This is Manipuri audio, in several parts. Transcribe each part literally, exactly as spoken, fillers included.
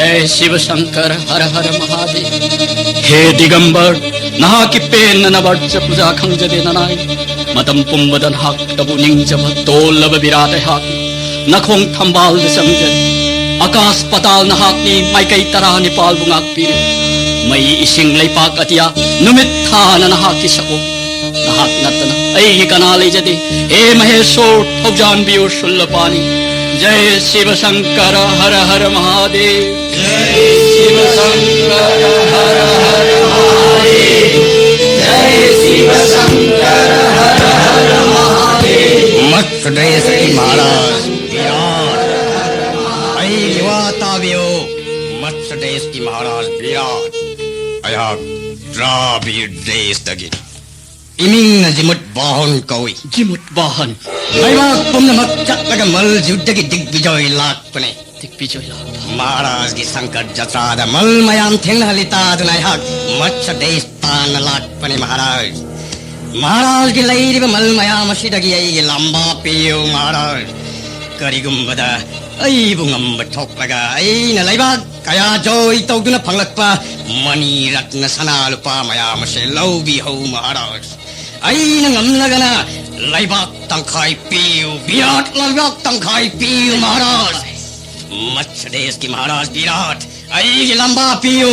ꯍꯦ ꯁꯤꯕ ꯁꯪꯀꯔ, ꯍꯔ ꯍꯔ ꯃꯍꯥꯗꯦꯕ꯫ ꯍꯦ ꯗꯤꯒꯝꯕꯔ, ꯅꯍꯥꯛꯀꯤ ꯄꯦꯟꯅꯅꯕ ꯑꯔꯆ ꯄꯨꯖꯥ ꯈꯪꯖꯗꯦ ꯅꯅꯥꯏ꯫ ꯃꯇꯝ ꯄꯨꯝꯕꯗ ꯅꯍꯥꯛꯇꯕꯨ ꯅꯤꯡꯖꯕ ꯇꯣꯜꯂꯕ ꯕꯤꯔꯥꯠ ꯑꯩꯍꯥꯛꯅꯤ꯫ ꯅꯈꯣꯡ ꯊꯝꯕꯥꯜꯗ ꯆꯪꯖꯔꯤ꯫ ꯑꯀꯥꯁ ꯄꯇꯥꯜ ꯅꯍꯥꯛꯅꯤ, ꯃꯥꯏꯀꯩ ꯇꯔꯥꯅꯤꯄꯥꯜꯕꯨ ꯉꯥꯛꯄꯤꯔꯤ꯫ ꯃꯩ ꯏꯁꯤꯡ ꯂꯩꯄꯥꯛ ꯑꯇꯤꯌꯥ, ꯅꯨꯃꯤꯠ ꯊꯥꯅ ꯅꯍꯥꯛꯀꯤ ꯁꯛꯑꯣꯡ꯫ ꯅꯍꯥꯛ ꯅꯠꯇꯅ ꯑꯩꯒꯤ ꯀꯅꯥ ꯂꯩꯖꯗꯦ꯫ ꯍꯦ ꯃꯍꯦꯁꯣꯔ, ꯊꯧꯖꯥꯟꯕꯤꯌꯨ ꯁꯨꯜꯂꯄꯥꯅꯤ꯫ ꯖꯌ ꯁꯤꯕ ꯁꯪꯀꯔ, ꯍꯔ ꯍꯔ ꯃꯍꯥꯗꯦꯕ꯫ ꯖꯌ ꯁꯤꯕ ꯁꯪꯀꯔ, ꯍꯔ ꯍꯔ ꯃꯍꯥꯗꯦꯕ꯫ ꯖꯌ ꯁꯤꯕ ꯁꯪꯀꯔ, ꯍꯔ ꯍꯔ ꯃꯍꯥꯗꯦꯕ꯫ ꯃꯊ꯭ꯔ ꯗꯦꯁꯀꯤ ꯃꯍꯥꯔꯥꯖ ꯕꯤꯔꯥꯠ, ꯑꯩꯒꯤ ꯋꯥ ꯇꯥꯕꯤꯌꯨ꯫ ꯃꯊ꯭ꯔ ꯗꯦꯁꯀꯤ ꯃꯍꯥꯔꯥꯖ ꯕꯤꯔꯥꯠ, ꯑꯩꯍꯥꯛ ꯗ꯭ꯔꯥꯕꯤꯗ ꯗꯦꯁꯇꯒꯤ꯫ ꯏꯃꯤꯡꯅ ꯖꯤꯃꯨꯠ ꯕꯥꯍꯟ ꯀꯧꯏ꯫ ꯖꯤꯃꯨꯠ ꯕꯥꯍꯟ꯫ ꯂꯩꯕꯥꯛ ꯄꯨꯝꯅꯃꯛ ꯆꯠꯂꯒ ꯃꯜ ꯖꯨꯗꯒꯤ ꯗꯤꯒꯕꯤꯖꯣꯏ ꯂꯥꯛꯄꯅꯦ꯫ ꯗꯤꯒꯕꯤꯖꯣꯏ ꯂꯥꯛꯄ꯫ ꯃꯍꯥꯔꯥꯖꯒꯤ ꯁꯪꯀꯠ ꯖꯇ꯭ꯔꯥꯗ ꯃꯜ ꯃꯌꯥꯝ ꯊꯦꯡꯅꯍꯜꯂꯤ ꯇꯥꯗꯨꯅ ꯑꯩꯍꯥꯛ ꯃꯠꯁ ꯗꯦꯁ ꯇꯥꯟꯅ ꯂꯥꯛꯄꯅꯦ ꯃꯍꯥꯔꯥꯖ꯫ ꯃꯍꯥꯔꯥꯖꯒꯤ ꯂꯩꯔꯤꯕ ꯃꯜ ꯃꯌꯥꯝ ꯑꯁꯤꯗꯒꯤ ꯑꯩꯒꯤ ꯂꯝꯕꯥ ꯄꯤꯌꯨ ꯃꯍꯥꯔꯥꯖ꯫ ꯀꯔꯤꯒꯨꯝꯕꯗ ꯑꯩꯕꯨ ꯉꯝꯕ ꯊꯣꯛꯂꯒ ꯑꯩꯅ ꯂꯩꯕꯥꯛ ꯀꯌꯥ ꯖꯣꯏ ꯇꯧꯗꯨꯅ ꯐꯪꯂꯛꯄ ꯃꯅꯤ ꯔꯠꯅ ꯁꯅꯥ ꯂꯨꯄꯥ ꯃꯌꯥꯝ ꯑꯁꯦ ꯂꯧꯕꯤꯍꯧ ꯃꯍꯥꯔꯥꯖ꯫ ꯑꯩꯅ ꯉꯝꯂꯒꯅ ꯂꯩꯕꯥꯛ ꯇꯪꯈꯥꯏ ꯄꯤꯌꯨ ꯕꯤꯔꯥꯠ, ꯂꯩꯕꯥꯛ ꯇꯪꯈꯥꯏ ꯄꯤꯌꯨ ꯃꯍꯥꯔꯥꯖ꯫ ꯃꯠꯁ ꯗꯦꯁꯀꯤ ꯃꯍꯥꯔꯥꯖ ꯕꯤꯔꯥꯠ, ꯑꯩꯒꯤ ꯂꯝꯕꯥ ꯄꯤꯌꯨ꯫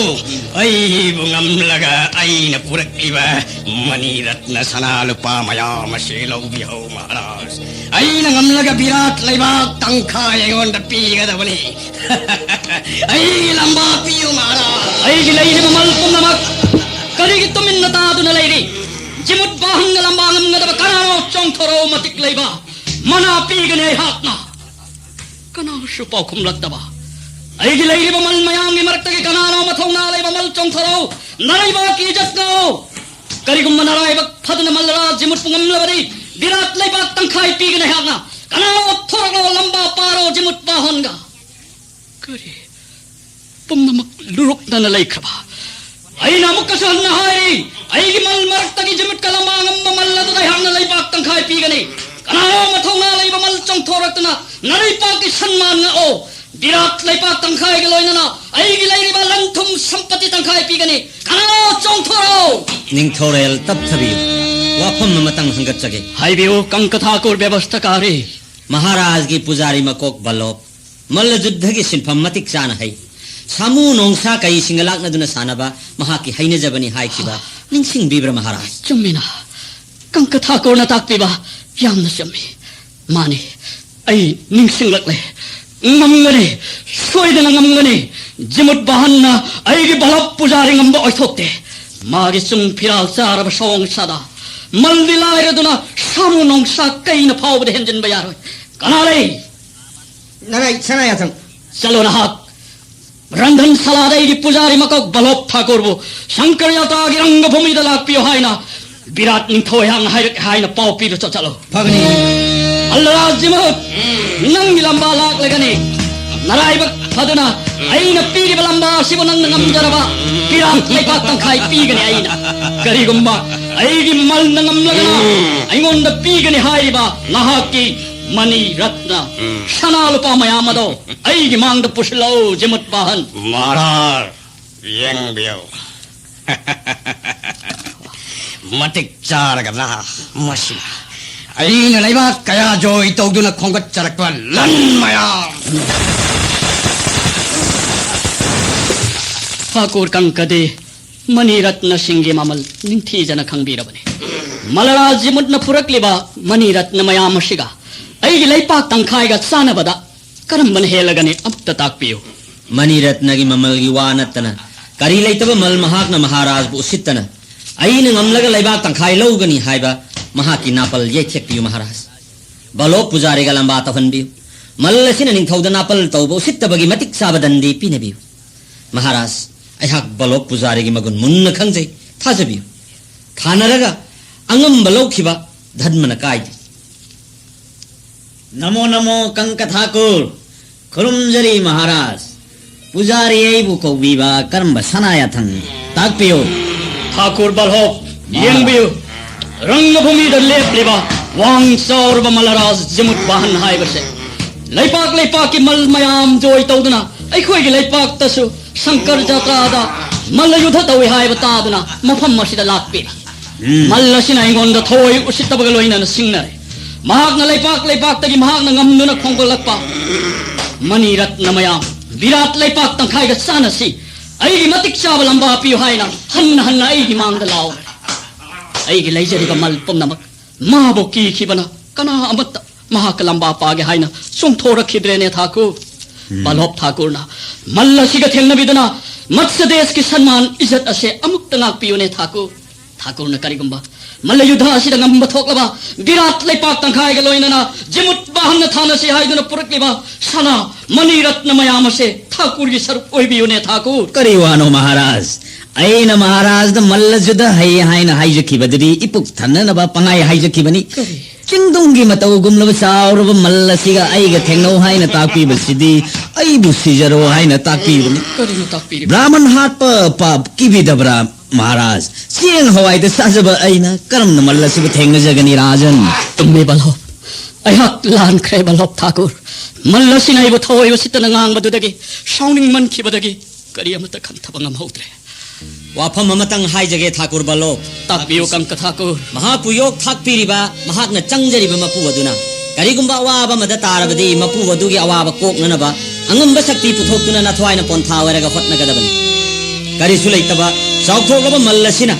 ꯑꯩꯕꯨ ꯉꯝꯂꯒ ꯑꯩꯅ ꯄꯨꯔꯛꯂꯤꯕ ꯃꯅꯤ ꯔꯠꯅ ꯁꯅꯥ ꯂꯨꯄꯥ ꯃꯌꯥꯝ ꯑꯁꯤ ꯂꯧꯕꯤꯍꯧ ꯃꯍꯥꯔꯥꯖ꯫ ꯑꯩꯅ ꯉꯝꯂꯒ ꯕꯤꯔꯥꯠ ꯂꯩꯕꯥꯛ ꯇꯪꯈꯥꯏ ꯑꯩꯉꯣꯟꯗ ꯄꯤꯒꯗꯕꯅꯤ꯫ ꯑꯩꯒꯤ ꯂꯝꯕꯥ ꯄꯤꯌꯨ ꯃꯍꯥꯔꯥꯖ꯫ ꯑꯩꯒꯤ ꯂꯩꯔꯤꯕ ꯃꯜ ꯄꯨꯝꯅꯃꯛ ꯀꯔꯤꯒꯤ ꯇꯨꯃꯤꯟꯅ ꯇꯥꯗꯨꯅ ꯂꯩꯔꯤ? ꯖꯤꯃꯨꯠ ꯕꯥꯍꯟꯒ ꯂꯝꯕꯥ ꯉꯝꯒꯗꯕ ꯀꯅꯥꯅꯣ? ꯆꯣꯡꯊꯣꯔꯛꯎ ꯃꯇꯤꯛ ꯂꯩꯕ꯫ ꯃꯅꯥ ꯄꯤꯒꯅꯤ ꯑꯩꯍꯥꯛꯅ꯫ ꯀꯅꯥꯁꯨ ꯄꯥꯎꯈꯨꯝꯂꯛꯇꯕ꯫ ꯑꯩꯒꯤ ꯂꯩꯔꯤꯕ ꯃꯜ ꯃꯌꯥꯝꯒꯤ ꯃꯔꯛꯇꯒꯤ ꯀꯅꯥꯅꯣ ꯃꯊꯧꯅꯥ ꯂꯩꯕ ꯃꯜ ꯆꯣꯡꯊꯣꯔꯛꯎ꯫ ꯅꯔꯩꯕꯥꯛꯀꯤ ꯏꯖꯠ ꯉꯥꯛꯎ꯫ ꯀꯔꯤꯒꯨꯝꯕ ꯅꯔꯥꯏꯕꯛ ꯐꯗꯨꯅ ꯃꯜꯂꯔꯥ ꯖꯤꯃꯨꯠꯄꯨ ꯉꯝꯂꯕꯗꯤ ꯕꯤꯔꯥꯠ ꯂꯩꯕꯥꯛ ꯇꯪꯈꯥꯏ ꯄꯤꯒꯅꯤ ꯑꯩꯍꯥꯛꯅ꯫ ꯀꯅꯥꯅꯣ ꯊꯣꯔꯛꯂꯣ ꯂꯝꯕꯥ ꯄꯥꯔꯣ ꯖꯤꯃꯨꯠ ꯕꯥꯍꯟꯒ꯫ ꯀꯔꯤ? ꯄꯨꯝꯅꯃꯛ ꯂꯨꯔꯨꯛꯅꯅ ꯂꯩꯈ꯭ꯔꯕ꯫ ꯑꯩꯅ ꯑꯃꯨꯛꯀꯁꯨ ꯍꯟꯅ ꯍꯥꯏꯔꯤ, ꯑꯩꯒꯤ ꯃꯜ ꯃꯔꯛꯇꯒꯤ ꯖꯤꯃꯨꯠꯀ ꯂꯝꯕꯥ ꯉꯝꯕ ꯃꯜ ꯑꯗꯨꯗ ꯑꯩꯍꯥꯛꯅ ꯂꯩꯕꯥꯛ ꯇꯪꯈꯥꯏ ꯄꯤꯒꯅꯤ꯫ ꯀꯅꯥꯅꯣ ꯃꯊꯧꯅꯥ ꯂꯩꯕ ꯃꯜ ꯆꯣꯡꯊꯣꯔꯛꯇꯨꯅ ꯅꯔꯩꯄꯥꯛꯀꯤ ꯁꯟꯃꯥꯟ ꯉꯥꯛꯑꯣ꯫ ꯕꯤꯔꯥꯠ ꯂꯩꯄꯥꯛ ꯇꯪꯈꯥꯏꯒ ꯂꯣꯏꯅꯅ ꯑꯩꯒꯤ ꯂꯩꯔꯤꯕ ꯂꯟ ꯊꯨꯝ ꯁꯝꯄꯇꯤ ꯇꯪꯈꯥꯏ ꯄꯤꯒꯅꯤ꯫ ꯀꯅꯥꯅꯣ? ꯆꯣꯡꯊꯣꯔꯛꯑꯣ! ꯅꯤꯡꯊꯧꯔꯦꯜ, ꯇꯞꯊꯕꯤꯌꯨ꯫ ꯋꯥꯐꯝ ꯑꯃꯇꯪ ꯍꯪꯒꯠꯆꯒꯦ꯫ ꯍꯥꯏꯕꯤꯌꯨ, ꯀꯪꯀ ꯊꯥꯀꯨꯔ ꯕꯦꯕꯁꯊꯥꯀꯥꯔꯤ꯫ ꯃꯍꯥꯔꯥꯖꯒꯤ ꯄꯨꯖꯥꯔꯤ ꯃꯀꯣꯛ ꯕꯂꯣꯞ ꯃꯜꯂ ꯖꯨꯗꯙꯒꯤ ꯁꯤꯟꯐꯝ ꯃꯇꯤꯛ ꯆꯥꯅ ꯍꯩ꯫ ꯁꯥꯃꯨ ꯅꯣꯡꯁꯥ ꯀꯩꯁꯤꯡꯒ ꯂꯥꯛꯅꯗꯨꯅ ꯁꯥꯟꯅꯕ ꯃꯍꯥꯛꯀꯤ ꯍꯩꯅꯖꯕꯅꯤ ꯍꯥꯏꯈꯤꯕ ꯅꯤꯡꯁꯤꯡꯕꯤꯕ꯭ꯔꯥ, ꯃꯍꯥꯔꯥꯖ? ꯆꯨꯝꯃꯤꯅ, ꯀꯪꯀ ꯊꯥꯀꯨꯔꯅ ꯇꯥꯛꯄꯤꯕ ꯌꯥꯝꯅ ꯆꯨꯝꯃꯤ꯫ ꯃꯥꯅꯤ, ꯑꯩ ꯅꯤꯡꯁꯤꯡꯂꯛꯂꯦ꯫ ꯉꯝꯒꯅꯤ, ꯁꯣꯏꯗꯅ ꯉꯝꯒꯅꯤ꯫ ꯖꯤꯃꯨꯠ ꯕꯥꯍꯟꯅ ꯑꯩꯒꯤ ꯕꯂꯣꯞ ꯄꯨꯖꯥꯔꯤ ꯉꯝꯕ ꯑꯣꯏꯊꯣꯛꯇꯦ꯫ ꯃꯥꯒꯤ ꯆꯨꯡ ꯐꯤꯔꯥꯜ ꯆꯥꯔꯕ ꯁꯑꯣꯡ ꯑꯁꯥꯗ ꯃꯜꯗꯤ ꯂꯥꯏꯔꯗꯨꯅ ꯁꯥꯃꯨ ꯅꯣꯡꯁꯥ ꯀꯩꯅ ꯐꯥꯎꯕꯗ ꯍꯦꯟꯖꯤꯟꯕ ꯌꯥꯔꯣꯏ꯫ ꯀꯅꯥ ꯂꯩ? ꯅꯔꯥꯏ ꯁꯅꯥꯌꯥꯊꯪ꯫ ꯆꯠꯂꯣ ꯅꯍꯥꯛ꯫ ꯔꯟꯙꯟ ꯁꯂꯥꯗ ꯑꯩꯒꯤ ꯄꯨꯖꯥꯔꯤ ꯃꯀꯣꯛ ꯕꯂꯣꯞ ꯊꯥꯀꯨꯔꯕꯨ ꯁꯪꯀꯔ ꯌꯥꯇꯥꯒꯤ ꯔꯪꯒ ꯚꯨꯃꯤꯗ ꯂꯥꯛꯄꯤꯌꯨ ꯍꯥꯏꯅ ꯕꯤꯔꯥꯠ ꯅꯤꯡꯊꯧ ꯑꯩꯍꯥꯛꯅ ꯍꯥꯏꯔꯛꯑꯦ ꯍꯥꯏꯅ ꯄꯥꯎ ꯄꯤꯔꯨ ꯆꯠ-, ꯆꯠꯂꯣ꯫ ꯐꯒꯅꯤ꯫ ꯑꯜꯂꯥꯖꯤꯃꯨꯠ, ꯅꯪꯒꯤ ꯂꯝꯕꯥ ꯂꯥꯛꯂꯒꯅꯤ꯫ ꯅꯔꯥꯏꯕꯛ ꯐꯗꯨꯅ ꯑꯩꯅ ꯄꯤꯔꯤꯕ ꯂꯝꯕꯥ ꯑꯁꯤꯕꯨ ꯅꯪꯅ ꯉꯝꯖꯔꯕ ꯕꯤꯔꯥꯠ ꯂꯩꯄꯥꯛ ꯇꯪꯈꯥꯏ ꯄꯤꯒꯅꯤ ꯑꯩꯅ꯫ ꯀꯔꯤꯒꯨꯝꯕ ꯑꯩꯒꯤ ꯃꯜꯅ ꯉꯝꯂꯒꯅ ꯑꯩꯉꯣꯟꯗ ꯄꯤꯒꯅꯤ ꯍꯥꯏꯔꯤꯕ ꯅꯍꯥꯛꯀꯤ ꯃꯅꯤ ꯔꯠꯅ, ꯁꯅꯥ ꯂꯨꯄꯥ ꯃꯌꯥꯝ ꯑꯗꯣ ꯑꯩꯒꯤ ꯃꯥꯡꯗ ꯄꯨꯁꯤꯜꯂꯛꯎ, ꯖꯤꯃꯨꯠ ꯕꯥꯍꯟ꯫ ꯃꯍꯥꯔꯥꯖ, ꯌꯦꯡꯕꯤꯌꯨ꯫ ꯃꯇꯤꯛ ꯆꯥꯔꯒ ꯂꯥ ꯃꯁꯤꯅ ꯑꯩꯅ ꯂꯩꯕꯥꯛ ꯀꯌꯥ ꯖꯣꯏ ꯇꯧꯗꯨꯅ ꯈꯣꯝꯒꯠꯆꯔꯛꯄ ꯂꯟ ꯃꯌꯥꯝ꯫ ꯊꯥꯀꯨꯔ ꯀꯪꯀꯗꯤ ꯃꯅꯤ ꯔꯠꯅꯁꯤꯡꯒꯤ ꯃꯃꯜ ꯅꯤꯡꯊꯤꯖꯅ ꯈꯪꯕꯤꯔꯕꯅꯤ꯫ ꯃꯂꯔꯥꯖ ꯖꯤꯃꯨꯠꯅ ꯄꯨꯔꯛꯂꯤꯕ ꯃꯅꯤ ꯔꯠꯅ ꯃꯌꯥꯝ ꯑꯁꯤꯒ ꯑꯩꯒꯤ ꯂꯩꯄꯥꯛ ꯇꯪꯈꯥꯏꯒ ꯆꯥꯟꯅꯕꯗ ꯀꯔꯝꯕꯅ ꯍꯦꯜꯂꯒꯅꯤ? ꯑꯝꯇ ꯇꯥꯛꯄꯤꯌꯨ꯫ ꯃꯅꯤ ꯔꯠꯅꯒꯤ ꯃꯃꯜꯒꯤ ꯋꯥ ꯅꯠꯇꯅ ꯀꯔꯤ ꯂꯩꯇꯕ ꯃꯜ ꯃꯍꯥꯛꯅ ꯃꯍꯥꯔꯥꯖꯕꯨ ꯎꯁꯤꯠꯇꯅ ꯑꯩꯅ ꯉꯝꯂꯒ ꯂꯩꯕꯥꯛ ꯇꯪꯈꯥꯏ ꯂꯧꯒꯅꯤ ꯍꯥꯏꯕ ꯃꯍꯥꯛꯀꯤ ꯅꯥꯄꯜ ꯌꯩꯊꯦꯛꯄꯤꯌꯨ ꯃꯍꯥꯔꯥꯖ꯫ ꯕꯂꯣꯞ ꯄꯨꯖꯥꯔꯤꯒ ꯂꯝꯕꯥ ꯇꯧꯍꯟꯕꯤꯌꯨ꯫ ꯃꯜ ꯑꯁꯤꯅ ꯅꯤꯡꯊꯧꯗ ꯅꯥꯄꯜ ꯇꯧꯕ ꯎꯁꯤꯠꯇꯕꯒꯤ ꯃꯇꯤꯛ ꯆꯥꯕ ꯗꯟꯗꯤ ꯄꯤꯅꯕꯤꯌꯨ꯫ ꯃꯍꯥꯔꯥꯖ, ꯑꯩꯍꯥꯛ ꯕꯂꯣꯞ ꯄꯨꯖꯥꯔꯤꯒꯤ ꯃꯒꯨꯟ ꯃꯨꯟꯅ ꯈꯪꯖꯩ, ꯊꯥꯖꯕꯤꯌꯨ꯫ ꯊꯥꯅꯔꯒ ꯑꯉꯝꯕ ꯂꯧꯈꯤꯕ ꯙꯔꯃꯅ ꯀꯥꯏꯗꯦ꯫ ꯅꯃꯣ ꯅꯃꯣ ꯀꯪꯀ ꯊꯥꯀꯨꯔ꯫ ꯈꯨꯔꯨꯝꯖꯔꯤ ꯃꯍꯥꯔꯥꯖ꯫ ꯄꯨꯖꯥꯔꯤ ꯑꯩꯕꯨ ꯀꯧꯕꯤꯕ ꯀꯔꯝꯕ ꯁꯅꯥ ꯌꯥꯊꯪ? ꯇꯥꯛꯄꯤꯌꯨ꯫ ꯊꯥꯀꯨꯔ ꯕꯜꯍꯣꯞ, ꯃꯍꯥꯔꯥꯖ꯫ ꯌꯦꯡꯕꯤꯌꯨ꯫ ꯔꯪꯒꯚꯨꯃꯤꯗ ꯂꯦꯞꯂꯤꯕ ꯋꯥꯡ ꯆꯥꯎꯔꯕ ꯃꯂꯔꯥꯖ ꯖꯤꯃꯨꯠ ꯕꯥꯍꯟ ꯍꯥꯏꯕꯁꯦ ꯂꯩꯄꯥꯛ ꯂꯩꯄꯥꯛꯀꯤ ꯃꯜ ꯃꯌꯥꯝ ꯖꯣꯏ ꯇꯧꯗꯨꯅ ꯑꯩꯈꯣꯏꯒꯤ ꯂꯩꯄꯥꯛꯇꯁꯨ ꯁꯪꯀꯔ ꯖꯇ꯭ꯔꯥꯗ ꯃꯜꯂ ꯌꯨꯗ ꯇꯧꯏ ꯍꯥꯏꯕ ꯇꯥꯗꯨꯅ ꯃꯐꯝ ꯑꯁꯤꯗ ꯂꯥꯛꯄꯤꯔꯤ꯫ ꯃꯜ ꯑꯁꯤꯅ ꯑꯩꯉꯣꯟꯗ ꯊꯑꯣꯏ ꯎꯁꯤꯠꯇꯕꯒ ꯂꯣꯏꯅꯅ ꯁꯤꯡꯅꯔꯦ꯫ ꯃꯍꯥꯛꯅ ꯂꯩꯄꯥꯛ ꯂꯩꯄꯥꯛꯇꯒꯤ ꯃꯍꯥꯛꯅ ꯉꯝꯗꯨꯅ ꯈꯣꯝꯒꯠꯂꯛꯄ ꯃꯅꯤ ꯔꯠꯅ ꯃꯌꯥꯝ, ꯕꯤꯔꯥꯠ ꯂꯩꯄꯥꯛ ꯇꯪꯈꯥꯏꯒ ꯆꯥꯟꯅꯁꯤ꯫ ꯑꯩꯒꯤ ꯃꯇꯤꯛ ꯆꯥꯕ ꯂꯝꯕꯥ ꯄꯤꯌꯨ ꯍꯥꯏꯅ ꯍꯟꯅ ꯍꯟꯅ ꯑꯩꯒꯤ ꯃꯥꯡꯗ ꯂꯥꯎꯔꯦ꯫ ꯑꯩꯒꯤ ꯂꯩꯖꯔꯤꯕ ꯃꯜ ꯄꯨꯝꯅꯃꯛ ꯃꯥꯕꯨ ꯀꯤꯈꯤꯕꯅ ꯀꯅꯥ ꯑꯃꯠꯇ ꯃꯍꯥꯛꯀ ꯂꯝꯕꯥ ꯄꯥꯒꯦ ꯍꯥꯏꯅ ꯆꯣꯡꯊꯣꯔꯛꯈꯤꯗ꯭ꯔꯦꯅꯦ ꯊꯥꯀꯨꯔ꯫ ꯕꯜꯂꯣꯞ ꯊꯥꯀꯨꯔꯅ ꯃꯜ ꯑꯁꯤꯒ ꯊꯦꯡꯅꯕꯤꯗꯨꯅ ꯃꯠꯁ ꯗꯦꯁꯀꯤ ꯁꯟꯃꯥꯟ ꯏꯖꯠ ꯑꯁꯦ ꯑꯃꯨꯛꯇ ꯉꯥꯛꯄꯤꯌꯨꯅꯦ ꯊꯥꯀꯨꯔ꯫ ꯊꯥꯀꯨꯔꯅ ꯀꯔꯤꯒꯨꯝꯕ ꯃꯜꯂ ꯌꯨꯗ ꯑꯁꯤꯗ ꯉꯝꯕ ꯊꯣꯛꯂꯕ ꯕꯤꯔꯥꯠ ꯂꯩꯄꯥꯛ ꯇꯪꯈꯥꯏꯒ ꯂꯣꯏꯅꯅ ꯖꯤꯃꯨꯠ ꯕꯥꯍꯟꯅ ꯊꯥꯅꯁꯤ ꯍꯥꯏꯗꯨꯅ ꯄꯨꯔꯛꯂꯤꯕ ꯁꯅꯥ ꯃꯅꯤ ꯔꯠꯅ ꯃꯌꯥꯝ ꯑꯁꯦ ꯊꯥꯀꯨꯔꯒꯤ ꯁꯔꯨꯛ ꯑꯣꯏꯕꯤꯌꯨꯅꯦ ꯊꯥꯀꯨꯔ꯫ ꯀꯔꯤ ꯋꯥꯅꯣ ꯃꯍꯥꯔꯥꯖ? ꯑꯩꯅ ꯃꯍꯥꯔꯥꯖꯗ ꯃꯜꯂ ꯌꯨꯗ ꯍꯩ ꯍꯥꯏꯅ ꯍꯥꯏꯖꯈꯤꯕꯗꯨꯗꯤ ꯏꯄꯨꯛ ꯊꯟꯅꯅꯕ ꯄꯪꯍꯥꯏ ꯍꯥꯏꯖꯈꯤꯕꯅꯤ꯫ ꯀꯔꯤ? ꯆꯤꯡꯗꯨꯝꯒꯤ ꯃꯇꯧꯒꯨꯝꯂꯕ ꯆꯥꯎꯔꯕ ꯃꯜ ꯑꯁꯤꯒ ꯑꯩꯒ ꯊꯦꯡꯅꯧ ꯍꯥꯏꯅ ꯇꯥꯛꯄꯤꯕꯁꯤꯗꯤ ꯑꯩꯕꯨ ꯁꯤꯖꯔꯣ ꯍꯥꯏꯅ ꯇꯥꯛꯄꯤꯕꯅꯤ꯫ ꯀꯔꯤꯅꯣ ꯇꯥꯛꯄꯤꯔꯤꯕ? ꯕ꯭ꯔꯥꯍꯃꯟ ꯍꯥꯠꯄ ꯄꯥꯞ ꯀꯤꯕꯤꯗꯕ꯭ꯔꯥ ꯃꯍꯥꯔꯥꯖ? ꯆꯦꯡ ꯍꯋꯥꯏꯗ ꯆꯥꯖꯕ ꯑꯩꯅ ꯀꯔꯝꯅ ꯃꯜ ꯑꯁꯤꯕꯨ ꯊꯦꯡꯅꯖꯒꯅꯤ ꯔꯥꯖꯟ? ꯆꯨꯝꯃꯦ ꯕꯜꯂꯣꯞ꯫ ꯑꯩꯍꯥꯛ ꯂꯥꯟꯈ꯭ꯔꯦ ꯕꯜꯂꯣꯞ ꯊꯥꯀꯨꯔ꯫ ꯃꯜ ꯑꯁꯤꯅ ꯑꯩꯕꯨ ꯊꯑꯣꯏ ꯎꯁꯤꯠꯇꯅ ꯉꯥꯡꯕꯗꯨꯗꯒꯤ ꯁꯥꯎꯅꯤꯡꯃꯟꯈꯤꯕꯗꯒꯤ ꯀꯔꯤ ꯑꯃꯠꯇ ꯈꯟꯊꯕ ꯉꯝꯍꯧꯗ꯭ꯔꯦ꯫ ꯋꯥꯐꯝ ꯑꯃꯇꯪ ꯍꯥꯏꯖꯒꯦ ꯊꯥꯀꯨꯔ ꯕꯜꯂꯣꯞ꯫ ꯇꯥꯛꯄꯤꯌꯨ ꯀꯪꯀ ꯊꯥꯀꯨꯔ꯫ ꯃꯍꯥꯛꯄꯨ ꯌꯣꯛ ꯊꯥꯛꯄꯤꯔꯤꯕ, ꯃꯍꯥꯛꯅ ꯆꯪꯖꯔꯤꯕ ꯃꯄꯨ ꯑꯗꯨꯅ ꯀꯔꯤꯒꯨꯝꯕ ꯑꯋꯥꯕ ꯑꯃꯗ ꯇꯥꯔꯕꯗꯤ ꯃꯄꯨ ꯑꯗꯨꯒꯤ ꯑꯋꯥꯕ ꯀꯣꯛꯅꯅꯕ ꯑꯉꯝꯕ ꯁꯛꯇꯤ ꯄꯨꯊꯣꯛꯇꯨꯅ ꯅꯊ꯭ꯋꯥꯏꯅ ꯄꯣꯟꯊꯥ ꯑꯣꯏꯔꯒ ꯍꯣꯠꯅꯒꯗꯕꯅꯤ꯫ ꯀꯔꯤꯁꯨ ꯂꯩꯇꯕ ꯆꯥꯎꯊꯣꯛꯂꯕ ꯃꯜ ꯑꯁꯤꯅ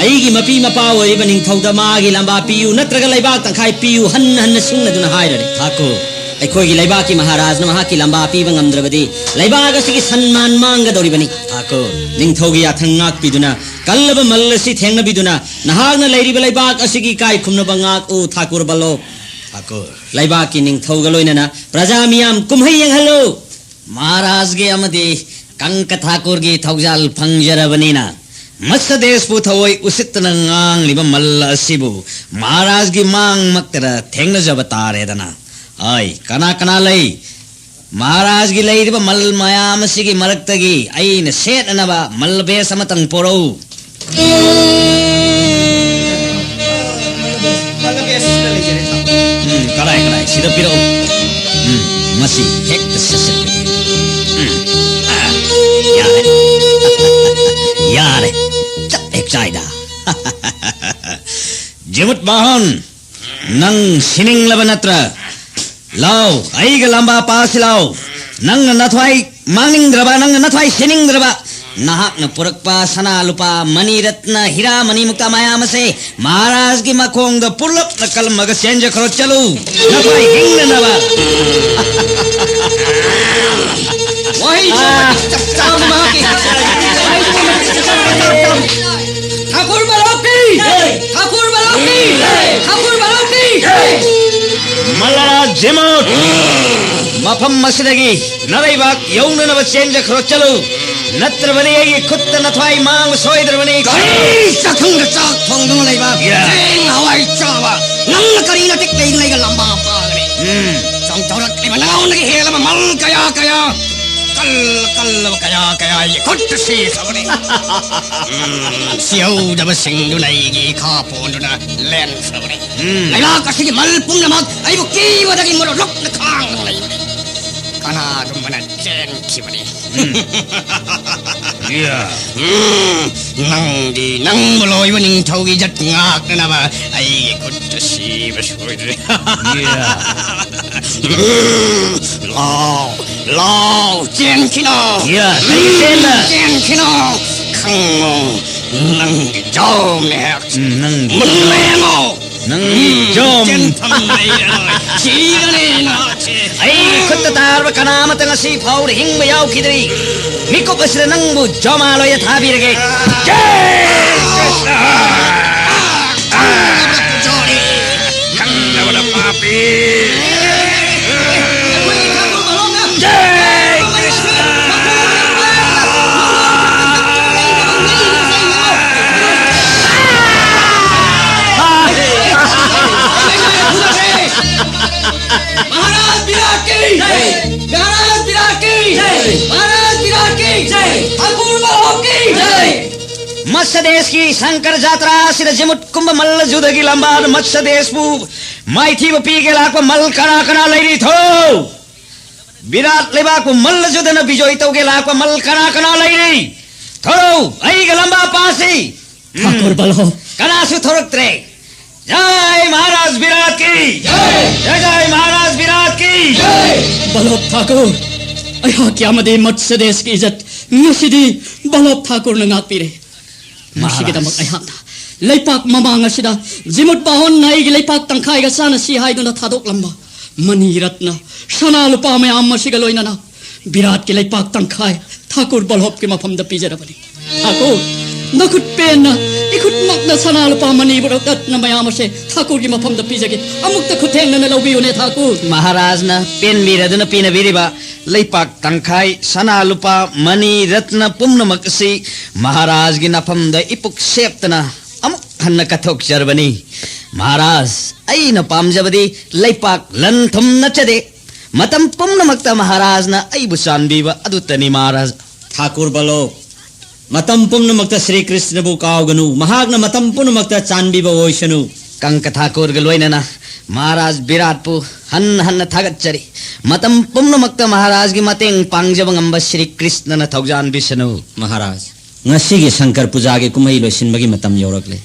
ꯑꯩꯒꯤ ꯃꯄꯤ ꯃꯄꯥ ꯑꯣꯏꯔꯤꯕ ꯅꯤꯡꯊꯧꯗ ꯃꯥꯒꯤ ꯂꯝꯕꯥ ꯄꯤꯌꯨ ꯅꯠꯇ꯭ꯔꯒ ꯂꯩꯕꯥꯛ ꯇꯪꯈꯥꯏ ꯄꯤꯌꯨ ꯍꯟꯅ ꯍꯟꯅ ꯁꯤꯡꯅꯗꯨꯅ ꯍꯥꯏꯔꯔꯦ꯫ ꯊꯥꯀꯨꯔ꯫ ꯑꯩꯈꯣꯏꯒꯤ ꯂꯩꯕꯥꯛꯀꯤ ꯃꯍꯥꯔꯥꯖꯅ ꯃꯍꯥꯛꯀꯤ ꯂꯝꯕꯥ ꯄꯤꯕ ꯉꯝꯗ꯭ꯔꯕꯗꯤ ꯂꯩꯕꯥꯛ ꯑꯁꯤꯒꯤ ꯁꯟꯃꯥꯟ ꯃꯥꯡꯒꯗꯧꯔꯤꯕꯅꯤ꯫ ꯊꯥꯀꯨꯔ꯫ ꯅꯤꯡꯊꯧꯒꯤ ꯌꯥꯊꯪ ꯉꯥꯛꯄꯤꯗꯨꯅ ꯀꯜꯂꯕ ꯃꯜ ꯑꯁꯤ ꯊꯦꯡꯅꯕꯤꯗꯨꯅ ꯅꯍꯥꯛꯅ ꯂꯩꯔꯤꯕ ꯂꯩꯕꯥꯛ ꯑꯁꯤꯒꯤ ꯏꯀꯥꯏ ꯈꯨꯝꯅꯕ ꯉꯥꯛꯎ ꯊꯥꯀꯨꯔ ꯕꯜꯂꯣꯞ꯫ ꯊꯥꯀꯨꯔ꯫ ꯂꯩꯕꯥꯛꯀꯤ ꯅꯤꯡꯊꯧꯒ ꯂꯣꯏꯅꯅ ꯄ꯭ꯔꯖꯥ ꯃꯤꯌꯥꯝ ꯀꯨꯝꯍꯩ ꯌꯦꯡꯍꯜꯂꯨ꯫ ꯃꯍꯥꯔꯥꯖꯒꯤ ꯑꯃꯗꯤ ꯀꯪꯀ ꯊꯥꯀꯨꯔꯒꯤ ꯊꯧꯖꯥꯜ ꯐꯪꯖꯔꯕꯅꯤꯅ ꯃꯠꯁ ꯗꯦꯁꯄꯨ ꯊꯑꯣꯏ ꯎꯁꯤꯠꯇꯅ ꯉꯥꯡꯂꯤꯕ ꯃꯜ ꯑꯁꯤꯕꯨ ꯃꯍꯥꯔꯥꯖꯒꯤ ꯃꯥꯡꯃꯛꯇꯗ ꯊꯦꯡꯅꯖꯕ ꯇꯥꯔꯦꯗꯅ꯫ ꯑꯩ ꯀꯅꯥ ꯀꯅꯥ ꯂꯩ? ꯃꯍꯥꯔꯥꯖꯒꯤ ꯂꯩꯔꯤꯕ ꯃꯜ ꯃꯌꯥꯝ ꯑꯁꯤꯒꯤ ꯃꯔꯛꯇꯒꯤ ꯑꯩꯅ ꯁꯦꯠꯅꯅꯕ ꯃꯜ ꯕꯦꯁ ꯑꯃꯇꯪ ꯄꯣꯔꯛꯎ꯫ ꯎꯝ, ꯀꯗꯥꯏ, ꯀꯗꯥꯏ? ꯁꯤꯗ ꯄꯤꯔꯛꯎ꯫ ꯎꯝ, ꯃꯁꯤ ꯍꯦꯛꯇ ꯁꯠꯁꯠ꯫ ꯎꯝ, ꯑ, ꯌꯥꯔꯦ꯫ ꯌꯥꯔꯦ꯫ ꯆꯞ ꯍꯦꯛ ꯆꯥꯏꯗ꯫ ꯖꯤꯃꯨꯠ ꯃꯣꯍꯟ, ꯅꯪ ꯁꯤꯅꯤꯡꯂꯕ ꯅꯠꯇ꯭ꯔꯥ? ꯂꯥꯎ, ꯑꯩꯒ ꯂꯝꯕꯥ ꯄꯥꯁꯤ ꯂꯥꯎ꯫ ꯅꯪꯅ ꯅꯊ꯭ꯋꯥꯏ ꯃꯥꯡꯅꯤꯡꯗ꯭ꯔꯕ, ꯅꯪꯅ ꯅꯊ꯭ꯋꯥꯏ ꯁꯤꯅꯤꯡꯗ꯭ꯔꯕ, ꯅꯍꯥꯛꯅ ꯄꯨꯔꯛꯄ ꯁꯅꯥ ꯂꯨꯄꯥ, ꯃꯅꯤ ꯔꯠꯅ, ꯍꯤꯔꯥ ꯃꯅꯤ ꯃꯨꯛꯇ ꯃꯌꯥꯝ ꯑꯁꯦ ꯃꯍꯥꯔꯥꯖꯒꯤ ꯃꯈꯣꯡꯗ ꯄꯨꯂꯞꯅ ꯀꯜꯂꯝꯃꯒ ꯆꯦꯟꯖꯈ꯭ꯔꯣ, ꯆꯠꯂꯨ꯫ ꯅꯈꯣꯏ ꯍꯤꯡꯅꯅꯕ꯫ ꯋꯥꯍꯩ ꯆꯞ ꯆꯥꯕ ꯃꯍꯥꯛꯀꯤ꯫ ꯋꯥꯍꯩ ꯆꯞ ꯆꯥꯕ꯫ ꯊꯥꯀꯨꯔ ꯕꯥꯂꯣꯛꯀꯤ! ꯊꯥꯀꯨꯔ ꯕꯥꯂꯣꯛꯀꯤ! ꯊꯥꯀꯨꯔ ꯕꯥꯂꯣꯛꯀꯤ! ꯃꯂꯥ ꯖꯤꯃꯨꯠ! ꯃꯐꯝ ꯑꯁꯤꯗꯒꯤ ꯅꯔꯩꯕꯥꯛ ꯌꯧꯅꯅꯕ ꯆꯦꯟꯖꯈ꯭ꯔꯣ, ꯆꯠꯂꯨ꯫ ꯅꯠꯇ꯭ꯔꯕꯗꯤ ꯑꯩꯒꯤ ꯈꯨꯠꯇ ꯅꯊ꯭ꯋꯥꯏ ꯃꯥꯡꯕ ꯁꯣꯏꯗ꯭ꯔꯕꯅꯤ꯫ ꯀꯔꯤ ꯆꯥꯛꯈꯨꯝꯗ ꯆꯥꯛ ꯊꯣꯡꯗꯨꯅ ꯂꯩꯕ ꯌꯥ꯫ ꯆꯦꯡ ꯍꯋꯥꯏ ꯆꯥꯕ ꯅꯪꯅ ꯀꯔꯤ ꯅꯇꯤꯛ ꯂꯩꯗꯨꯅ ꯑꯩꯒ ꯂꯝꯕꯥ ꯄꯥꯒꯅꯤ? ꯎꯝ꯫ ꯆꯣꯡꯊꯣꯔꯛꯂꯤꯕ ꯅꯉꯣꯟꯗꯒꯤ ꯍꯦꯜꯂꯕ ꯃꯜ ꯀꯌꯥ ꯀꯌꯥ, ꯀꯜ ꯀꯜꯂꯕ ꯀꯌꯥ ꯀꯌꯥ ꯑꯩꯒꯤ ꯈꯨꯠꯇ ꯁꯤꯈ꯭ꯔꯕꯅꯤ꯫ ꯎꯝ, ꯁꯤꯍꯧꯗꯕꯁꯤꯡꯗꯨꯅ ꯑꯩꯒꯤ ꯏꯈꯥ ꯄꯣꯟꯗꯨꯅ ꯂꯦꯟꯈ꯭ꯔꯕꯅꯤ꯫ ꯎꯝ꯫ ꯂꯩꯕꯥꯛ ꯑꯁꯤꯒꯤ ꯃꯜ ꯄꯨꯝꯅꯃꯛ ꯑꯩꯕꯨ ꯀꯤꯕꯗꯒꯤ ꯃꯔꯣ ꯂꯨꯞꯅ ꯈꯥꯡꯗꯨꯅ ꯂꯩꯕꯅꯤ꯫ ꯀꯅꯥꯒꯨꯝꯕꯅ ꯆꯦꯟꯈꯤꯕꯅꯤ꯫ ꯌꯥ꯫ ꯎꯝ, ꯅꯪꯗꯤ ꯅꯪꯕꯨ ꯂꯣꯏꯕ ꯅꯤꯡꯊꯧꯒꯤ ꯏꯖꯠ ꯉꯥꯛꯅꯅꯕ ꯑꯩꯒꯤ ꯈꯨꯠꯇ ꯁꯤꯕ ꯁꯣꯏꯗ꯭ꯔꯦ꯫ ꯌꯥ꯫ ꯎꯝ, ꯂꯥꯎ, ꯂꯥꯎ, ꯆꯦꯟꯈꯤꯅꯣ꯫ ꯌꯥ, ꯎꯝ, ꯆꯦꯟꯅ꯫ ꯆꯦꯟꯈꯤꯅꯣ꯫ ꯈꯪꯉꯣ, ꯅꯪꯒꯤ ꯖꯣꯝꯅꯦ꯫ ꯎꯝ, ꯅꯪꯒꯤ ꯃꯨꯟꯅ ꯌꯦꯡꯉꯣ꯫ ꯅꯪꯒꯤ ꯎꯝ, ꯖꯣꯝ꯫ ꯆꯦꯟꯐꯝ ꯂꯩꯔꯔꯣꯏ꯫ ꯁꯤꯔꯅꯤ ꯅꯍꯥꯛꯁꯦ꯫ ꯑꯩꯒꯤ ꯈꯨꯠꯇ ꯇꯥꯔꯕ ꯀꯅꯥ ꯑꯃꯠꯇ ꯉꯁꯤ ꯐꯥꯎꯕꯗ ꯍꯤꯡꯕ ꯌꯥꯎꯈꯤꯗ꯭ꯔꯤ꯫ ꯃꯤꯀꯨꯞ ꯑꯁꯤꯗ ꯅꯪꯕꯨ ꯖꯣꯃꯥ ꯂꯣꯏꯗ ꯊꯥꯕꯤꯔꯒꯦ꯫ ꯖꯥꯏ ꯀ꯭ꯔꯤꯁꯅ! ꯈꯪꯗꯕꯅ ꯄꯥꯄꯤ! ꯖꯥꯏ ꯀ꯭ꯔꯤꯁꯅ! महाराज विराट की जय। महाराज विराट की जय। महाराज विराट की जय। ठाकुर बाबा की जय। ꯃꯠꯁ ꯗꯦꯁꯀꯤ ꯁꯪꯀꯔ ꯖꯥꯇ꯭ꯔꯥ ꯑꯁꯤꯗ ꯖꯤꯃꯨꯠ ꯀꯨꯝꯕ ꯃꯜꯂ ꯖꯨꯗꯒꯤ ꯂꯝꯕꯥꯗ ꯃꯠꯁ ꯗꯦꯁꯄꯨ ꯃꯥꯏꯊꯤꯕ ꯄꯤꯒꯦ ꯂꯥꯛꯄ ꯃꯜ ꯀꯅꯥ ꯀꯅꯥ ꯂꯩꯔꯤ? ꯊꯣꯔꯛꯎ! ꯕꯤꯔꯥꯠ ꯂꯩꯕꯥꯛꯄꯨ ꯃꯜꯂꯁꯨꯗꯅ ꯕꯤꯖꯣꯏ ꯇꯧꯒꯦ ꯂꯥꯛꯄ ꯃꯜ ꯀꯅꯥ ꯀꯅꯥ ꯂꯩꯔꯤ? ꯊꯣꯔꯛꯎ! ꯑꯩꯒ ꯂꯝꯕꯥ ꯄꯥꯁꯤ! ꯎꯝ꯫ ठाकुर बल्लभ। ꯀꯅꯥꯁꯨ ꯊꯣꯔꯛꯇ꯭ꯔꯦ꯫ जय महाराज विराट की! जय! जय जय महाराज विराट की! ꯕꯜꯂꯣꯞ ठाकुर, ꯑꯩꯍꯥꯛꯀꯤ ꯑꯃꯗꯤ ꯃꯠꯁ꯭ꯌ ꯗꯦꯁꯀꯤ ꯏꯖꯠ ꯉꯁꯤꯗꯤ ꯕꯜꯂꯣꯞ ठाकुरꯅ ꯉꯥꯛꯄꯤꯔꯦ꯫ ꯃꯁꯤꯒꯤꯗꯃꯛ ꯃꯍꯥꯔꯥꯖ꯫ ꯑꯩꯍꯥꯛꯅ ꯂꯩꯄꯥꯛ ꯃꯃꯥꯡ ꯑꯁꯤꯗ ꯖꯤꯃꯨꯠ ꯕꯥꯍꯣꯟꯅ ꯑꯩꯒꯤ ꯂꯩꯄꯥꯛ ꯇꯪꯈꯥꯏꯒ ꯆꯥꯅꯁꯤ ꯍꯥꯏꯗꯨꯅ ꯊꯥꯗꯣꯛꯂꯝꯕ ꯃꯅꯤ ꯔꯠꯅ, ꯁꯅꯥ ꯂꯨꯄꯥ ꯃꯌꯥꯝ ꯑꯁꯤꯒ ꯂꯣꯏꯅꯅ ꯕꯤꯔꯥꯠꯀꯤ ꯂꯩꯄꯥꯛ ꯇꯪꯈꯥꯏ ठाकुर ꯕꯜꯂꯣꯞꯀꯤ ꯃꯐꯝꯗ ꯄꯤꯖꯔꯕꯅꯤ꯫ ठाकुर, ꯅꯈꯨꯠ ꯄꯦꯟꯅ, ꯏꯈꯨꯠꯃꯛꯅ ꯁꯅꯥ ꯂꯨꯄꯥ ꯃꯅꯤ ꯔꯠꯅ ꯃꯌꯥꯝ ꯑꯁꯦ ठाकुरꯒꯤ ꯃꯐꯝꯗ ꯄꯤꯖꯒꯦ꯫ ꯑꯃꯨꯛꯇ ꯈꯨꯠꯊꯦꯡꯅꯅ ꯂꯧꯕꯤꯌꯨꯅꯦ ठाकुर꯫ ꯃꯍꯥꯔꯥꯖꯅ ꯄꯦꯟꯕꯤꯔꯗꯨꯅ ꯄꯤꯅꯕꯤꯔꯤꯕ ꯂꯩꯄꯥꯛ ꯇꯪꯈꯥꯏ, ꯁꯅꯥ ꯂꯨꯄꯥ, ꯃꯅꯤ ꯔꯠꯅ ꯄꯨꯝꯅꯃꯛ ꯑꯁꯤ ꯃꯍꯥꯔꯥꯖꯒꯤ ꯅꯐꯝꯗ ꯏꯄꯨꯛ ꯁꯦꯞꯇꯅ ꯑꯃꯨꯛ ꯍꯟꯅ ꯀꯠꯊꯣꯛꯆꯔꯕꯅꯤ꯫ ꯃꯍꯥꯔꯥꯖ, ꯑꯩꯅ ꯄꯥꯝꯖꯕꯗꯤ ꯂꯩꯄꯥꯛ ꯂꯟ ꯊꯨꯝ ꯅꯠꯆꯗꯦ꯫ ꯃꯇꯝ ꯄꯨꯝꯅꯃꯛꯇ ꯃꯍꯥꯔꯥꯖꯅ ꯑꯩꯕꯨ ꯆꯥꯟꯕꯤꯕ ꯑꯗꯨꯇꯅꯤ ꯃꯍꯥꯔꯥꯖ꯫ ठाकुर ꯕꯜꯂꯣꯞ, ꯃꯇꯝ ꯄꯨꯝꯅꯃꯛꯇ ꯁ꯭ꯔꯤ ꯀ꯭ꯔꯤꯁꯅꯕꯨ ꯀꯥꯎꯒꯅꯨ, ꯃꯍꯥꯛꯅ ꯃꯇꯝ ꯄꯨꯝꯅꯃꯛꯇ ꯆꯥꯟꯕꯤꯕ ꯑꯣꯏꯁꯅꯨ꯫ ꯀꯪꯀ ठाकुरꯒ ꯂꯣꯏꯅꯅ ꯃꯍꯥꯔꯥꯖ ꯕꯤꯔꯥꯠꯄꯨ ꯍꯟꯅ ꯍꯟꯅ ꯊꯥꯒꯠꯆꯔꯤ꯫ ꯃꯇꯝ ꯄꯨꯝꯅꯃꯛꯇ ꯃꯍꯥꯔꯥꯖꯒꯤ ꯃꯇꯦꯡ ꯄꯥꯡꯖꯕ ꯉꯝꯕ ꯁ꯭ꯔꯤ ꯀ꯭ꯔꯤꯁꯅꯅ ꯊꯧꯖꯥꯟꯕꯤꯁꯅꯨ꯫ ꯃꯍꯥꯔꯥꯖ, ꯉꯁꯤꯒꯤ ꯁꯪꯀꯔ ꯄꯨꯖꯥꯒꯤ ꯀꯨꯝꯍꯩ ꯂꯣꯏꯁꯤꯟꯕꯒꯤ ꯃꯇꯝ ꯌꯧꯔꯛꯂꯦ꯫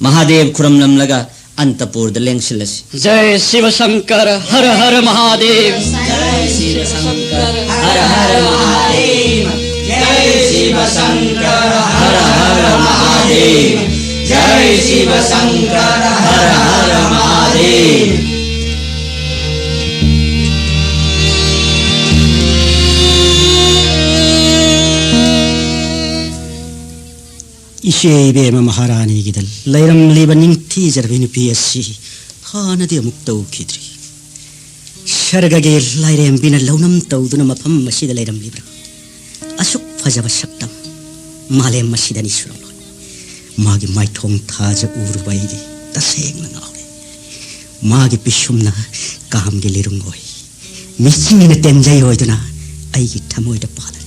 ꯃꯍꯥꯗꯦꯕ ꯈꯨꯔꯝꯂꯝꯂꯒ ꯑꯟꯇꯄꯨꯔꯗ ꯂꯦꯡꯁꯤꯜꯂꯁꯤ꯫ जय शिव शंकर, हर हर महादेव। जय शिव शंकर, हर हर महादेव। जय शिव शंकर, हर हर महादेव। जय शिव शंकर, हर हर महादेव। ꯏꯆꯦ ꯏꯕꯦꯝꯃ ꯃꯍꯥꯔꯥꯅꯤꯒꯤꯗ ꯂꯩꯔꯝꯂꯤꯕ ꯅꯤꯡꯊꯤꯖꯔꯕꯤ ꯅꯨꯄꯤ ꯑꯁꯤ ꯍꯥꯟꯅꯗꯤ ꯑꯃꯨꯛ ꯇꯧꯈꯤꯗ꯭ꯔꯤ꯫ ꯁꯔꯒꯒꯤ ꯂꯥꯏꯔꯦꯝꯕꯤꯅ ꯂꯧꯅꯝ ꯇꯧꯗꯨꯅ ꯃꯐꯝ ꯑꯁꯤꯗ ꯂꯩꯔꯝꯂꯤꯕ꯭ꯔꯥ? ꯑꯁꯨꯛ ꯐꯖꯕ ꯁꯛꯇꯝ ꯃꯥꯂꯦꯝ ꯑꯁꯤꯗꯅꯤ ꯁꯨꯔꯝꯂꯣꯏ꯫ ꯃꯥꯒꯤ ꯃꯥꯏꯊꯣꯡ ꯊꯥꯖ ꯎꯔꯨꯕ ꯑꯩꯗꯤ ꯇꯁꯦꯡꯅ ꯉꯥꯎꯔꯦ꯫ ꯃꯥꯒꯤ ꯄꯤꯁꯨꯝꯅ ꯀꯥꯝꯒꯤ ꯂꯤꯔꯨꯡ ꯑꯣꯏ, ꯃꯤꯆꯤꯅ ꯇꯦꯟꯖꯩ ꯑꯣꯏꯗꯨꯅ ꯑꯩꯒꯤ ꯊꯃꯣꯏꯗ ꯄꯥꯜꯂꯦ꯫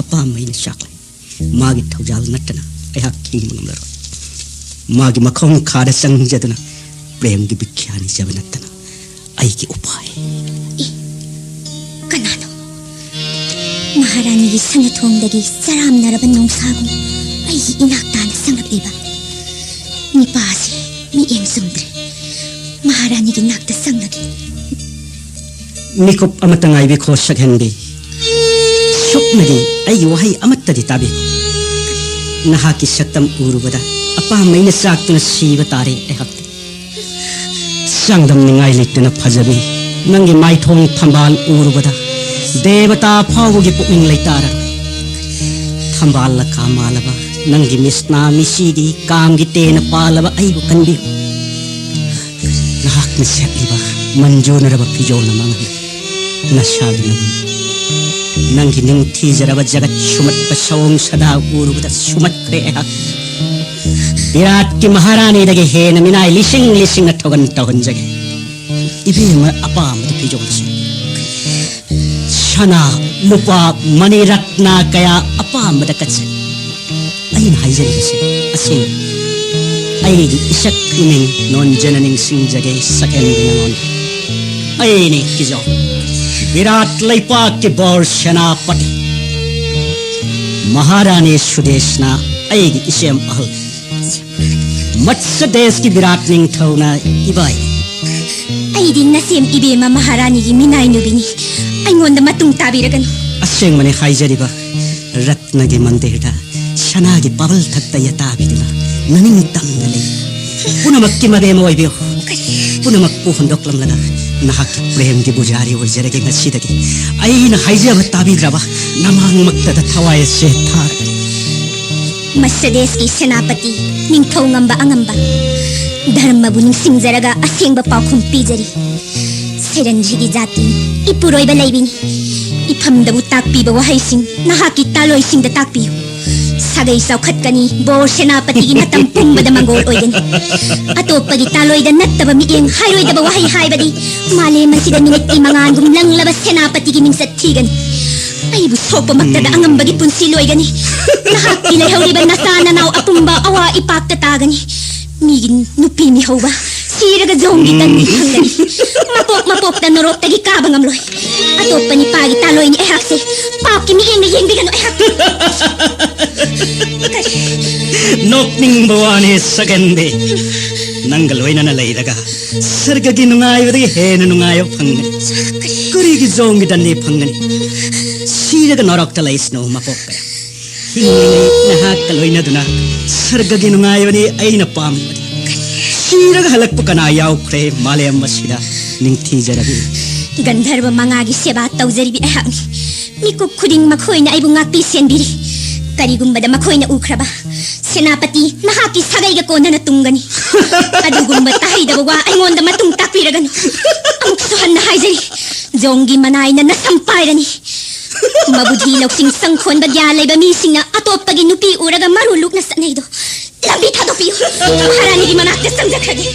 ꯑꯄꯥꯝꯕ ꯑꯩꯅ ꯆꯥꯛꯂꯦ꯫ ꯃꯥꯒꯤ ꯊꯧꯖꯥꯜ ꯅꯠꯇꯅ ꯑꯩꯍꯥꯛ ꯍꯤꯡꯕ ꯉꯝꯂꯔꯣꯏ꯫ ꯃꯥꯒꯤ ꯃꯈꯣꯡ ꯈꯥꯗ ꯆꯪꯖꯗꯨꯅ ꯄ꯭ꯔꯦꯝꯒꯤ ꯕꯤꯈ꯭ꯌꯥ ꯅꯤꯖꯕ ꯅꯠꯇꯅ ꯑꯩꯒꯤ ꯎꯄꯥꯏ꯫ ꯑꯦ, ꯀꯅꯥꯅꯣ? ꯃꯍꯥꯔꯥꯅꯤꯒꯤ ꯁꯅꯥꯊꯣꯡꯗꯒꯤ ꯆꯔꯥꯝꯅꯔꯕ ꯅꯣꯡꯁꯥꯒꯨꯝ ꯑꯩꯒꯤ ꯏꯅꯥꯛ ꯇꯥꯅ ꯆꯪꯂꯛꯂꯤꯕ ꯅꯤꯄꯥꯁꯦ ꯃꯤꯠꯌꯦꯡ ꯆꯨꯝꯗ꯭ꯔꯦ꯫ ꯃꯍꯥꯔꯥꯅꯤꯒꯤ ꯅꯥꯛꯇ ꯆꯪꯂꯒꯦ꯫ ꯃꯤꯀꯨꯞ ꯑꯃꯇ ꯉꯥꯏꯕꯤꯈꯣ, ꯁꯛꯍꯦꯟꯕꯤ꯫ ꯁꯨꯞꯅꯒꯤ ꯑꯩꯒꯤ ꯋꯥꯍꯩ ꯑꯃꯠꯇꯗꯤ ꯇꯥꯕꯤꯈꯣ꯫ ꯅꯍꯥꯛꯀꯤ ꯁꯛꯇꯝ ꯎꯔꯨꯕꯗ ꯑꯄꯥꯝꯕ ꯑꯩꯅ ꯆꯥꯛꯇꯨꯅ ꯁꯤꯕ ꯇꯥꯔꯦ ꯑꯩꯍꯥꯛꯇꯤ꯫ ꯆꯥꯡꯗꯝꯅꯤꯡꯉꯥꯏ ꯂꯩꯇꯅ ꯐꯖꯕꯤ, ꯅꯪꯒꯤ ꯃꯥꯏꯊꯣꯡ ꯊꯝꯕꯥꯜ ꯎꯔꯨꯕꯗ ꯗꯦꯕꯇꯥ ꯐꯥꯎꯕꯒꯤ ꯄꯨꯛꯅꯤꯡ ꯂꯩꯇꯥꯔꯔꯣꯏ꯫ ꯊꯝꯕꯥꯜ ꯂꯀꯥ ꯃꯥꯜꯂꯕ ꯅꯪꯒꯤ ꯃꯤꯁꯅꯥ ꯃꯤꯁꯤꯒꯤ ꯀꯥꯝꯒꯤ ꯇꯦꯅ ꯄꯥꯜꯂꯕ ꯑꯩꯕꯨ ꯀꯟꯕꯤꯌꯨ꯫ ꯅꯍꯥꯛꯅ ꯁꯦꯠꯂꯤꯕ ꯃꯟꯖꯨꯅꯔꯕ ꯐꯤꯖꯣꯜꯅ ꯃꯥꯡꯍꯜꯂꯤ ꯅꯁꯥꯒꯤ ꯅꯒꯨꯟ꯫ ꯅꯪꯒꯤ ꯅꯤꯡꯊꯤꯖꯔꯕ ꯖꯒꯠ ꯁꯨꯝꯍꯠꯄ ꯁꯑꯣꯡ ꯁꯥꯗꯥ ꯎꯔꯨꯕꯗ ꯁꯨꯝꯍꯠꯈ꯭ꯔꯦ ꯑꯩꯍꯥꯛ꯫ ꯕꯤꯔꯥꯠꯀꯤ ꯃꯍꯥꯔꯥꯅꯤꯗꯒꯤ ꯍꯦꯟꯅ ꯃꯤꯅꯥꯏ ꯂꯤꯁꯤꯡ ꯂꯤꯁꯤꯡꯅ ꯊꯧꯒꯟ ꯇꯧꯍꯟꯖꯒꯦ꯫ ꯏꯕꯦꯝꯃ ꯑꯄꯥꯝꯕꯗ ꯐꯤꯖꯣꯜꯁꯨ ꯁꯅꯥ, ꯂꯨꯄꯥ, ꯃꯅꯤ ꯔꯠꯅ ꯀꯌꯥ ꯑꯄꯥꯝꯕꯗ ꯀꯠꯆꯩ꯫ ꯑꯩꯅ ꯍꯥꯏꯖꯔꯤꯕꯁꯤ ꯑꯁꯦꯡꯕ꯫ ꯑꯩꯒꯤ ꯏꯁꯛ ꯏꯃꯤꯡ ꯅꯣꯟꯖꯅ ꯅꯤꯡꯁꯤꯡꯖꯒꯦ ꯁꯛꯍꯦꯟꯕꯤ ꯅꯉꯣꯟꯗ꯫ ꯑꯩꯅꯤ ꯀꯤꯖꯧ, ꯕꯤꯔꯥꯠ ꯂꯩꯄꯥꯛꯀꯤ ꯕꯣꯔ ꯁꯦꯅꯥꯄꯇꯤ꯫ ꯃꯍꯥꯔꯥꯅꯤ ꯁꯨꯗꯦꯁꯅ ꯑꯩꯒꯤ ꯏꯆꯦꯝ ꯑꯍꯜ꯫ ꯃꯠꯁ ꯗꯦꯁꯀꯤ ꯕꯤꯔꯥꯠ ꯅꯤꯡꯊꯧꯅ ꯏꯕꯥꯏ꯫ ꯑꯩꯗꯤ ꯅꯁꯦꯝ ꯏꯕꯦꯝꯃ ꯃꯍꯥꯔꯥꯅꯤꯒꯤ ꯃꯤꯅꯥꯏ ꯅꯨꯕꯤꯅꯤ꯫ ꯑꯩꯉꯣꯟꯗ ꯃꯇꯨꯡ ꯇꯥꯕꯤꯔꯒꯅꯨ꯫ ꯑꯁꯦꯡꯕꯅꯤ ꯍꯥꯏꯖꯔꯤꯕ, ꯔꯠꯅꯒꯤ ꯃꯟꯗꯤꯔꯗ ꯁꯅꯥꯒꯤ ꯄꯥꯕꯜ ꯊꯛꯇ ꯌꯥꯇꯥꯕꯤꯗꯨꯅ ꯅꯅꯤꯡ ꯇꯝꯅ ꯂꯩ꯫ ꯄꯨꯝꯅꯃꯛꯀꯤ ꯃꯕꯦꯝꯃ ꯑꯣꯏꯕꯤꯌꯨ꯫ ꯄꯨꯝꯅꯃꯛꯄꯨ ꯍꯨꯟꯗꯣꯛꯂꯝꯂꯒ ꯅꯍꯥꯛꯀꯤ ꯄ꯭ꯔꯦꯝꯒꯤ ꯄꯨꯖꯥꯔꯤ ꯑꯣꯏꯖꯔꯒꯦ ꯉꯁꯤꯗꯒꯤ꯫ ꯑꯩꯅ ꯍꯥꯏꯖꯕ ꯇꯥꯕꯤꯗ꯭ꯔꯕ ꯅꯃꯥꯡꯃꯛꯇꯗ ꯊꯋꯥꯏ ꯑꯁꯦ ꯊꯥꯔꯒꯅꯤ꯫ ꯃꯁ ꯗꯦꯁꯀꯤ ꯁꯦꯅꯥꯄꯇꯤ, ꯅꯤꯡꯊꯧ ꯉꯝꯕ ꯑꯉꯝꯕ, ꯙꯔꯃꯕꯨ ꯅꯤꯡꯁꯤꯡꯖꯔꯒ ꯑꯁꯦꯡꯕ ꯄꯥꯎꯈꯨꯝ ꯄꯤꯖꯔꯤ꯫ ꯁꯩꯔꯟꯖꯤꯒꯤ ꯖꯥꯇꯤꯅꯤ, ꯏꯄꯨꯔꯣꯏꯕ ꯂꯩꯕꯤꯅꯤ꯫ ꯏꯐꯝꯗꯕꯨ ꯇꯥꯛꯄꯤꯕ ꯋꯥꯍꯩꯁꯤꯡ ꯅꯍꯥꯛꯀꯤ ꯇꯥꯂꯣꯏꯁꯤꯡꯗ ꯇꯥꯛꯄꯤꯌꯨ꯫ ꯁꯥꯒꯩ ꯆꯥꯎꯈꯠꯀꯅꯤ, ꯕꯣꯔ ꯁꯦꯅꯥꯄꯇꯤꯒꯤ ꯅꯇꯝ ꯄꯨꯝꯕꯗ ꯃꯪꯒꯣꯜ ꯑꯣꯏꯒꯅꯤ꯫ ꯑꯇꯣꯞꯄꯒꯤ ꯇꯥꯂꯣꯏꯗ ꯅꯠꯇꯕ ꯃꯤꯠꯌꯦꯡ ꯍꯥꯏꯔꯣꯏꯗꯕ ꯋꯥꯍꯩ ꯍꯥꯏꯕꯗꯤ ꯃꯥꯂꯦꯝ ꯑꯁꯤꯗ ꯃꯤꯅꯤꯠꯀꯤ ꯃꯉꯥꯜꯒꯨꯝ ꯂꯪꯂꯕ ꯁꯦꯅꯥꯄꯇꯤꯒꯤ ꯃꯤꯡꯆꯠ ꯊꯤꯒꯅꯤ꯫ ꯑꯩꯕꯨ ꯁꯣꯛꯄꯃꯛꯇꯗ ꯑꯉꯝꯕꯒꯤ ꯄꯨꯟꯁꯤ ꯂꯣꯏꯒꯅꯤ꯫ ꯅꯍꯥꯛꯀꯤ ꯂꯩꯍꯧꯔꯤꯕ ꯅꯆꯥ ꯅꯅꯥꯎ ꯑꯄꯨꯝꯕ ꯑꯋꯥ ꯏꯄꯥꯛꯇ ꯇꯥꯒꯅꯤ꯫ ꯃꯤꯒꯤ ꯅꯨꯄꯤ ꯃꯤꯍꯧꯕ, ꯊꯤꯔꯒ ꯖꯣꯡꯒꯤ ꯇꯟ ꯐꯪꯒꯅꯤ꯫ ꯃꯄꯣꯛ ꯃꯄꯣꯛꯇ ꯅꯣꯔꯣꯛꯇꯒꯤ ꯀꯥꯕ ꯉꯝꯂꯣꯏ꯫ ꯑꯇꯣꯞꯄ ꯅꯤꯄꯥꯒꯤ ꯇꯥꯂꯣꯏꯅꯤ ꯑꯩꯍꯥꯛꯁꯦ꯫ ꯄꯥꯞꯀꯤ ꯃꯤꯠꯌꯦꯡꯅ ꯌꯦꯡꯕꯤꯒꯅꯨ ꯑꯩꯍꯥꯛ꯫ ꯀꯔꯤ? ꯅꯣꯛꯅꯤꯡꯕ ꯋꯥꯅꯤ ꯁꯒꯦꯟꯕꯤ꯫ ꯅꯪꯒ ꯂꯣꯏꯅꯅ ꯂꯩꯔꯒ ꯁꯔꯒꯒꯤ ꯅꯨꯡꯉꯥꯏꯕꯗꯒꯤ ꯍꯦꯟꯅ ꯅꯨꯡꯉꯥꯏꯕ ꯐꯪꯒꯅꯤ꯫ ꯀꯔꯤꯒꯤ ꯖꯣꯡꯒꯤ ꯇꯟꯗꯤ ꯐꯪꯒꯅꯤ? ꯁꯤꯔꯒ ꯅꯣꯔꯣꯛꯇ ꯂꯩꯁꯅꯨ ꯃꯄꯣꯛ ꯀꯌꯥ꯫ ꯍꯤꯡꯂꯤꯉꯩ ꯅꯍꯥꯛꯀ ꯂꯣꯏꯅꯗꯨꯅ ꯁꯔꯒꯒꯤ ꯅꯨꯡꯉꯥꯏꯕꯅꯤ ꯑꯩꯅ ꯄꯥꯝꯂꯤꯕꯗꯤ꯫ ꯁꯤꯔꯒ ꯍꯜꯂꯛꯄ ꯀꯅꯥ ꯌꯥꯎꯈ꯭ꯔꯦ ꯃꯥꯂꯦꯝ ꯑꯁꯤꯗ? ꯅꯤꯡꯊꯤꯖꯔꯕꯤ꯫ ꯒꯟꯙꯔꯕ ꯃꯉꯥꯒꯤ ꯁꯦꯕꯥ ꯇꯧꯖꯔꯤꯕꯤ ꯑꯩꯍꯥꯛꯅꯤ꯫ ꯃꯤꯀꯨꯞ ꯈꯨꯗꯤꯡ ꯃꯈꯣꯏꯅ ꯑꯩꯕꯨ ꯉꯥꯛꯄꯤ ꯁꯦꯟꯕꯤꯔꯤ꯫ ꯀꯔꯤꯒꯨꯝꯕꯗ ꯃꯈꯣꯏꯅ ꯎꯈ꯭ꯔꯕ, ꯁꯦꯅꯥꯄꯇꯤ ꯅꯍꯥꯛꯀꯤ ꯁꯥꯒꯩꯒ ꯀꯣꯟꯅꯅ ꯇꯨꯡꯒꯅꯤ꯫ ꯑꯗꯨꯒꯨꯝꯕ ꯇꯥꯍꯩꯗꯕ ꯋꯥ ꯑꯩꯉꯣꯟꯗ ꯃꯇꯨꯡ ꯇꯥꯛꯄꯤꯔꯒꯅꯨ꯫ ꯑꯃꯨꯛꯁꯨ ꯍꯟꯅ ꯍꯥꯏꯖꯔꯤ, ꯖꯣꯡꯒꯤ ꯃꯅꯥꯏꯅ ꯅꯁꯝ ꯄꯥꯏꯔꯅꯤ꯫ ꯃꯕꯨꯙꯤ ꯂꯧꯁꯤꯡ ꯁꯪꯈꯣꯟꯕ ꯒ꯭ꯌꯥꯟ ꯂꯩꯕ ꯃꯤꯁꯤꯡꯅ ꯑꯇꯣꯞꯄꯒꯤ ꯅꯨꯄꯤ ꯎꯔꯒ ꯃꯔꯨ ꯂꯨꯛꯅ ꯆꯠꯅꯩꯗꯣ꯫ ꯂꯝꯕꯤ ꯊꯥꯗꯣꯛꯄꯤꯌꯨ꯫ ꯃꯍꯥꯔꯥꯅꯤꯒꯤ ꯃꯅꯥꯛꯇ ꯆꯪꯖꯈ꯭ꯔꯒꯦ꯫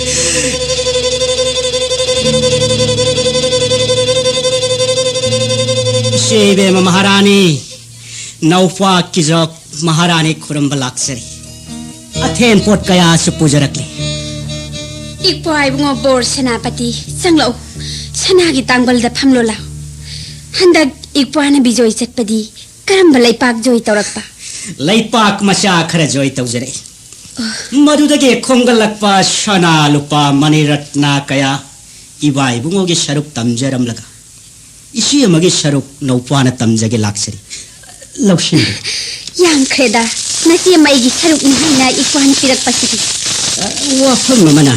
ꯏꯆꯦ ꯏꯕꯦꯝꯃ ꯃꯍꯥꯔꯥꯅꯤ, ꯅꯧꯄꯥ ꯀꯤꯖꯣꯛ ꯃꯍꯥꯔꯥꯅꯤ ꯈꯨꯔꯨꯝꯕ ꯂꯥꯛꯆꯔꯤ꯫ ꯑꯊꯦꯟ ꯄꯣꯠ ꯀꯌꯥꯁꯨ ꯄꯨꯖꯔꯛꯂꯤ꯫ ꯏꯄ꯭ꯋꯥ ꯏꯕꯨꯡꯉꯣ ꯕꯣꯔ ꯁꯦꯅꯥꯄꯇꯤ, ꯆꯪꯂꯛꯎ꯫ ꯁꯅꯥꯒꯤ ꯇꯥꯡꯕꯜꯗ ꯐꯝꯂꯣ ꯂꯥꯎ꯫ ꯍꯟꯗꯛ ꯏꯄ꯭ꯋꯥꯅ ꯕꯤꯖꯣꯏ ꯆꯠꯄꯗꯤ ꯀꯔꯝꯕ ꯂꯩꯄꯥꯛ ꯖꯣꯏ ꯇꯧꯔꯛꯄ? ꯂꯩꯄꯥꯛ ꯃꯆꯥ ꯈꯔ ꯖꯣꯏ ꯇꯧꯖꯔꯛꯏ꯫ ꯃꯗꯨꯗꯒꯤ ꯈꯣꯝꯒꯠꯂꯛꯄ ꯁꯅꯥ ꯂꯨꯄꯥ ꯃꯅꯤ ꯔꯠꯅ ꯀꯌꯥ ꯏꯕꯥ ꯏꯕꯨꯡꯉꯣꯒꯤ ꯁꯔꯨꯛ ꯇꯝꯖꯔꯝꯂꯒ ꯏꯆꯦ ꯑꯃꯒꯤ ꯁꯔꯨꯛ ꯅꯧꯄꯥꯅ ꯇꯝꯖꯒꯦ ꯂꯥꯛꯆꯔꯤ꯫ ꯂꯧꯁꯤꯟꯕꯤꯌꯨ꯫ ꯌꯥꯝꯈ꯭ꯔꯦꯗ, ꯅꯆꯦ ꯑꯃ ꯑꯩꯒꯤ ꯁꯔꯨꯛꯅꯤ ꯍꯥꯏꯅ ꯏꯄ꯭ꯋꯥꯅ ꯄꯤꯔꯛꯄꯁꯤꯗꯤ꯫ ꯋꯥꯐꯝ ꯑꯃꯅ,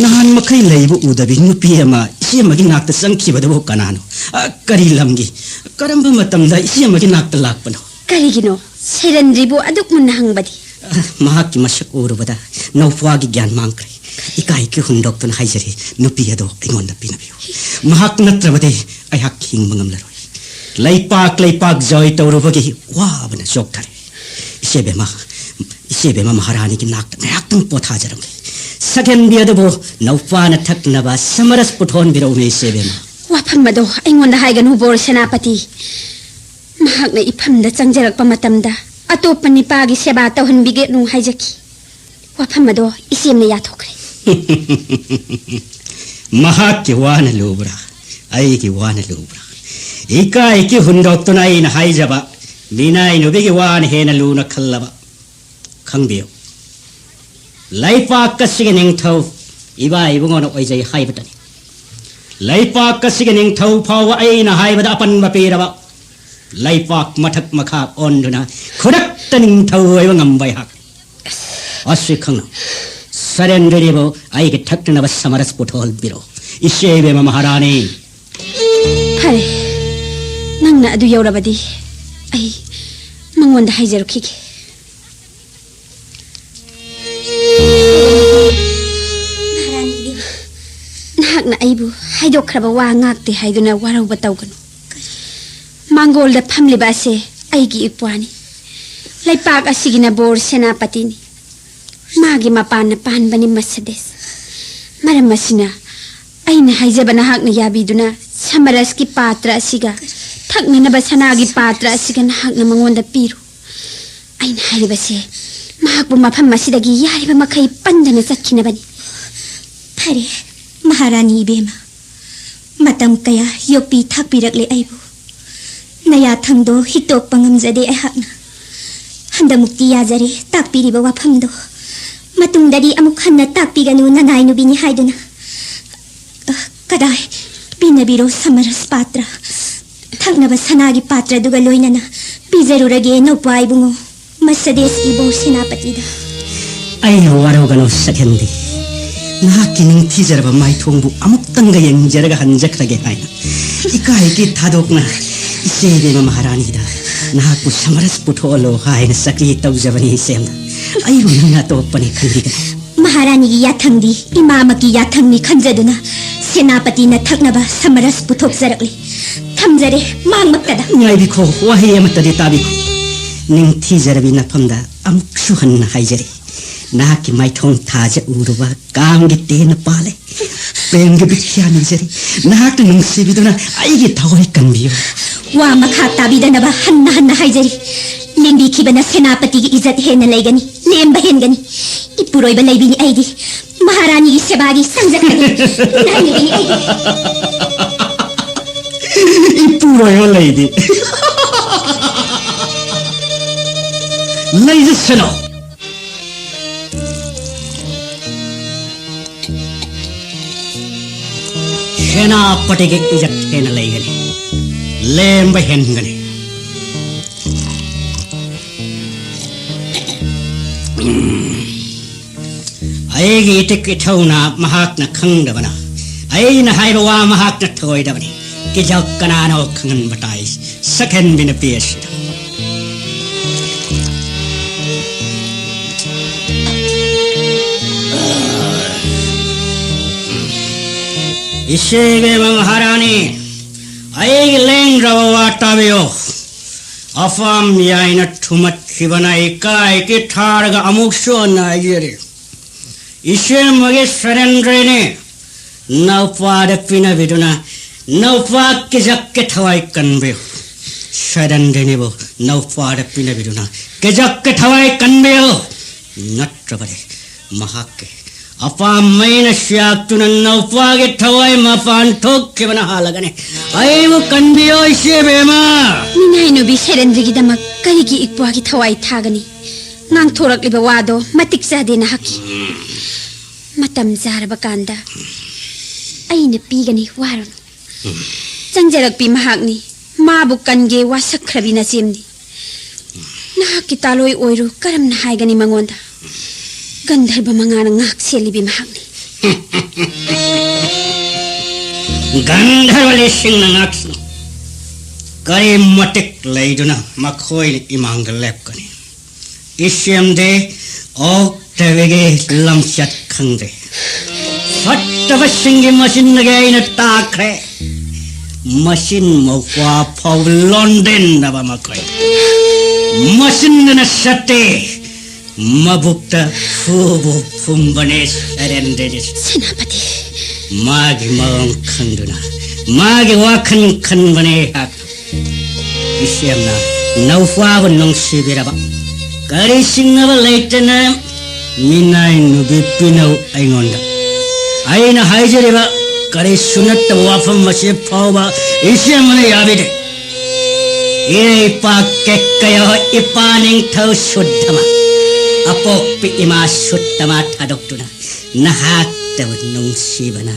ꯅꯍꯥꯟ ꯃꯈꯩ ꯂꯩꯕ ꯎꯗꯕꯤ ꯅꯨꯄꯤ ꯑꯃ ꯏꯆꯦ ꯑꯃꯒꯤ ꯅꯥꯛꯇ ꯆꯪꯈꯤꯕꯗꯨꯕꯨ ꯀꯅꯥꯅꯣ? ꯑ, ꯀꯔꯤ ꯂꯝꯒꯤ? ꯀꯔꯝꯕ ꯃꯇꯝꯗ ꯏꯆꯦ ꯑꯃꯒꯤ ꯅꯥꯛꯇ ꯂꯥꯛꯄꯅꯣ? ꯀꯔꯤꯒꯤꯅꯣ ꯁꯩꯔꯦꯟꯗ꯭ꯔꯤꯕꯨ ꯑꯗꯨꯛ ꯃꯨꯟꯅ ꯍꯪꯕꯗꯤ? ꯑ, ꯃꯍꯥꯛꯀꯤ ꯃꯁꯛ ꯎꯔꯨꯕꯗ ꯅꯧꯄꯥꯒꯤ ꯒ꯭ꯌꯥꯟ ꯃꯥꯡꯈ꯭ꯔꯦ꯫ ꯏꯀꯥꯏ ꯏꯀꯥꯏ ꯍꯨꯟꯗꯣꯛꯇꯨꯅ ꯍꯥꯏꯖꯔꯤ, ꯅꯨꯄꯤ ꯑꯗꯣ ꯑꯩꯉꯣꯟꯗ ꯄꯤꯅꯕꯤꯌꯨ꯫ ꯃꯍꯥꯛ ꯅꯠꯇ꯭ꯔꯕꯗꯤ ꯑꯩꯍꯥꯛ ꯍꯤꯡꯕ ꯉꯝꯂꯔꯣꯏ꯫ ꯂꯩꯄꯥꯛ ꯂꯩꯄꯥꯛ ꯖꯣꯏ ꯇꯧꯔꯨꯕꯒꯤ ꯋꯥꯕꯅ ꯆꯣꯛꯊꯔꯦ꯫ ꯏꯆꯦꯕꯦꯝꯃ, ꯏꯆꯦꯕꯦꯝꯃ ꯃꯍꯥꯔꯥꯅꯤꯒꯤ ꯅꯥꯛꯇ ꯉꯥꯏꯍꯥꯛꯇꯪ ꯄꯣꯊꯥꯖꯔꯝꯒꯦ꯫ ꯁꯒꯦꯟꯕꯤ ꯑꯗꯨꯕꯨ ꯅꯧꯄꯥꯅ ꯊꯛꯅꯕ ꯁꯃꯔꯁ ꯄꯨꯊꯣꯛꯍꯟꯕꯤꯔꯛꯎꯅꯦ ꯏꯆꯦꯕꯦꯝꯃ꯫ ꯋꯥꯐꯝ ꯑꯗꯣ ꯑꯩꯉꯣꯟꯗ ꯍꯥꯏꯒꯅꯨ ꯕꯣꯔ ꯁꯦꯅꯥꯄꯇꯤ꯫ ꯃꯍꯥꯛꯅ ꯏꯐꯝꯗ ꯆꯪꯖꯔꯛꯄ ꯃꯇꯝꯗ ꯑꯇꯣꯞꯄ ꯅꯤꯄꯥꯒꯤ ꯁꯦꯕꯥ ꯇꯧꯍꯟꯕꯤꯒꯅꯨ ꯍꯥꯏꯖꯈꯤ꯫ ꯋꯥꯐꯝ ꯑꯗꯣ ꯏꯆꯦꯝꯅ ꯌꯥꯊꯣꯛꯈ꯭ꯔꯦ꯫ ꯃꯍꯥꯛꯀꯤ ꯋꯥꯅ ꯂꯨꯕ꯭ꯔꯥ, ꯑꯩꯒꯤ ꯋꯥꯅ ꯂꯨꯕ꯭ꯔꯥ? ꯏꯀꯥꯏ ꯏꯀꯤ ꯍꯨꯟꯗꯣꯛꯇꯨꯅ ꯑꯩꯅ ꯍꯥꯏꯖꯕ ꯃꯤꯅꯥꯏ ꯅꯨꯄꯤꯒꯤ ꯋꯥꯅ ꯍꯦꯟꯅ ꯂꯨꯅ ꯈꯜꯂꯕ꯫ ꯈꯪꯕꯤꯌꯨ, ꯂꯩꯄꯥꯛ ꯑꯁꯤꯒꯤ ꯅꯤꯡꯊꯧ ꯏꯕꯥ ꯏꯕꯨꯡꯉꯣꯅ ꯑꯣꯏꯖꯩ ꯍꯥꯏꯕꯇꯅꯤ꯫ ꯂꯩꯄꯥꯛ ꯑꯁꯤꯒꯤ ꯅꯤꯡꯊꯧ ꯐꯥꯎꯕ ꯑꯩꯅ ꯍꯥꯏꯕꯗ ꯑꯄꯟꯕ ꯄꯤꯔꯕ, ꯂꯩꯄꯥꯛ ꯃꯊꯛ ꯃꯈꯥ ꯑꯣꯟꯗꯨꯅ ꯈꯨꯗꯛꯇ ꯅꯤꯡꯊꯧ ꯑꯣꯏꯕ ꯉꯝꯕ ꯑꯩꯍꯥꯛ꯫ ꯑꯁꯤ ꯈꯪꯅ, ꯁꯔꯦꯟꯗ꯭ꯔꯤꯕꯨ ꯑꯩꯒꯤ ꯊꯛꯅꯅꯕ ꯁꯃꯔꯁ ꯄꯨꯊꯣꯛꯍꯟꯕꯤꯔꯣ, ꯏꯆꯦ ꯏꯕꯦꯝꯃ ꯃꯍꯥꯔꯥꯅꯤ꯫ ꯐꯔꯦ, ꯅꯪꯅ ꯑꯗꯨ ꯌꯧꯔꯕꯗꯤ ꯑꯩ ꯃꯉꯣꯟꯗ ꯍꯥꯏꯖꯔꯨꯈꯤꯒꯦ꯫ ꯃꯍꯥꯔꯥꯅꯤ ꯏꯕꯦꯝꯃ, ꯅꯍꯥꯛꯅ ꯑꯩꯕꯨ ꯍꯥꯏꯗꯣꯛꯈ꯭ꯔꯕ ꯋꯥ ꯉꯥꯛꯇꯦ ꯍꯥꯏꯗꯨꯅ ꯋꯥꯔꯧꯕ ꯇꯧꯒꯅꯨ꯫ ꯃꯥꯡꯒꯣꯜꯗ ꯐꯝꯂꯤꯕ ꯑꯁꯦ ꯑꯩꯒꯤ ꯏꯄ꯭ꯋꯥꯅꯤ꯫ ꯂꯩꯄꯥꯛ ꯑꯁꯤꯒꯤꯅ ꯕꯣꯔ ꯁꯦꯅꯥꯄꯇꯤꯅꯤ꯫ ꯃꯥꯒꯤ ꯃꯄꯥꯟꯅ ꯄꯥꯟꯕꯅꯤ ꯃꯁꯗꯦꯁ꯫ ꯃꯔꯝ ꯑꯁꯤꯅ ꯑꯩꯅ ꯍꯥꯏꯖꯕ ꯅꯍꯥꯛꯅ ꯌꯥꯕꯤꯗꯨꯅ ꯁꯃꯔꯁꯀꯤ ꯄꯥꯇ꯭ꯔ ꯑꯁꯤꯒ ꯊꯛꯅꯅꯕ ꯁꯅꯥꯒꯤ ꯄꯥꯇ꯭ꯔ ꯑꯁꯤꯒ ꯅꯍꯥꯛꯅ ꯃꯉꯣꯟꯗ ꯄꯤꯔꯨ꯫ ꯑꯩꯅ ꯍꯥꯏꯔꯤꯕꯁꯦ ꯃꯍꯥꯛꯄꯨ ꯃꯐꯝ ꯑꯁꯤꯗꯒꯤ ꯌꯥꯔꯤꯕ ꯃꯈꯩ ꯄꯟꯗꯅ ꯆꯠꯈꯤꯅꯕꯅꯤ꯫ ꯐꯔꯦ, ꯃꯍꯥꯔꯥꯅꯤ ꯏꯕꯦꯝꯃ, ꯃꯇꯝ ꯀꯌꯥ ꯌꯣꯛꯄꯤ ꯊꯥꯛꯄꯤꯔꯛꯂꯦ ꯑꯩꯕꯨ꯫ ꯅꯌꯥꯊꯪꯗꯣ ꯍꯤꯛꯇꯣꯛꯄ ꯉꯝꯖꯗꯦ ꯑꯩꯍꯥꯛꯅ꯫ ꯍꯟꯗꯃꯨꯛꯇꯤ ꯌꯥꯖꯔꯦ ꯇꯥꯛꯄꯤꯔꯤꯕ ꯋꯥꯐꯝꯗꯣ꯫ ꯃꯇꯨꯡꯗꯗꯤ ꯑꯃꯨꯛ ꯍꯟꯅ ꯇꯥꯛꯄꯤꯒꯅꯨ ꯅꯅꯥꯏ ꯅꯨꯕꯤꯅꯤ ꯍꯥꯏꯗꯨꯅ꯫ ꯑ, ꯀꯗꯥꯏ? ꯄꯤꯅꯕꯤꯔꯣ ꯁꯃꯔꯁ ꯄꯥꯇ꯭ꯔ꯫ ꯊꯛꯅꯕ ꯁꯅꯥꯒꯤ ꯄꯥꯇ꯭ꯔꯗꯨꯒ ꯂꯣꯏꯅꯅ ꯄꯤꯖꯔꯨꯔꯒꯦ ꯅꯧꯄ꯭ꯋꯥ ꯏꯕꯨꯡꯉꯣ꯫ ꯃꯁꯗꯦꯁꯀꯤ ꯕꯣꯔ ꯁꯦꯅꯥꯄꯇꯤꯗ꯫ ꯑꯩꯅ ꯋꯥꯔꯧꯒꯅꯨ ꯁꯛꯍꯦꯟꯕꯤ꯫ ꯅꯍꯥꯛꯀꯤ ꯅꯤꯡꯊꯤꯖꯔꯕ ꯃꯥꯏꯊꯣꯡꯕꯨ ꯑꯃꯨꯛꯇꯪꯒ ꯌꯦꯡꯖꯔꯒ ꯍꯟꯖꯈ꯭ꯔꯒꯦ ꯍꯥꯏꯅ ꯏꯀꯥꯏꯒꯤ ꯊꯥꯗꯣꯛꯅ ꯏꯆꯦ ꯏꯕꯦꯝꯃ ꯃꯍꯥꯔꯥꯅꯤꯗ ꯅꯍꯥꯛꯄꯨ ꯁꯃꯔꯁ ꯄꯨꯊꯣꯛꯍꯜꯂꯣ ꯍꯥꯏꯅ ꯆꯀ꯭ꯔꯤ ꯇꯧꯖꯕꯅꯤ ꯏꯆꯦꯝꯅ꯫ ꯑꯩꯕꯨ ꯅꯪꯅ ꯑꯇꯣꯞꯄꯅꯤ ꯈꯟꯕꯤꯒꯅꯨ꯫ ꯃꯍꯥꯔꯥꯅꯤꯒꯤ ꯌꯥꯊꯪꯗꯤ ꯏꯃꯥꯃꯛꯀꯤ ꯌꯥꯊꯪꯅꯤ ꯈꯟꯖꯗꯨꯅ ꯁꯦꯅꯥꯄꯇꯤꯅ ꯊꯛꯅꯕ ꯁꯃꯔꯁ ꯄꯨꯊꯣꯛꯆꯔꯛꯂꯤ꯫ ꯊꯝꯖꯔꯦ ꯃꯥꯡꯃꯛꯇꯗ꯫ ꯉꯥꯏꯕꯤꯈꯣ, ꯋꯥꯍꯩ ꯑꯃꯠꯇꯗꯤ ꯇꯥꯕꯤꯈꯣ꯫ ꯅꯤꯡꯊꯤꯖꯔꯕꯤ ꯅꯐꯝꯗ ꯑꯃꯨꯛꯁꯨ ꯍꯟꯅ ꯍꯥꯏꯖꯔꯤ꯫ ꯅꯍꯥꯛꯀꯤ ꯃꯥꯏꯊꯣꯡ ꯊꯥꯖ ꯎꯔꯨꯕ ꯀꯥꯝꯒꯤ ꯇꯦꯟꯅ ꯄꯥꯜꯂꯦ꯫ ꯄ꯭ꯔꯦꯝꯒꯤ ꯕꯤꯈ꯭ꯌꯥ ꯅꯤꯖꯔꯤ꯫ ꯅꯍꯥꯛꯅ ꯅꯨꯡꯁꯤꯕꯤꯗꯨꯅ ꯑꯩꯒꯤ ꯊꯋꯥꯏ ꯀꯟꯕꯤꯌꯨ꯫ ꯋꯥ ꯃꯈꯥ ꯇꯥꯕꯤꯗꯅꯕ ꯍꯟꯅ ꯍꯟꯅ ꯍꯥꯏꯖꯔꯤ꯫ ꯂꯦꯝꯕꯤꯈꯤꯕꯅ ꯁꯦꯅꯥꯄꯇꯤꯒꯤ ꯏꯖꯠ ꯍꯦꯟꯅ ꯂꯩꯒꯅꯤ, ꯂꯦꯝꯕ ꯍꯦꯟꯒꯅꯤ꯫ ꯏꯄꯨꯔꯣꯏꯕ ꯂꯩꯕꯤꯅꯤ ꯑꯩꯗꯤ꯫ ꯃꯍꯥꯔꯥꯅꯤꯒꯤ ꯁꯦꯕꯥꯒꯤ ꯁꯪꯖꯈ꯭ꯔꯒꯦ꯫ ꯅꯨꯡꯉꯥꯏꯅꯕꯤꯅꯤ ꯑꯩꯒꯤ꯫ ꯏꯄꯨꯔꯣꯏꯕ ꯂꯩꯗꯤ꯫ ꯂꯩꯖꯁꯅꯨ꯫ ꯁꯦꯅꯥꯄꯇꯤꯒꯤ ꯏꯖꯠ ꯍꯦꯟꯅ ꯂꯩꯒꯅꯤ꯫ ꯂꯦꯝꯕ ꯍꯦꯟꯒꯅꯤ꯫ ꯑꯩꯒꯤ ꯏꯇꯤꯛ ꯏꯊꯧꯅ ꯃꯍꯥꯛꯅ ꯈꯪꯗꯕꯅ, ꯑꯩꯅ ꯍꯥꯏꯕ ꯋꯥ ꯃꯍꯥꯛꯅ ꯊꯧꯑꯣꯏꯗꯕꯅꯤ꯫ ꯀꯤꯖꯧ ꯀꯅꯥꯅꯣ ꯈꯪꯍꯟꯕ ꯇꯥꯏ, ꯁꯛꯍꯦꯟꯕꯤ ꯅꯨꯄꯤ ꯑꯁꯤꯗ꯫ ꯏꯆꯦ ꯏꯕꯦꯝꯃ ꯃꯍꯥꯔꯥꯅꯤ, ꯑꯩꯒꯤ ꯂꯦꯡꯗ꯭ꯔꯕ ꯋꯥ ꯇꯥꯕꯤꯌꯨ꯫ ꯑꯄꯥꯝ ꯌꯥꯏꯅ ꯊꯨꯝꯃꯠꯈꯤꯕꯅ ꯏꯀꯥꯏ ꯀꯤꯊꯥꯔꯒ ꯑꯃꯨꯛꯁꯨ ꯍꯟꯅ ꯍꯥꯏꯖꯔꯤ꯫ ꯏꯆꯦꯝꯃꯒꯤ ꯁꯔꯦꯟꯗ꯭ꯔꯅꯤ ꯅꯧꯄꯥꯗ ꯄꯤꯅꯕꯤꯗꯨꯅ ꯅꯧꯄꯥ ꯀꯤꯖꯛꯀꯤ ꯊꯋꯥꯏ ꯀꯟꯕꯤꯌꯨ꯫ ꯁꯔꯦꯟꯗ꯭ꯔꯅꯤꯕꯨ ꯅꯧꯄꯥꯗ ꯄꯤꯅꯕꯤꯗꯨꯅ ꯀꯤꯖꯛꯀꯤ ꯊꯋꯥꯏ ꯀꯟꯕꯤꯌꯨ꯫ ꯅꯠꯇ꯭ꯔꯕꯗꯤ ꯃꯍꯥꯛꯀꯤ ꯑꯄꯥꯝꯕꯩꯅ ꯁꯤꯌꯥꯛꯇꯨꯅ ꯅꯧꯄꯥꯒꯤ ꯊꯋꯥꯏ ꯃꯄꯥꯟ ꯊꯣꯛꯈꯤꯕꯅ ꯍꯥꯜꯂꯒꯅꯤ꯫ ꯑꯩꯕꯨ ꯀꯟꯕꯤꯌꯣ ꯏꯆꯦ ꯕꯦꯝꯃ꯫ ꯃꯤꯅꯥꯏ ꯅꯨꯕꯤ ꯁꯦꯔꯦꯟꯗ꯭ꯔꯒꯤꯗꯃꯛ ꯀꯔꯤꯒꯤ ꯏꯄ꯭ꯋꯥꯒꯤ ꯊꯋꯥꯏ ꯊꯥꯒꯅꯤ? ꯉꯥꯡꯊꯣꯔꯛꯂꯤꯕ ꯋꯥꯗꯣ ꯃꯇꯤꯛ ꯆꯥꯗꯦ ꯅꯍꯥꯛꯀꯤ꯫ ꯃꯇꯝ ꯆꯥꯔꯕ ꯀꯥꯟꯗ ꯑꯩꯅ ꯄꯤꯒꯅꯤ, ꯋꯥꯔꯨꯅꯨ꯫ ꯆꯪꯖꯔꯛꯄꯤ ꯃꯍꯥꯛꯅꯤ꯫ ꯃꯥꯕꯨ ꯀꯟꯒꯦ ꯋꯥꯁꯛꯈ꯭ꯔꯕꯤ ꯅꯆꯦꯝꯅꯤ꯫ ꯅꯍꯥꯛꯀꯤ ꯇꯥꯂꯣꯏ ꯑꯣꯏꯔꯨ ꯀꯔꯝꯅ ꯍꯥꯏꯒꯅꯤ ꯃꯉꯣꯟꯗ? ꯒꯟꯙꯔꯕ ꯃꯉꯥꯅ ꯉꯥꯛ ꯁꯦꯜꯂꯤꯕꯤ ꯃꯍꯥꯛꯅꯤ꯫ ꯒꯟꯙꯔꯕ ꯂꯤꯁꯤꯡꯅ ꯉꯥꯛꯁꯅꯨ꯫ ꯀꯔꯤ ꯃꯇꯤꯛ ꯂꯩꯗꯨꯅ ꯃꯈꯣꯏꯅ ꯏꯃꯥꯡꯗ ꯂꯦꯞꯀꯅꯤ? ꯏꯆꯦꯝꯗꯤ ꯑꯣꯛꯇꯕꯤꯒꯤ ꯂꯝꯆꯠ ꯈꯪꯗꯦ꯫ ꯐꯠꯇꯕꯁꯤꯡꯒꯤ ꯃꯆꯤꯟꯗꯒꯤ ꯑꯩꯅ ꯇꯥꯈ꯭ꯔꯦ꯫ ꯃꯆꯤꯟ ꯃꯧꯄ꯭ꯋꯥ ꯐꯥꯎ ꯂꯣꯟꯗꯤꯟꯅꯕ ꯃꯈꯣꯏ꯫ ꯃꯆꯤꯟꯗꯅ ꯆꯠꯇꯦ, ꯃꯕꯨꯛꯇ ꯐꯨꯕꯨ ꯐꯨꯝꯕꯅꯦ ꯁꯔꯦꯟꯗ꯭ꯔꯗꯤ꯫ ꯁꯦꯅꯥꯄꯇꯤ꯫ ꯃꯥꯒꯤ ꯃꯑꯣꯡ ꯈꯪꯗꯨꯅ, ꯃꯥꯒꯤ ꯋꯥꯈꯜ ꯈꯟꯕꯅꯦ ꯑꯩꯍꯥꯛ꯫ ꯏꯆꯦꯝꯅ ꯅꯧꯄꯥꯕꯨ ꯅꯨꯡꯁꯤꯕꯤꯔꯕ ꯀꯔꯤ ꯆꯤꯡꯅꯕ ꯂꯩꯇꯅ ꯃꯤꯅꯥꯏ ꯅꯨꯄꯤ ꯄꯤꯅꯧ ꯑꯩꯉꯣꯟꯗ꯫ ꯑꯩꯅ ꯍꯥꯏꯖꯔꯤꯕ ꯀꯔꯤꯁꯨ ꯅꯠꯇꯕ ꯋꯥꯐꯝ ꯑꯁꯤ ꯐꯥꯎꯕ ꯏꯆꯦ ꯑꯃꯅ ꯌꯥꯕꯤꯗꯦ꯫ ꯏꯔꯩꯄꯥꯛ ꯀꯦꯛꯀꯌꯣ ꯏꯄꯥ ꯅꯤꯡꯊꯧ ꯁꯨꯠꯇꯃ, ꯑꯄꯣꯛꯄꯤ ꯏꯃꯥ ꯁꯨꯠꯇꯃ ꯊꯥꯗꯣꯛꯇꯨꯅ ꯅꯍꯥꯛꯇꯕꯨ ꯅꯨꯡꯁꯤꯕꯅ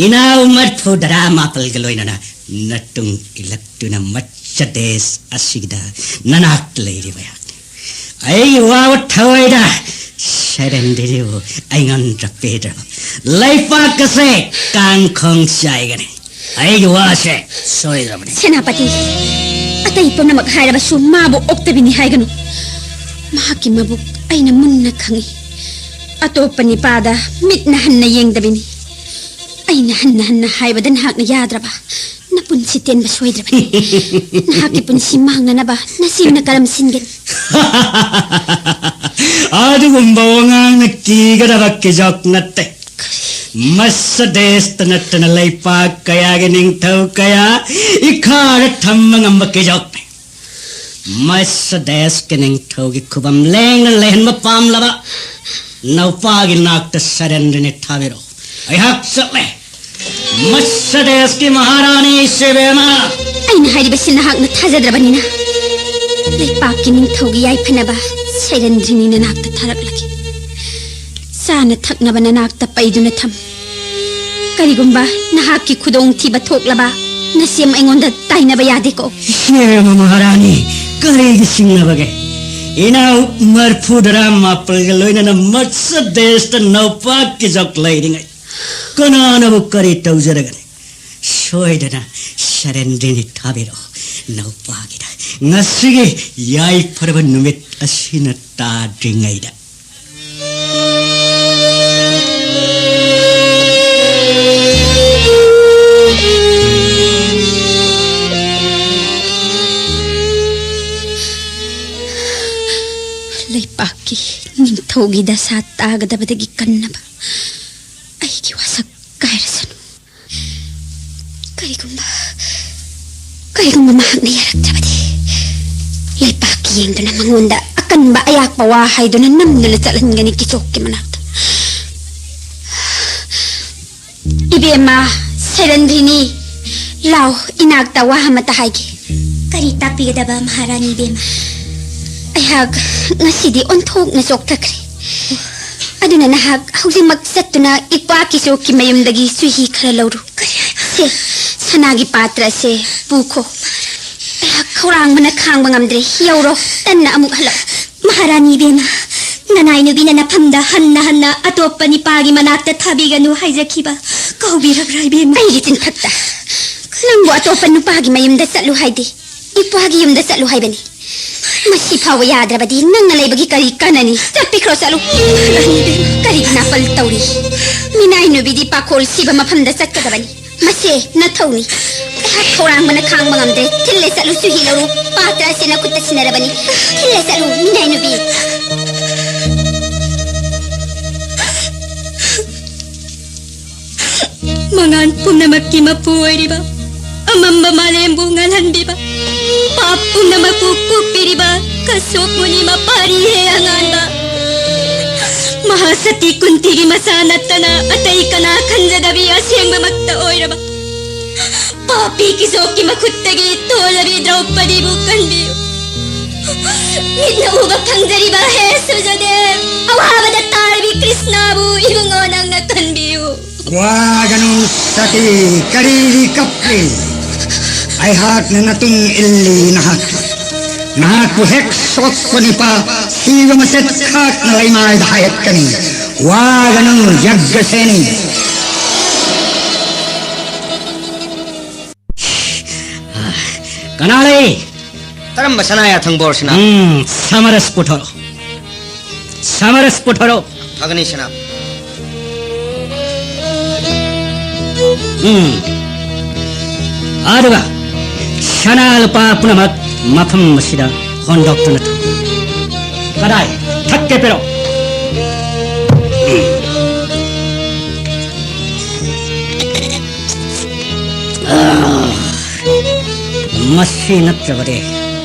ꯏꯅꯥꯎ ꯃꯔꯐꯨ ꯇꯔꯥ ꯃꯥꯄꯜꯒ ꯂꯣꯏꯅꯅ ꯅꯇꯨꯡ ꯏꯜꯂꯛꯇꯨꯅ ꯃꯠꯁ ꯗꯦꯁ ꯑꯁꯤꯗ ꯅꯅꯥꯛꯇ ꯂꯩꯔꯤꯕ ꯑꯩꯍꯥꯛꯅꯤ꯫ ꯑꯩꯒꯤ ꯋꯥꯕ ꯊꯋꯥꯏꯗ ꯁꯔꯦꯟꯗ꯭ꯔꯤꯕꯨ ꯑꯩꯉꯣꯟꯗ ꯄꯤꯗ꯭ꯔꯕ ꯂꯩꯄꯥꯛ ꯑꯁꯦ ꯀꯥꯡꯈꯣꯡ ꯆꯥꯏꯒꯅꯤ꯫ ꯑꯩꯒꯤ ꯋꯥꯁꯦ ꯁꯣꯏꯗ꯭ꯔꯕꯅꯤ꯫ ꯁꯦꯅꯥꯄꯇꯤ, ꯑꯇꯩ ꯄꯨꯝꯅꯃꯛ ꯍꯥꯏꯔꯕꯁꯨ ꯃꯥꯕꯨ ꯑꯣꯛꯇꯕꯤꯅꯤ ꯍꯥꯏꯒꯅꯨ꯫ ꯃꯍꯥꯛꯀꯤ ꯃꯕꯨꯛ ꯑꯩꯅ ꯃꯨꯟꯅ ꯈꯪꯏ꯫ ꯑꯇꯣꯞꯄ ꯅꯤꯄꯥꯗ ꯃꯤꯠꯅ ꯍꯟꯅ ꯌꯦꯡꯗꯕꯤꯅꯤ꯫ ꯑꯩꯅ ꯍꯟꯅ ꯍꯟꯅ ꯍꯥꯏꯕꯗ ꯅꯍꯥꯛꯅ ꯌꯥꯗ꯭ꯔꯕ꯫ ꯅꯄꯨꯟꯁꯤ ꯇꯦꯟꯕ ꯁꯣꯏꯗ꯭ꯔꯕꯅꯤ꯫ ꯅꯍꯥꯛꯀꯤ ꯄꯨꯟꯁꯤ ꯃꯥꯡꯅꯅꯕ ꯅꯆꯦꯝꯅ ꯀꯔꯝ ꯁꯤꯟꯒꯅꯤ? ꯑꯗꯨꯒꯨꯝꯕ ꯋꯥꯉꯥꯡꯅ ꯀꯤꯒꯗꯕ ꯀꯤꯖꯣꯛ ꯅꯠꯇꯦ꯫ ꯃꯁ ꯗꯦꯁꯇ ꯅꯠꯇꯅ ꯂꯩꯄꯥꯛ ꯀꯌꯥꯒꯤ ꯅꯤꯡꯊꯧ ꯀꯌꯥ ꯏꯈꯥꯗ ꯊꯝꯕ ꯉꯝꯕ ꯀꯤꯖꯣꯛꯅꯤ꯫ ꯃꯁ ꯗꯦꯁꯀꯤ ꯅꯤꯡꯊꯧꯒꯤ ꯈꯨꯕꯝ ꯂꯦꯡꯅ ꯂꯩꯍꯟꯕ ꯄꯥꯝꯂꯕ ꯅꯧꯄꯥꯒꯤ ꯅꯥꯛꯇ ꯁꯔꯦꯟꯗ꯭ꯔꯅꯤ ꯊꯥꯕꯤꯔꯛꯎ꯫ ꯑꯩꯍꯥꯛ ꯆꯠꯂꯦ꯫ ꯃꯁ ꯗꯦꯁꯀꯤ ꯃꯍꯥꯔꯥꯅꯤ ꯏꯆꯦꯕꯦꯝꯃ꯫ ꯑꯩꯅ ꯍꯥꯏꯔꯤꯕꯁꯤ ꯅꯍꯥꯛꯅ ꯊꯥꯖꯗ꯭ꯔꯕꯅꯤꯅ, ꯂꯩꯄꯥꯛꯀꯤ ꯅꯤꯡꯊꯧꯒꯤ ꯌꯥꯏꯐꯅꯕ ꯁꯩꯔꯦꯟꯗ꯭ꯔꯤꯅꯤ ꯅꯅꯥꯛꯇ ꯊꯥꯔꯛꯂꯒꯦ꯫ ꯆꯥꯅ ꯊꯛꯅꯕ ꯅꯅꯥꯛꯇ ꯄꯩꯗꯨꯅ ꯊꯝ꯫ ꯀꯔꯤꯒꯨꯝꯕ ꯅꯍꯥꯛꯀꯤ ꯈꯨꯗꯣꯡꯊꯤꯕ ꯊꯣꯛꯂꯕ, ꯅꯁꯦꯝ ꯑꯩꯉꯣꯟꯗ ꯇꯥꯏꯅꯕ ꯌꯥꯗꯦꯀꯣ꯫ ꯏꯆꯦꯕꯦꯝꯃ ꯃꯍꯥꯔꯥꯅꯤ, ꯀꯔꯤꯒꯤ ꯆꯤꯡꯅꯕꯒꯦ? ꯏꯅꯥꯎ ꯃꯔꯐꯨ ꯇꯔꯥ ꯃꯥꯄꯜꯒ ꯂꯣꯏꯅꯅ ꯃꯁ ꯗꯦꯁꯇ ꯅꯧꯄꯥ ꯀꯤꯖꯣꯛ ꯂꯩꯔꯤꯉꯩ ꯀꯅꯥꯅꯕꯨ ꯀꯔꯤ ꯇꯧꯖꯔꯒꯅꯤ? ꯁꯣꯏꯗꯅ ꯁꯔꯦꯟꯗ꯭ꯔꯤꯅꯤ ꯊꯥꯕꯤꯔꯛꯑꯣ ꯅꯧꯄꯥꯒꯤꯗ, ꯉꯁꯤꯒꯤ ꯌꯥꯏꯐꯔꯕ ꯅꯨꯃꯤꯠ ꯑꯁꯤꯅ ꯇꯥꯗ꯭ꯔꯤꯉꯩꯗ꯫ ꯂꯩꯄꯥꯛꯀꯤ ꯅꯤꯡꯊꯧꯒꯤ ꯗꯁꯥ ꯇꯥꯒꯗꯕꯗꯒꯤ ꯀꯟꯅꯕ ꯑꯩꯒꯤ ꯋꯥꯁꯛ ꯀꯥꯏꯔꯁꯅꯨ꯫ ꯀꯔꯤꯒꯨꯝꯕ, ꯀꯔꯤꯒꯨꯝꯕ ꯃꯍꯥꯛꯅ ꯌꯥꯔꯛꯇ꯭ꯔꯕꯗꯤ, ꯂꯩꯄꯥꯛꯀꯤ ꯌꯦꯡꯗꯨꯅ ꯃꯉꯣꯟꯗ ꯑꯀꯟꯕ ꯑꯌꯥꯛꯄ ꯋꯥ ꯍꯥꯏꯗꯨꯅ ꯅꯝꯗꯨꯅ ꯆꯠꯍꯟꯒꯅꯤ ꯀꯤꯆꯣꯛꯀꯤ ꯃꯅꯥꯛꯇ꯫ ꯏꯕꯦꯝꯃ ꯁꯩꯔꯟꯙꯤꯅꯤ, ꯂꯥꯎ, ꯏꯅꯥꯛꯇ ꯋꯥ ꯑꯃꯇ ꯍꯥꯏꯒꯦ꯫ ꯀꯔꯤ ꯇꯥꯛꯄꯤꯒꯗꯕ, ꯃꯍꯥꯔꯥꯅꯤ ꯏꯕꯦꯝꯃ? ꯑꯩꯍꯥꯛ ꯉꯁꯤꯗꯤ ꯑꯣꯟꯊꯣꯛꯅ ꯆꯣꯛꯊꯈ꯭ꯔꯦ꯫ ꯑꯗꯨꯅ ꯅꯍꯥꯛ ꯍꯧꯖꯤꯛꯃꯛ ꯆꯠꯇꯨꯅ ꯏꯄ꯭ꯋꯥ ꯀꯤꯆꯣꯛꯀꯤ ꯃꯌꯨꯝꯗꯒꯤ ꯆꯨꯍꯤ ꯈꯔ ꯂꯧꯔꯨ꯫ ꯀꯔꯤ ꯍꯥꯏꯕ? ꯁꯦ, ꯁꯅꯥꯒꯤ ꯄꯥꯇ꯭ꯔ ꯑꯁꯦ ꯄꯨꯈꯣ꯫ ꯑꯩꯍꯥꯛ ꯈꯧꯔꯥꯡꯕꯅ ꯈꯥꯡꯕ ꯉꯝꯗ꯭ꯔꯦ꯫ ꯌꯧꯔꯣ, ꯇꯟꯅ ꯑꯃꯨꯛ ꯍꯜꯂꯛꯎ꯫ ꯃꯍꯥꯔꯥꯅꯤ ꯏꯕꯦꯝꯃ, ꯅꯅꯥꯏ ꯅꯨꯄꯤꯅ ꯅꯐꯝꯗ ꯍꯟꯅ ꯍꯟꯅ ꯑꯇꯣꯞꯄ ꯅꯨꯄꯥꯒꯤ ꯃꯅꯥꯛꯇ ꯊꯥꯕꯤꯒꯅꯨ ꯍꯥꯏꯖꯈꯤꯕ ꯀꯥꯎꯕꯤꯔꯕ꯭ꯔꯥ ꯏꯕꯦꯝꯃ? ꯑꯩꯒꯤ ꯆꯤꯟꯊꯛꯇ ꯅꯪꯕꯨ ꯑꯇꯣꯞꯄ ꯅꯨꯄꯥꯒꯤ ꯃꯌꯨꯝꯗ ꯆꯠꯂꯨ ꯍꯥꯏꯗꯦ, ꯏꯄ꯭ꯋꯥꯒꯤ ꯌꯨꯝꯗ ꯆꯠꯂꯨ ꯍꯥꯏꯕꯅꯤ꯫ ꯃꯁꯤ ꯐꯥꯎꯕ ꯌꯥꯗ꯭ꯔꯕꯗꯤ ꯅꯪꯅ ꯂꯩꯕꯒꯤ ꯀꯔꯤ ꯀꯥꯟꯅꯅꯤ? ꯆꯠꯄꯤꯈ꯭ꯔꯣ, ꯆꯠꯂꯨ꯫ ꯀꯔꯤ ꯅꯥꯄꯜ ꯇꯧꯔꯤ? ꯃꯤꯅꯥꯏ ꯅꯨꯕꯤꯗꯤ ꯄꯥꯈꯣꯜ ꯁꯤꯕ ꯃꯐꯝꯗ ꯆꯠꯀꯗꯕꯅꯤ꯫ ꯃꯁꯦ ꯅꯊꯧꯅꯤ꯫ ꯑꯩꯍꯥꯛ ꯈꯧꯔꯥꯡꯕꯅ ꯈꯥꯡꯕ ꯉꯝꯗ꯭ꯔꯦ꯫ ꯊꯤꯜꯂꯦ ꯆꯠꯂꯨ, ꯆꯨꯍꯤ ꯂꯧꯔꯨ꯫ ꯄꯥꯇ꯭ꯔ ꯑꯁꯤ ꯅꯈꯨꯠꯇ ꯁꯤꯟꯅꯔꯕꯅꯤ꯫ ꯊꯤꯜꯂꯦ ꯆꯠꯂꯨ, ꯃꯤꯅꯥꯏ ꯅꯨꯕꯤ꯫ ꯃꯉꯥꯟ ꯄꯨꯝꯅꯃꯛꯀꯤ ꯃꯄꯨ ꯑꯣꯏꯔꯤꯕ, ꯑꯃꯝꯕ ꯃꯥꯂꯦꯝꯕꯨ ꯉꯥꯜꯍꯟꯕꯤꯕ, ꯄꯥꯞ ꯄꯨꯝꯅꯃꯛꯄꯨ ꯀꯣꯛꯄꯤꯔꯤꯕ ꯀꯁꯣꯞ ꯃꯨꯅꯤ ꯃꯄꯥꯔꯤ ꯍꯦ ꯑꯉꯥꯟꯕ꯫ ꯃꯍꯥꯁꯇꯤ ꯀꯨꯟꯇꯤꯒꯤ ꯃꯆꯥ ꯅꯠꯇꯅ ꯑꯇꯩ ꯀꯅꯥ ꯈꯟꯖꯗꯕꯤ ꯑꯁꯦꯡꯕꯃꯛꯇ ꯑꯣꯏꯔꯕ ꯄꯥꯄꯤ ꯀꯤꯆꯣꯛꯀꯤ ꯃꯈꯨꯠꯇꯒꯤ ꯇꯣꯜꯂꯕꯤ ꯗ꯭ꯔꯧꯄꯗꯤꯕꯨ ꯀꯟꯕꯤꯌꯨ꯫ ꯃꯤꯠꯅ ꯎꯕ ꯐꯪꯖꯔꯤꯕ ꯍꯦ ꯁꯨꯔꯖꯗꯦꯕ, ꯑꯋꯥꯕꯗ ꯇꯥꯔꯕꯤ ꯀ꯭ꯔꯤꯁꯅꯕꯨ ꯏꯕꯨꯡꯉꯣ ꯅꯪꯅ ꯀꯟꯕꯤꯌꯨ꯫ ꯋꯥꯒꯅꯨ ꯁꯇꯤ, ꯀꯔꯤꯒꯤ ꯀꯞꯂꯤ? ꯑꯩꯍꯥꯛꯅ ꯅꯇꯨꯡ ꯏꯜꯂꯤ ꯅꯍꯥꯛ꯫ ꯅꯍꯥꯛꯄꯨ ꯍꯦꯛ ꯁꯣꯛꯄ ꯅꯨꯄꯥ ꯁꯤꯕ ꯃꯁꯦꯠ ꯈꯥꯛꯅ ꯂꯩꯃꯥꯏꯗ ꯍꯥꯏꯒꯠꯀꯅꯤ꯫ ꯋꯥꯒꯅꯨ ꯌꯒ꯭ꯒꯁꯦꯅꯤ꯫ ꯀꯅꯥ ꯂꯩ? ꯀꯔꯝꯕ ꯁꯅꯥ ꯌꯥꯊꯪ ꯕꯣꯔꯁꯤꯅ? ꯎꯝ, ꯁꯃꯔꯁ ꯄꯨꯊꯣꯔꯛꯑꯣ꯫ ꯁꯃꯔꯁ ꯄꯨꯊꯣꯔꯛꯑꯣ꯫ ꯐꯒꯅꯤ ꯁꯅꯥ꯫ ꯎꯝ꯫ ꯑꯗꯨꯒ ꯁꯅꯥ ꯂꯨꯄꯥ ꯄꯨꯝꯅꯃꯛ ꯃꯐꯝ ꯑꯁꯤꯗ ꯍꯣꯟꯗꯣꯛꯇꯨꯅ ꯊꯝꯃꯨ꯫ ꯀꯗꯥꯏ? ꯊꯛꯀꯦ ꯄꯤꯔꯛꯑꯣ꯫ ꯎꯝ꯫ ꯑꯥ, ꯃꯁꯤ ꯅꯠꯇ꯭ꯔꯕꯗꯤ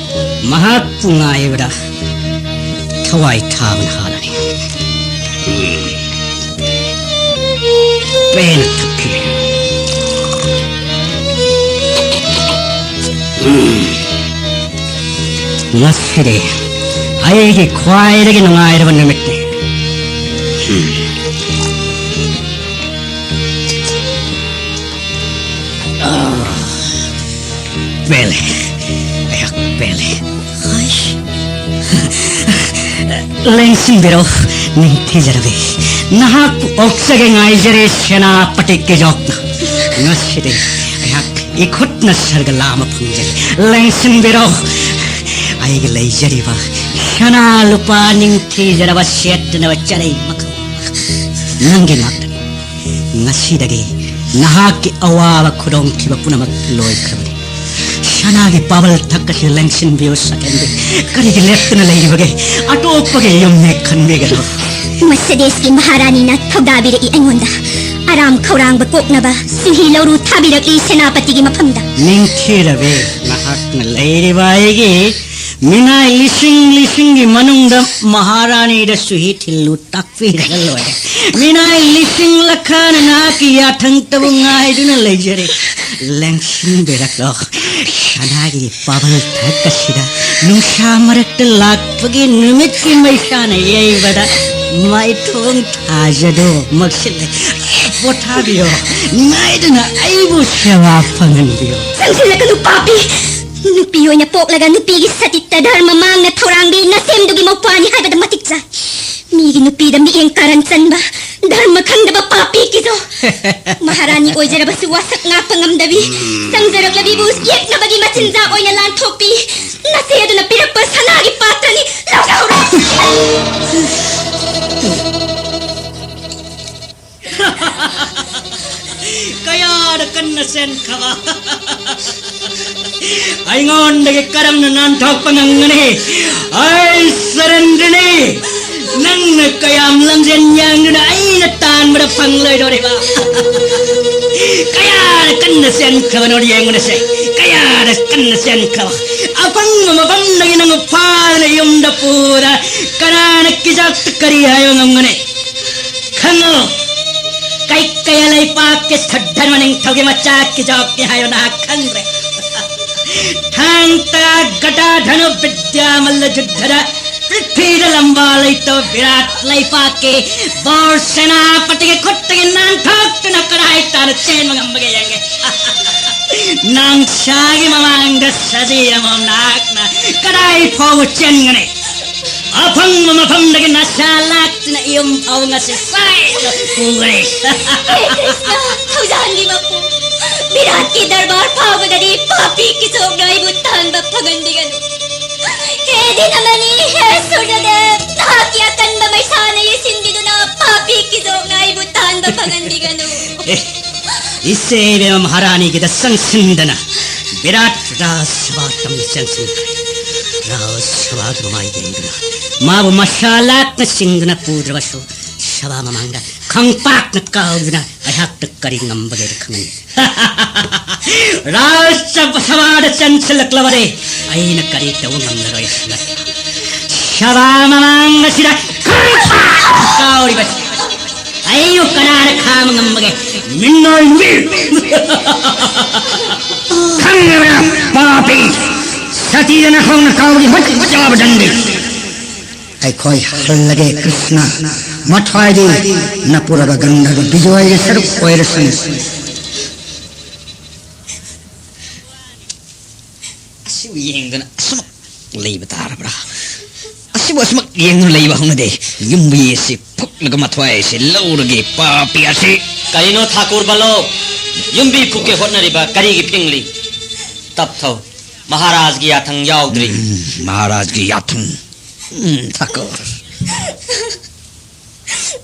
ꯃꯍꯥꯛꯄꯨ ꯉꯥꯏꯕꯗ ꯊꯋꯥꯏ ꯊꯥꯕꯅ ꯍꯥꯜꯂꯅꯤ꯫ ꯄꯦꯟꯅ ꯊꯛꯈꯤꯒꯦ꯫ ꯎꯝ꯫ ꯉꯁꯤꯗꯤ ꯑꯩꯒꯤ ꯈ꯭ꯋꯥꯏꯗꯒꯤ ꯅꯨꯡꯉꯥꯏꯔꯕ ꯅꯨꯃꯤꯠꯅꯤ꯫ ꯎꯝ꯫ ꯑꯥ, ꯄꯦꯜꯂꯦ꯫ ꯑꯩꯍꯥꯛ ꯄꯦꯜꯂꯦ꯫ ꯍꯩꯁ꯫ ꯂꯦꯡꯁꯤꯟꯕꯤꯔꯣ, ꯅꯤꯡꯊꯤꯖꯔꯕꯤ꯫ ꯅꯍꯥꯛꯄꯨ ꯑꯣꯛꯆꯒꯦ ꯉꯥꯏꯖꯔꯤ, ꯁꯦꯅꯥꯄꯇꯤ ꯀꯤꯖꯣꯛꯅ꯫ ꯉꯁꯤꯗꯤ ꯑꯩꯍꯥꯛ ꯏꯈꯨꯠꯅ ꯁꯔꯒ ꯂꯥꯝꯕ ꯐꯪꯖꯔꯦ꯫ ꯂꯦꯡꯁꯤꯟꯕꯤꯔꯣ꯫ ꯑꯩꯒꯤ ꯂꯩꯖꯔꯤꯕ ꯁꯅꯥ ꯂꯨꯄꯥ ꯅꯤꯡꯊꯤꯖꯔꯕ ꯁꯦꯠꯇꯅꯕ ꯆꯔꯩ ꯃꯈꯜ ꯅꯪꯒꯤ ꯉꯥꯛꯇꯅꯤ꯫ ꯉꯁꯤꯗꯒꯤ ꯅꯍꯥꯛꯀꯤ ꯑꯋꯥꯕ ꯈꯨꯗꯣꯡꯊꯤꯕ ꯄꯨꯝꯅꯃꯛ ꯂꯣꯏꯈ꯭ꯔꯕꯅꯤ꯫ ꯁꯅꯥꯒꯤ ꯄꯥꯕꯜ ꯊꯛ ꯑꯁꯤ ꯂꯦꯡꯁꯤꯟꯕꯤꯌꯨ ꯁꯛꯍꯦꯟꯕꯤ꯫ ꯀꯔꯤꯒꯤ ꯂꯦꯞꯇꯨꯅ ꯂꯩꯔꯤꯕꯒꯦ? ꯑꯇꯣꯞꯄꯒꯤ ꯌꯨꯝꯅꯦ ꯈꯟꯕꯤꯒꯅꯨ꯫ ꯃꯁꯤꯗꯦꯁꯀꯤ ꯃꯍꯥꯔꯥꯅꯤꯅ ꯊꯧꯗꯥꯕꯤꯔꯛꯏ ꯑꯩꯉꯣꯟꯗ꯫ ꯑꯔꯥꯝ ꯈꯧꯔꯥꯡꯕ ꯀꯣꯛꯅꯕ ꯆꯨꯍꯤ ꯂꯧꯔꯨ ꯊꯥꯕꯤꯔꯛꯂꯤ ꯁꯦꯅꯥꯄꯇꯤꯒꯤ ꯃꯐꯝꯗ꯫ ꯅꯤꯡꯊꯤꯔꯕꯤ, ꯅꯍꯥꯛꯅ ꯂꯩꯔꯤꯕ ꯑꯩꯒꯤ ꯃꯤꯅꯥꯏ ꯂꯤꯁꯤꯡ ꯂꯤꯁꯤꯡꯒꯤ ꯃꯅꯨꯡꯗ ꯃꯍꯥꯔꯥꯅꯤꯗ ꯆꯨꯍꯤ ꯊꯤꯜꯂꯨ ꯇꯥꯛꯄꯤꯔꯒ ꯂꯣꯏꯔꯦ꯫ ꯃꯤꯅꯥꯏ ꯂꯤꯁꯤꯡ ꯂꯈꯥꯅ ꯅꯍꯥꯛꯀꯤ ꯌꯥꯊꯪꯇꯕꯨ ꯉꯥꯏꯗꯨꯅ ꯂꯩꯖꯔꯤ꯫ ꯂꯦꯡꯁꯤꯟꯕꯤꯔꯛꯂꯣ꯫ ꯁꯅꯥꯒꯤ ꯄꯥꯕꯜ ꯊꯛ ꯑꯁꯤꯗ ꯅꯨꯡꯁꯥ ꯃꯔꯛꯇ ꯂꯥꯛꯄꯒꯤ ꯅꯨꯃꯤꯠꯀꯤ ꯃꯩꯁꯥꯅ ꯌꯩꯕꯗ ꯃꯥꯏꯊꯣꯡ ꯊꯥꯖꯗꯣ ꯃꯛꯁꯤꯜꯂꯦ꯫ ꯄꯣꯊꯥꯕꯤꯌꯣ꯫ ꯉꯥꯏꯗꯨꯅ ꯑꯩꯕꯨ ꯁꯦꯕꯥ ꯐꯪꯍꯟꯕꯤꯌꯣ꯫ ꯆꯪꯁꯤꯜꯂꯛꯀꯅꯨ ꯄꯥꯄꯤ! ꯅꯨꯄꯤ ꯑꯣꯏꯅ ꯄꯣꯛꯂꯒ ꯅꯨꯄꯤꯒꯤ ꯁꯇꯤꯠꯇ ꯙꯔꯃ ꯃꯥꯡꯅ ꯊꯧꯔꯥꯡꯕꯤ ꯅꯁꯦꯝꯗꯨꯒꯤ ꯃꯧꯄ꯭ꯋꯥꯅꯤ ꯍꯥꯏꯕꯗ ꯃꯇꯤꯛ ꯆꯥꯏ꯫ ꯃꯤꯒꯤ ꯅꯨꯄꯤꯗ ꯃꯤꯠꯌꯦꯡ ꯀꯥꯔꯟ ꯆꯟꯕ, ꯙꯔꯃ ꯈꯪꯗꯕ ꯄꯥꯄꯤ ꯀꯤꯖꯣ꯫ ꯃꯍꯥꯔꯥꯅꯤ ꯑꯣꯏꯖꯔꯕꯁꯨ ꯋꯥꯁꯛ ꯉꯥꯛꯄ ꯉꯝꯗꯕꯤ, ꯆꯪꯖꯔꯛꯂꯕꯤꯕꯨ ꯌꯦꯛꯅꯕꯒꯤ ꯃꯆꯤꯟꯖꯥꯛ ꯑꯣꯏꯅ ꯂꯥꯟꯊꯣꯛꯄꯤ, ꯅꯆꯦ ꯑꯗꯨꯅ ꯄꯤꯔꯛꯄ ꯁꯅꯥꯒꯤ ꯄꯥꯇ꯭ꯔꯅꯤ꯫ ꯂꯧꯊꯣꯛꯎꯔꯣ꯫ ꯀꯌꯥꯗ ꯀꯟꯅ ꯆꯦꯟꯈ꯭ꯔꯕ? ꯑꯩꯉꯣꯟꯗꯒꯤ ꯀꯔꯝꯅ ꯅꯥꯟꯊꯣꯛꯄ ꯉꯝꯒꯅꯤ? ꯑꯩ ꯁꯔꯦꯟꯗ꯭ꯔꯅꯤ꯫ ꯅꯪꯅ ꯀꯌꯥꯝ ꯂꯝꯖꯦꯟ ꯌꯥꯡꯗꯨꯅ ꯑꯩꯅ ꯇꯥꯟꯕꯗ ꯐꯪꯂꯣꯏꯗꯧꯔꯤꯕ? ꯀꯌꯥꯗ ꯀꯟꯅ ꯆꯦꯟꯈ꯭ꯔꯕꯅꯣ ꯌꯦꯡꯉꯨꯅꯁꯦ꯫ ꯀꯌꯥꯗ ꯀꯟꯅ ꯆꯦꯟꯈ꯭ꯔꯕ꯫ ꯑꯐꯪꯕ ꯃꯐꯝꯗꯒꯤ ꯅꯪꯕꯨ ꯐꯥꯗꯨꯅ ꯌꯨꯝꯗ ꯄꯨꯗꯅ ꯀꯅꯥꯅ ꯀꯤꯖꯣꯛꯇ ꯀꯔꯤ ꯍꯥꯏꯕ ꯉꯝꯒꯅꯤ? ꯈꯪꯉꯨ, ꯀꯩꯀꯩ ꯂꯩꯄꯥꯛꯀꯤ ꯁꯨꯗ꯭ꯙꯔꯃ ꯅꯤꯡꯊꯧꯒꯤ ꯃꯆꯥ ꯀꯤꯖꯣꯛꯅꯤ ꯍꯥꯏꯕ ꯅꯍꯥꯛ ꯈꯪꯗ꯭ꯔꯦ꯫ ꯊꯥꯡ ꯇꯥ ꯒꯗꯥ ꯙꯅꯨ ꯕꯤꯗ꯭ꯌꯥ ꯃꯜꯂ ꯌꯨꯗ꯭ꯙꯗ ꯄ꯭ꯔꯤꯊꯤꯕꯤꯗ ꯂꯝꯕꯥ ꯂꯩꯇꯕ ꯕꯤꯔꯥꯠ ꯂꯩꯄꯥꯛꯀꯤ ꯕꯣꯔ ꯁꯦꯅꯥꯄꯇꯤꯒꯤ ꯈꯨꯠꯇꯒꯤ ꯅꯥꯟꯊꯣꯛꯇꯨꯅ ꯀꯗꯥꯏ ꯇꯥꯅ ꯆꯦꯟꯕ ꯉꯝꯕꯒꯦ ꯌꯦꯡꯒꯦ꯫ ꯅꯥꯡꯁꯥꯒꯤ ꯃꯃꯥꯡꯗ ꯁꯖꯤ ꯑꯃꯃꯝ ꯅꯍꯥꯛꯅ ꯀꯗꯥꯏ ꯐꯥꯎꯕ ꯆꯦꯟꯒꯅꯤ? ꯑꯐꯪꯕ ꯃꯐꯝꯗꯒꯤ ꯅꯁꯥ ꯂꯥꯛꯇꯨꯅ ꯌꯨꯝ ꯐꯥꯎ ꯉꯁꯤ ꯁꯣꯏꯗꯅ ꯄꯨꯒꯅꯤ꯫ ꯍꯦ ꯀ꯭ꯔꯤꯁꯅ, ꯊꯧꯖꯥꯟꯒꯤ ꯃꯄꯨ, ꯕꯤꯔꯥꯠꯀꯤ ꯗꯔꯕꯥꯔ ꯐꯥꯎꯕꯗꯗꯤ ꯄꯥꯄꯤ ꯀꯤꯆꯣꯛꯅ ꯑꯩꯕꯨ ꯇꯥꯟꯕ ꯐꯪꯍꯟꯕꯤꯒꯅꯨ꯫ ꯍꯦ ꯗꯤꯅꯃꯅꯤ, ꯍꯦ ꯁꯨꯔꯖꯗꯦꯕ, ꯅꯍꯥꯛꯀꯤ ꯑꯀꯟꯕ ꯃꯩꯁꯥꯅ ꯌꯩꯁꯤꯟꯕꯤꯗꯨꯅ ꯄꯥꯄꯤ ꯀꯤꯆꯣꯛꯅ ꯑꯩꯕꯨ ꯇꯥꯟꯕ ꯐꯪꯍꯟꯕꯤꯒꯅꯨ꯫ ꯑꯦ, ꯏꯆꯦ ꯏꯕꯦꯝꯃ ꯃꯍꯥꯔꯥꯅꯤꯒꯤꯗ ꯆꯪꯁꯤꯟꯗꯅ ꯕꯤꯔꯥꯠ ꯔꯥꯖ ꯁꯚꯥ ꯇꯝꯅ ꯆꯪꯁꯤꯟꯈ꯭ꯔꯦ꯫ ꯔꯥꯖ ꯁꯚꯥꯒꯤ ꯃꯃꯥꯏ ꯌꯦꯡꯗꯨꯅ ꯃꯥꯕꯨ ꯃꯁꯥ ꯂꯥꯛꯅ ꯆꯤꯡꯗꯨꯅ ꯄꯨꯗ꯭ꯔꯕꯁꯨ ꯁꯚꯥ ꯃꯃꯥꯡꯗ ꯈꯪꯄꯥꯛꯅ ꯀꯥꯎꯗꯨꯅ ꯑꯩꯍꯥꯛꯇ ꯀꯔꯤ ꯉꯝꯕꯒꯦꯅ ꯈꯪꯍꯟꯒꯦ꯫ ꯔꯥꯖ ꯁꯚꯥꯗ ꯆꯪꯁꯤꯜꯂꯛꯂꯕꯗꯤ ꯑꯩꯅ ꯀꯔꯤ ꯇꯧꯕ ꯉꯝꯂꯔꯣꯏ꯫ ꯁꯚꯥ ꯃꯃꯥꯡ ꯑꯁꯤꯗ ꯈꯪꯄꯥꯛ ꯀꯥꯎꯔꯤꯕ ꯑꯩꯕꯨ ꯀꯅꯥꯅ ꯈꯥꯝꯕ ꯉꯝꯕꯒꯦ? ꯃꯤꯅꯣꯏ ꯅꯨꯄꯤ! ꯈꯪꯉꯕ꯭ꯔꯥ, ꯄꯥꯄꯤ? ꯁꯇꯤꯗ ꯅꯈꯣꯡꯅ ꯀꯥꯎꯕꯒꯤ ꯃꯇꯤꯛ ꯆꯥꯕ ꯗꯟꯗꯤ꯫ ꯑꯩꯈꯣꯏ ꯍꯜꯂꯒꯦ ꯀ꯭ꯔꯤꯁꯅ, ꯃꯊ꯭ꯋꯥꯏꯗꯤ ꯅꯄꯨꯔꯕ ꯒꯟꯙꯔꯕ ꯕꯤꯖꯣꯏꯒꯤ ꯁꯔꯨꯛ ꯑꯣꯏꯔꯁꯅꯨ꯫ ꯑꯁꯤꯕꯨ ꯌꯦꯡꯗꯨꯅ ꯑꯁꯨꯃꯛ ꯂꯩꯕ ꯇꯥꯔꯕ꯭ꯔꯥ? ꯑꯁꯤꯕꯨ ꯑꯁꯨꯃꯛ ꯌꯦꯡꯗꯨꯅ ꯂꯩꯕ ꯍꯧꯅꯗꯦ꯫ ꯌꯨꯝꯕꯤ ꯑꯁꯤ ꯐꯨꯛꯂꯒ ꯃꯊ꯭ꯋꯥꯏ ꯑꯁꯤ ꯂꯧꯔꯒꯦ, ꯄꯥꯄꯤ ꯑꯁꯤ꯫ ꯀꯔꯤꯅꯣ ꯊꯥꯀꯨꯔ ꯕꯜꯂꯣ? ꯌꯨꯝꯕꯤ ꯐꯨꯛꯀꯦ ꯍꯣꯠꯅꯔꯤꯕ ꯀꯔꯤꯒꯤ ꯐꯤꯡꯂꯤ? ꯇꯞꯊꯧ, ꯃꯍꯥꯔꯥꯖꯒꯤ ꯌꯥꯊꯪ ꯌꯥꯎꯗ꯭ꯔꯤ꯫ ꯎꯝ, ꯃꯍꯥꯔꯥꯖꯒꯤ ꯌꯥꯊꯪ꯫ ꯎꯝ, ꯊꯥꯀꯨꯔ꯫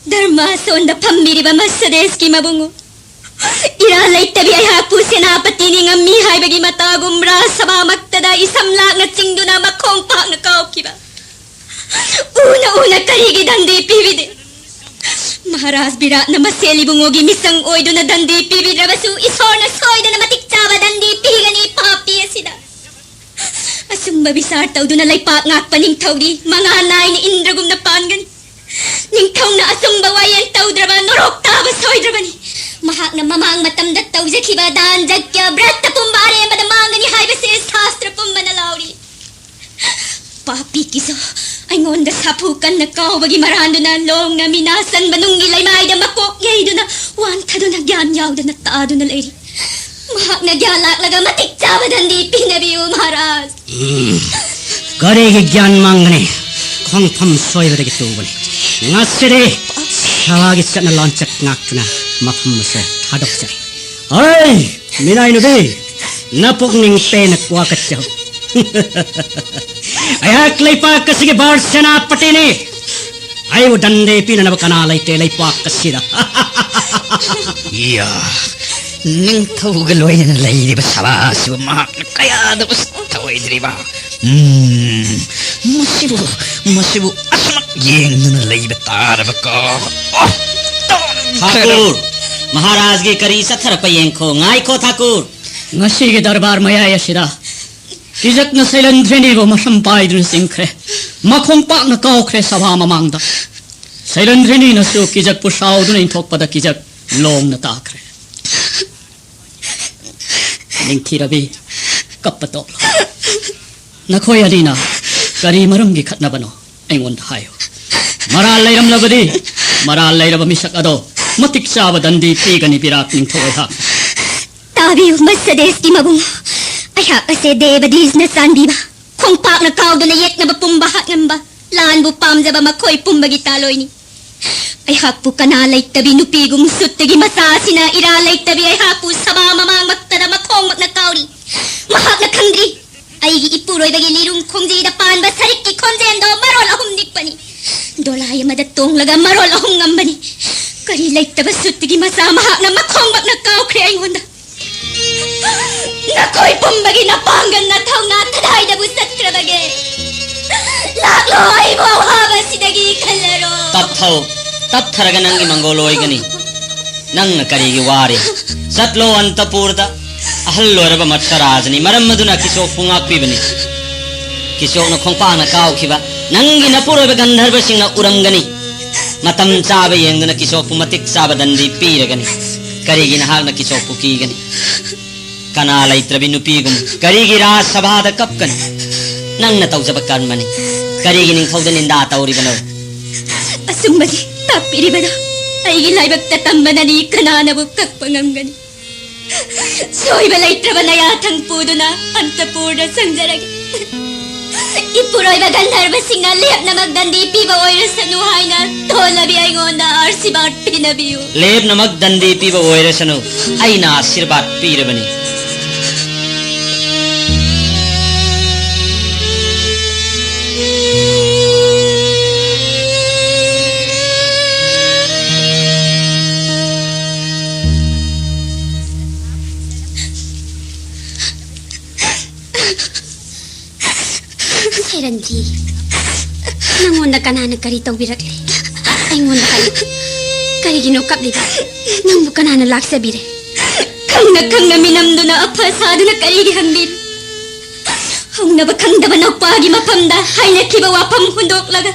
ꯙꯔꯃꯥꯁꯣꯟꯗ ꯐꯝꯃꯤꯔꯤꯕ ꯃꯁꯗꯦꯁꯀꯤ ꯃꯕꯨꯡꯉꯣ, ꯏꯔꯥꯜ ꯂꯩꯇꯕꯤ ꯑꯩꯍꯥꯛꯄꯨ ꯁꯦꯅꯥꯄꯇꯤꯅꯤ ꯉꯝꯃꯤ ꯍꯥꯏꯕꯒꯤ ꯃꯇꯥꯒꯨꯝ ꯔꯥꯖ ꯁꯚꯥꯃꯛꯇꯗ ꯏꯁꯝ ꯂꯥꯛꯅ ꯆꯤꯡꯗꯨꯅ ꯃꯈꯣꯡ ꯄꯥꯛꯅ ꯀꯥꯎꯈꯤꯕ꯫ ꯎꯅ ꯎꯅ ꯀꯔꯤꯒꯤ ꯗꯟꯗꯤ ꯄꯤꯕꯤꯗꯦ? ꯃꯍꯥꯔꯥꯖ ꯕꯤꯔꯥꯠꯅ ꯃꯁꯦꯜ ꯏꯕꯨꯡꯉꯣꯒꯤ ꯃꯤꯆꯪ ꯑꯣꯏꯗꯨꯅ ꯗꯟꯗꯤ ꯄꯤꯕꯤꯗ꯭ꯔꯕꯁꯨ ꯏꯁꯣꯔꯅ ꯁꯣꯏꯗꯅ ꯃꯇꯤꯛ ꯆꯥꯕ ꯗꯟꯗꯤ ꯄꯤꯒꯅꯤ, ꯄꯥ ꯕꯕꯤꯆꯥꯔ ꯇꯧꯗꯨꯅ ꯂꯩꯄꯥꯛ ꯉꯥꯛꯄ ꯅꯤꯡꯊꯧꯗꯤ ꯃꯉꯥ ꯅꯥꯏꯅ ꯏꯟꯗ꯭ꯔꯒꯨꯝꯅ ꯄꯥꯟꯒꯅꯤ꯫ ꯅꯤꯡꯊꯧꯅ ꯑꯆꯨꯝꯕ ꯋꯥꯌꯦꯜ ꯇꯧꯗ꯭ꯔꯕ ꯅꯣꯔꯣꯛ ꯇꯥꯕ ꯁꯣꯏꯗ꯭ꯔꯕꯅꯤ꯫ ꯃꯍꯥꯛꯅ ꯃꯃꯥꯡ ꯃꯇꯝꯗ ꯇꯧꯖꯈꯤꯕ ꯗꯥꯟ ꯖꯒ꯭ꯌ ꯕ꯭ꯔꯠꯇ ꯄꯨꯝꯕ ꯑꯔꯦꯝꯕꯗ ꯃꯥꯡꯒꯅꯤ ꯍꯥꯏꯕꯁꯦ ꯁꯥꯁꯇ꯭ꯔ ꯄꯨꯝꯕꯅ ꯂꯥꯎꯔꯤ꯫ ꯄꯥꯄꯤ ꯀꯤꯖꯣ, ꯑꯩꯉꯣꯟꯗ ꯁꯥꯐꯨ ꯀꯟꯅ ꯀꯥꯎꯕꯒꯤ ꯃꯔꯥꯟꯗꯨꯅ ꯂꯣꯡꯅ ꯃꯤꯅꯥ ꯆꯟꯕ ꯅꯨꯡꯒꯤ ꯂꯩꯃꯥꯏꯗ ꯃꯀꯣꯛ ꯌꯩꯗꯨꯅ ꯋꯥꯟꯊꯗꯨꯅ ꯒ꯭ꯌꯥꯟ ꯌꯥꯎꯗꯅ ꯇꯥꯗꯨꯅ ꯂꯩꯔꯤ꯫ ꯃꯍꯥꯛꯅ ꯒ꯭ꯌꯥꯟ ꯂꯥꯛꯂꯒ ꯃꯇꯤꯛ ꯆꯥꯕ ꯗꯟꯗꯤ ꯄꯤꯅꯕꯤꯌꯨ ꯃꯍꯥꯔꯥꯖ꯫ ꯎꯝ, ꯀꯔꯤꯒꯤ ꯒ꯭ꯌꯥꯟ ꯃꯥꯡꯒꯅꯤ? ꯈꯣꯡꯐꯝ ꯁꯣꯏꯕꯗꯒꯤ ꯇꯨꯕꯅꯤ꯫ ꯉꯁꯤꯗꯤ ꯁꯚꯥꯒꯤ ꯆꯠꯅ ꯂꯣꯟꯆꯠ ꯉꯥꯛꯇꯨꯅ ꯃꯐꯝ ꯑꯁꯦ ꯊꯥꯗꯣꯛꯆꯔꯤ꯫ ꯍꯩ, ꯃꯤꯅꯥꯏ ꯅꯨꯄꯤ, ꯅꯄꯨꯛꯅꯤꯡ ꯄꯦꯟꯅ ꯋꯥꯀꯠꯆꯍꯧ꯫ ꯑꯩꯍꯥꯛ ꯂꯩꯄꯥꯛ ꯑꯁꯤꯒꯤ ꯚꯥꯔ ꯁꯦꯅꯥꯄꯇꯤꯅꯤ꯫ ꯑꯩꯕꯨ ꯗꯟꯗꯦ ꯄꯤꯅꯅꯕ ꯀꯅꯥ ꯂꯩꯇꯦ ꯂꯩꯄꯥꯛ ꯑꯁꯤꯗ꯫ ꯏꯌꯥ, ꯅꯤꯡꯊꯧꯒ ꯂꯣꯏꯅꯅ ꯂꯩꯔꯤꯕ ꯁꯚꯥ ꯑꯁꯤꯕꯨ ꯃꯍꯥꯛꯅ ꯀꯌꯥꯗꯕꯨ ꯊꯧꯑꯣꯏꯗ꯭ꯔꯤꯕ? ꯎꯝ, ꯃꯁꯤꯕꯨ, ꯃꯁꯤꯕꯨ ꯑꯁꯨꯃꯛ ꯌꯦꯡꯗꯨꯅ ꯂꯩꯕ ꯇꯥꯔꯕꯀꯣ? ꯑꯣ, ꯇꯣꯟꯈ꯭ꯔꯦꯗ꯫ ꯃꯍꯥꯔꯥꯖꯒꯤ ꯀꯔꯤ ꯆꯠꯊꯔꯛꯄ ꯌꯦꯡꯈꯣ꯫ ꯉꯥꯏꯈꯣ, ꯊꯥꯀꯨꯔ꯫ ꯉꯁꯤꯒꯤ ꯗꯔꯕꯥꯔ ꯃꯌꯥꯏ ꯑꯁꯤꯗ ꯀꯤꯖꯛꯅ ꯁꯩꯂꯟꯗ꯭ꯔꯤꯅꯤꯕꯨ ꯃꯁꯝ ꯄꯥꯏꯗꯨꯅ ꯆꯤꯡꯈ꯭ꯔꯦ꯫ ꯃꯈꯣꯡ ꯄꯥꯛꯅ ꯀꯥꯎꯈ꯭ꯔꯦ ꯁꯚꯥ ꯃꯃꯥꯡꯗ꯫ ꯁꯩꯂꯟꯗ꯭ꯔꯤꯅꯤꯅꯁꯨ ꯀꯤꯖꯛꯄꯨ ꯁꯥꯎꯗꯨꯅ ꯏꯟꯊꯣꯛꯄꯗ ꯀꯤꯖꯛ ꯂꯣꯡꯅ ꯇꯥꯈ꯭ꯔꯦ꯫ ꯅꯤꯡꯊꯤꯔꯕꯤ, ꯀꯞꯄ ꯇꯣꯛꯂꯣ꯫ ꯅꯈꯣꯏ ꯑꯅꯤꯅ ꯀꯔꯤ ꯃꯔꯝꯒꯤ ꯈꯠꯅꯕꯅꯣ? ꯑꯩꯉꯣꯟꯗ ꯍꯥꯏꯌꯨ꯫ ꯃꯔꯥꯜ ꯂꯩꯔꯝꯂꯕꯗꯤ, ꯃꯔꯥꯜ ꯂꯩꯔꯕ ꯃꯤꯁꯛ ꯑꯗꯣ ꯃꯇꯤꯛ ꯆꯥꯕ ꯗꯟꯗꯤ ꯄꯤꯒꯅꯤ ꯕꯤꯔꯥꯠ ꯅꯤꯡꯊꯧ ꯑꯩꯍꯥꯛ꯫ ꯇꯥꯕꯤꯌꯨ, ꯃꯁꯗꯦꯁꯀꯤ ꯃꯕꯨꯡ꯫ ꯑꯩꯍꯥꯛ ꯑꯁꯦ ꯗꯦꯕꯗꯤꯁꯅ ꯆꯥꯟꯕꯤꯕ, ꯈꯣꯡꯄꯥꯛꯅ ꯀꯥꯎꯗꯨꯅ ꯌꯦꯛꯅꯕ ꯄꯨꯝꯕ ꯍꯥꯠꯉꯝꯕ, ꯂꯥꯟꯕꯨ ꯄꯥꯝꯖꯕ ꯃꯈꯣꯏ ꯄꯨꯝꯕꯒꯤ ꯇꯥꯂꯣꯏꯅꯤ꯫ ꯑꯩꯍꯥꯛꯄꯨ ꯀꯅꯥ ꯂꯩꯇꯕꯤ ꯅꯨꯄꯤꯒꯨꯝ ꯁꯨꯠꯇꯒꯤ ꯃꯆꯥ ꯑꯁꯤꯅ ꯏꯔꯥ ꯂꯩꯇꯕꯤ ꯑꯩꯍꯥꯛꯄꯨ ꯁꯚꯥ ꯃꯃꯥꯡꯃꯛꯇꯗ ꯃꯈꯣꯡꯃꯛꯅ ꯀꯥꯎꯔꯤ꯫ ꯃꯍꯥꯛꯅ ꯈꯪꯗ꯭ꯔꯤ꯫ ꯑꯩꯒꯤ ꯏꯄꯨꯔꯣꯏꯕꯒꯤ ꯂꯤꯔꯨꯡ ꯈꯣꯡꯖꯤꯗ ꯄꯥꯟꯕ ꯁꯔꯤꯛꯀꯤ ꯈꯣꯟꯖꯦꯜꯗꯣ ꯃꯔꯣꯜ ꯑꯍꯨꯝ ꯅꯤꯛꯄꯅꯤ꯫ ꯗꯣꯂꯥꯏ ꯑꯃꯗ ꯇꯣꯡꯂꯒ ꯃꯔꯣꯜ ꯑꯍꯨꯝ ꯉꯝꯕꯅꯤ꯫ ꯀꯔꯤ ꯂꯩꯇꯕ ꯁꯨꯠꯇꯒꯤ ꯃꯆꯥ ꯃꯍꯥꯛꯅ ꯃꯈꯣꯡꯃꯛꯅ ꯀꯥꯎꯈ꯭ꯔꯦ ꯑꯩꯉꯣꯟꯗ꯫ ꯅꯈꯣꯏ ꯄꯨꯝꯕꯒꯤ ꯅꯄꯥꯡꯒꯜ ꯅꯊꯧꯅꯥ ꯀꯗꯥꯏꯗꯕꯨ ꯆꯠꯈ꯭ꯔꯕꯒꯦ? ꯂꯥꯛꯂꯣ, ꯑꯩꯕꯨ ꯑꯋꯥꯕꯁꯤꯗꯒꯤ ꯀꯜꯂꯔꯣ꯫ ꯇꯞꯊꯧ, ꯇꯞꯊꯔꯒ ꯅꯪꯒꯤ ꯃꯪꯒꯣꯜ ꯑꯣꯏꯒꯅꯤ꯫ ꯅꯪꯅ ꯀꯔꯤꯒꯤ ꯋꯥꯔꯤ? ꯆꯠꯂꯣ ꯑꯟꯇꯄꯨꯔꯗ꯫ ꯑꯍꯜ ꯑꯣꯏꯔꯕ ꯃꯠꯇ ꯔꯥꯖꯅꯤ, ꯃꯔꯝ ꯑꯗꯨꯅ ꯀꯤꯆꯣꯛꯄꯨ ꯉꯥꯛꯄꯤꯕꯅꯤ꯫ ꯀꯤꯆꯣꯛꯅ ꯈꯣꯡꯄꯥꯛꯅ ꯀꯥꯎꯈꯤꯕ ꯅꯪꯒꯤ ꯅꯄꯨꯔꯣꯏꯕ ꯒꯟꯙꯔꯕꯁꯤꯡꯅ ꯎꯔꯝꯒꯅꯤ꯫ ꯃꯇꯝ ꯆꯥꯕ ꯌꯦꯡꯗꯨꯅ ꯀꯤꯆꯣꯛꯄꯨ ꯃꯇꯤꯛ ꯆꯥꯕ ꯗꯟꯗꯤ ꯄꯤꯔꯒꯅꯤ꯫ ꯀꯔꯤꯒꯤ ꯅꯍꯥꯛꯅ ꯀꯤꯆꯣꯛꯄꯨ ꯀꯤꯒꯅꯤ? ꯀꯅꯥ ꯂꯩꯇ꯭ꯔꯕꯤ ꯅꯨꯄꯤꯒꯨꯝ ꯀꯔꯤꯒꯤ ꯔꯥꯖ ꯁꯚꯥꯗ ꯀꯞꯀꯅꯤ? ꯅꯪꯅ ꯇꯧꯖꯕ ꯀꯔꯃꯅꯤ꯫ ꯀꯔꯤꯒꯤ ꯅꯤꯡꯊꯧꯗ ꯅꯤꯟꯗꯥ ꯇꯧꯔꯤꯕꯅꯣ? ꯑꯆꯨꯝꯕꯗꯤ ꯇꯥꯛꯄꯤꯔꯤꯕꯗꯣ ꯑꯩꯒꯤ ꯂꯥꯏꯕꯛꯇ ꯇꯝꯕꯅꯅꯤ꯫ ꯀꯅꯥꯅꯕꯨ ꯀꯛꯄ ꯉꯝꯒꯅꯤ? ꯁꯣꯏꯕ ꯂꯩꯇ꯭ꯔꯕ ꯅꯌꯥꯊꯪ ꯄꯨꯗꯨꯅ ꯑꯟꯇꯄꯨꯔꯗ ꯆꯪꯖꯔꯒꯦ꯫ ꯏꯄꯨꯔꯣꯏꯕ ꯒꯟꯙꯔꯕꯁꯤꯡꯅ ꯂꯦꯞꯅꯃꯛ ꯗꯟꯗꯤ ꯄꯤꯕ ꯑꯣꯏꯔꯁꯅꯨ ꯍꯥꯏꯅ ꯊꯣꯜꯂꯕꯤ ꯑꯩꯉꯣꯟꯗ ꯑꯥꯔꯁꯤꯕꯥꯗ ꯄꯤꯅꯕꯤꯌꯨ꯫ ꯂꯦꯞꯅꯃꯛ ꯗꯟꯗꯤ ꯄꯤꯕ ꯑꯣꯏꯔꯁꯅꯨ, ꯑꯩꯅ ꯑꯥꯁꯤꯔꯕꯥꯗ ꯄꯤꯔꯕꯅꯤ꯫ ꯁꯦꯔꯟꯖꯤ, ꯅꯪꯉꯣꯟꯗ ꯀꯅꯥꯅ ꯀꯔꯤ ꯇꯧꯕꯤꯔꯛꯂꯦ? ꯑꯩꯉꯣꯟꯗ ꯍꯥꯏꯌꯨ꯫ ꯀꯔꯤꯒꯤꯅꯣ ꯀꯞꯂꯤꯕ? ꯅꯪꯕꯨ ꯀꯅꯥꯅ ꯂꯥꯛꯆꯕꯤꯔꯦ? ꯈꯪꯅ ꯈꯪꯅ ꯃꯤꯅꯝꯗꯨꯅ ꯑꯐ ꯁꯥꯗꯨꯅ ꯀꯔꯤꯒꯤ ꯍꯪꯕꯤꯔꯤ? ꯍꯧꯅꯕ ꯈꯪꯗꯕ ꯅꯧꯄꯥꯒꯤ ꯃꯐꯝꯗ ꯍꯥꯏꯅꯈꯤꯕ ꯋꯥꯐꯝ ꯍꯨꯟꯗꯣꯛꯂꯒ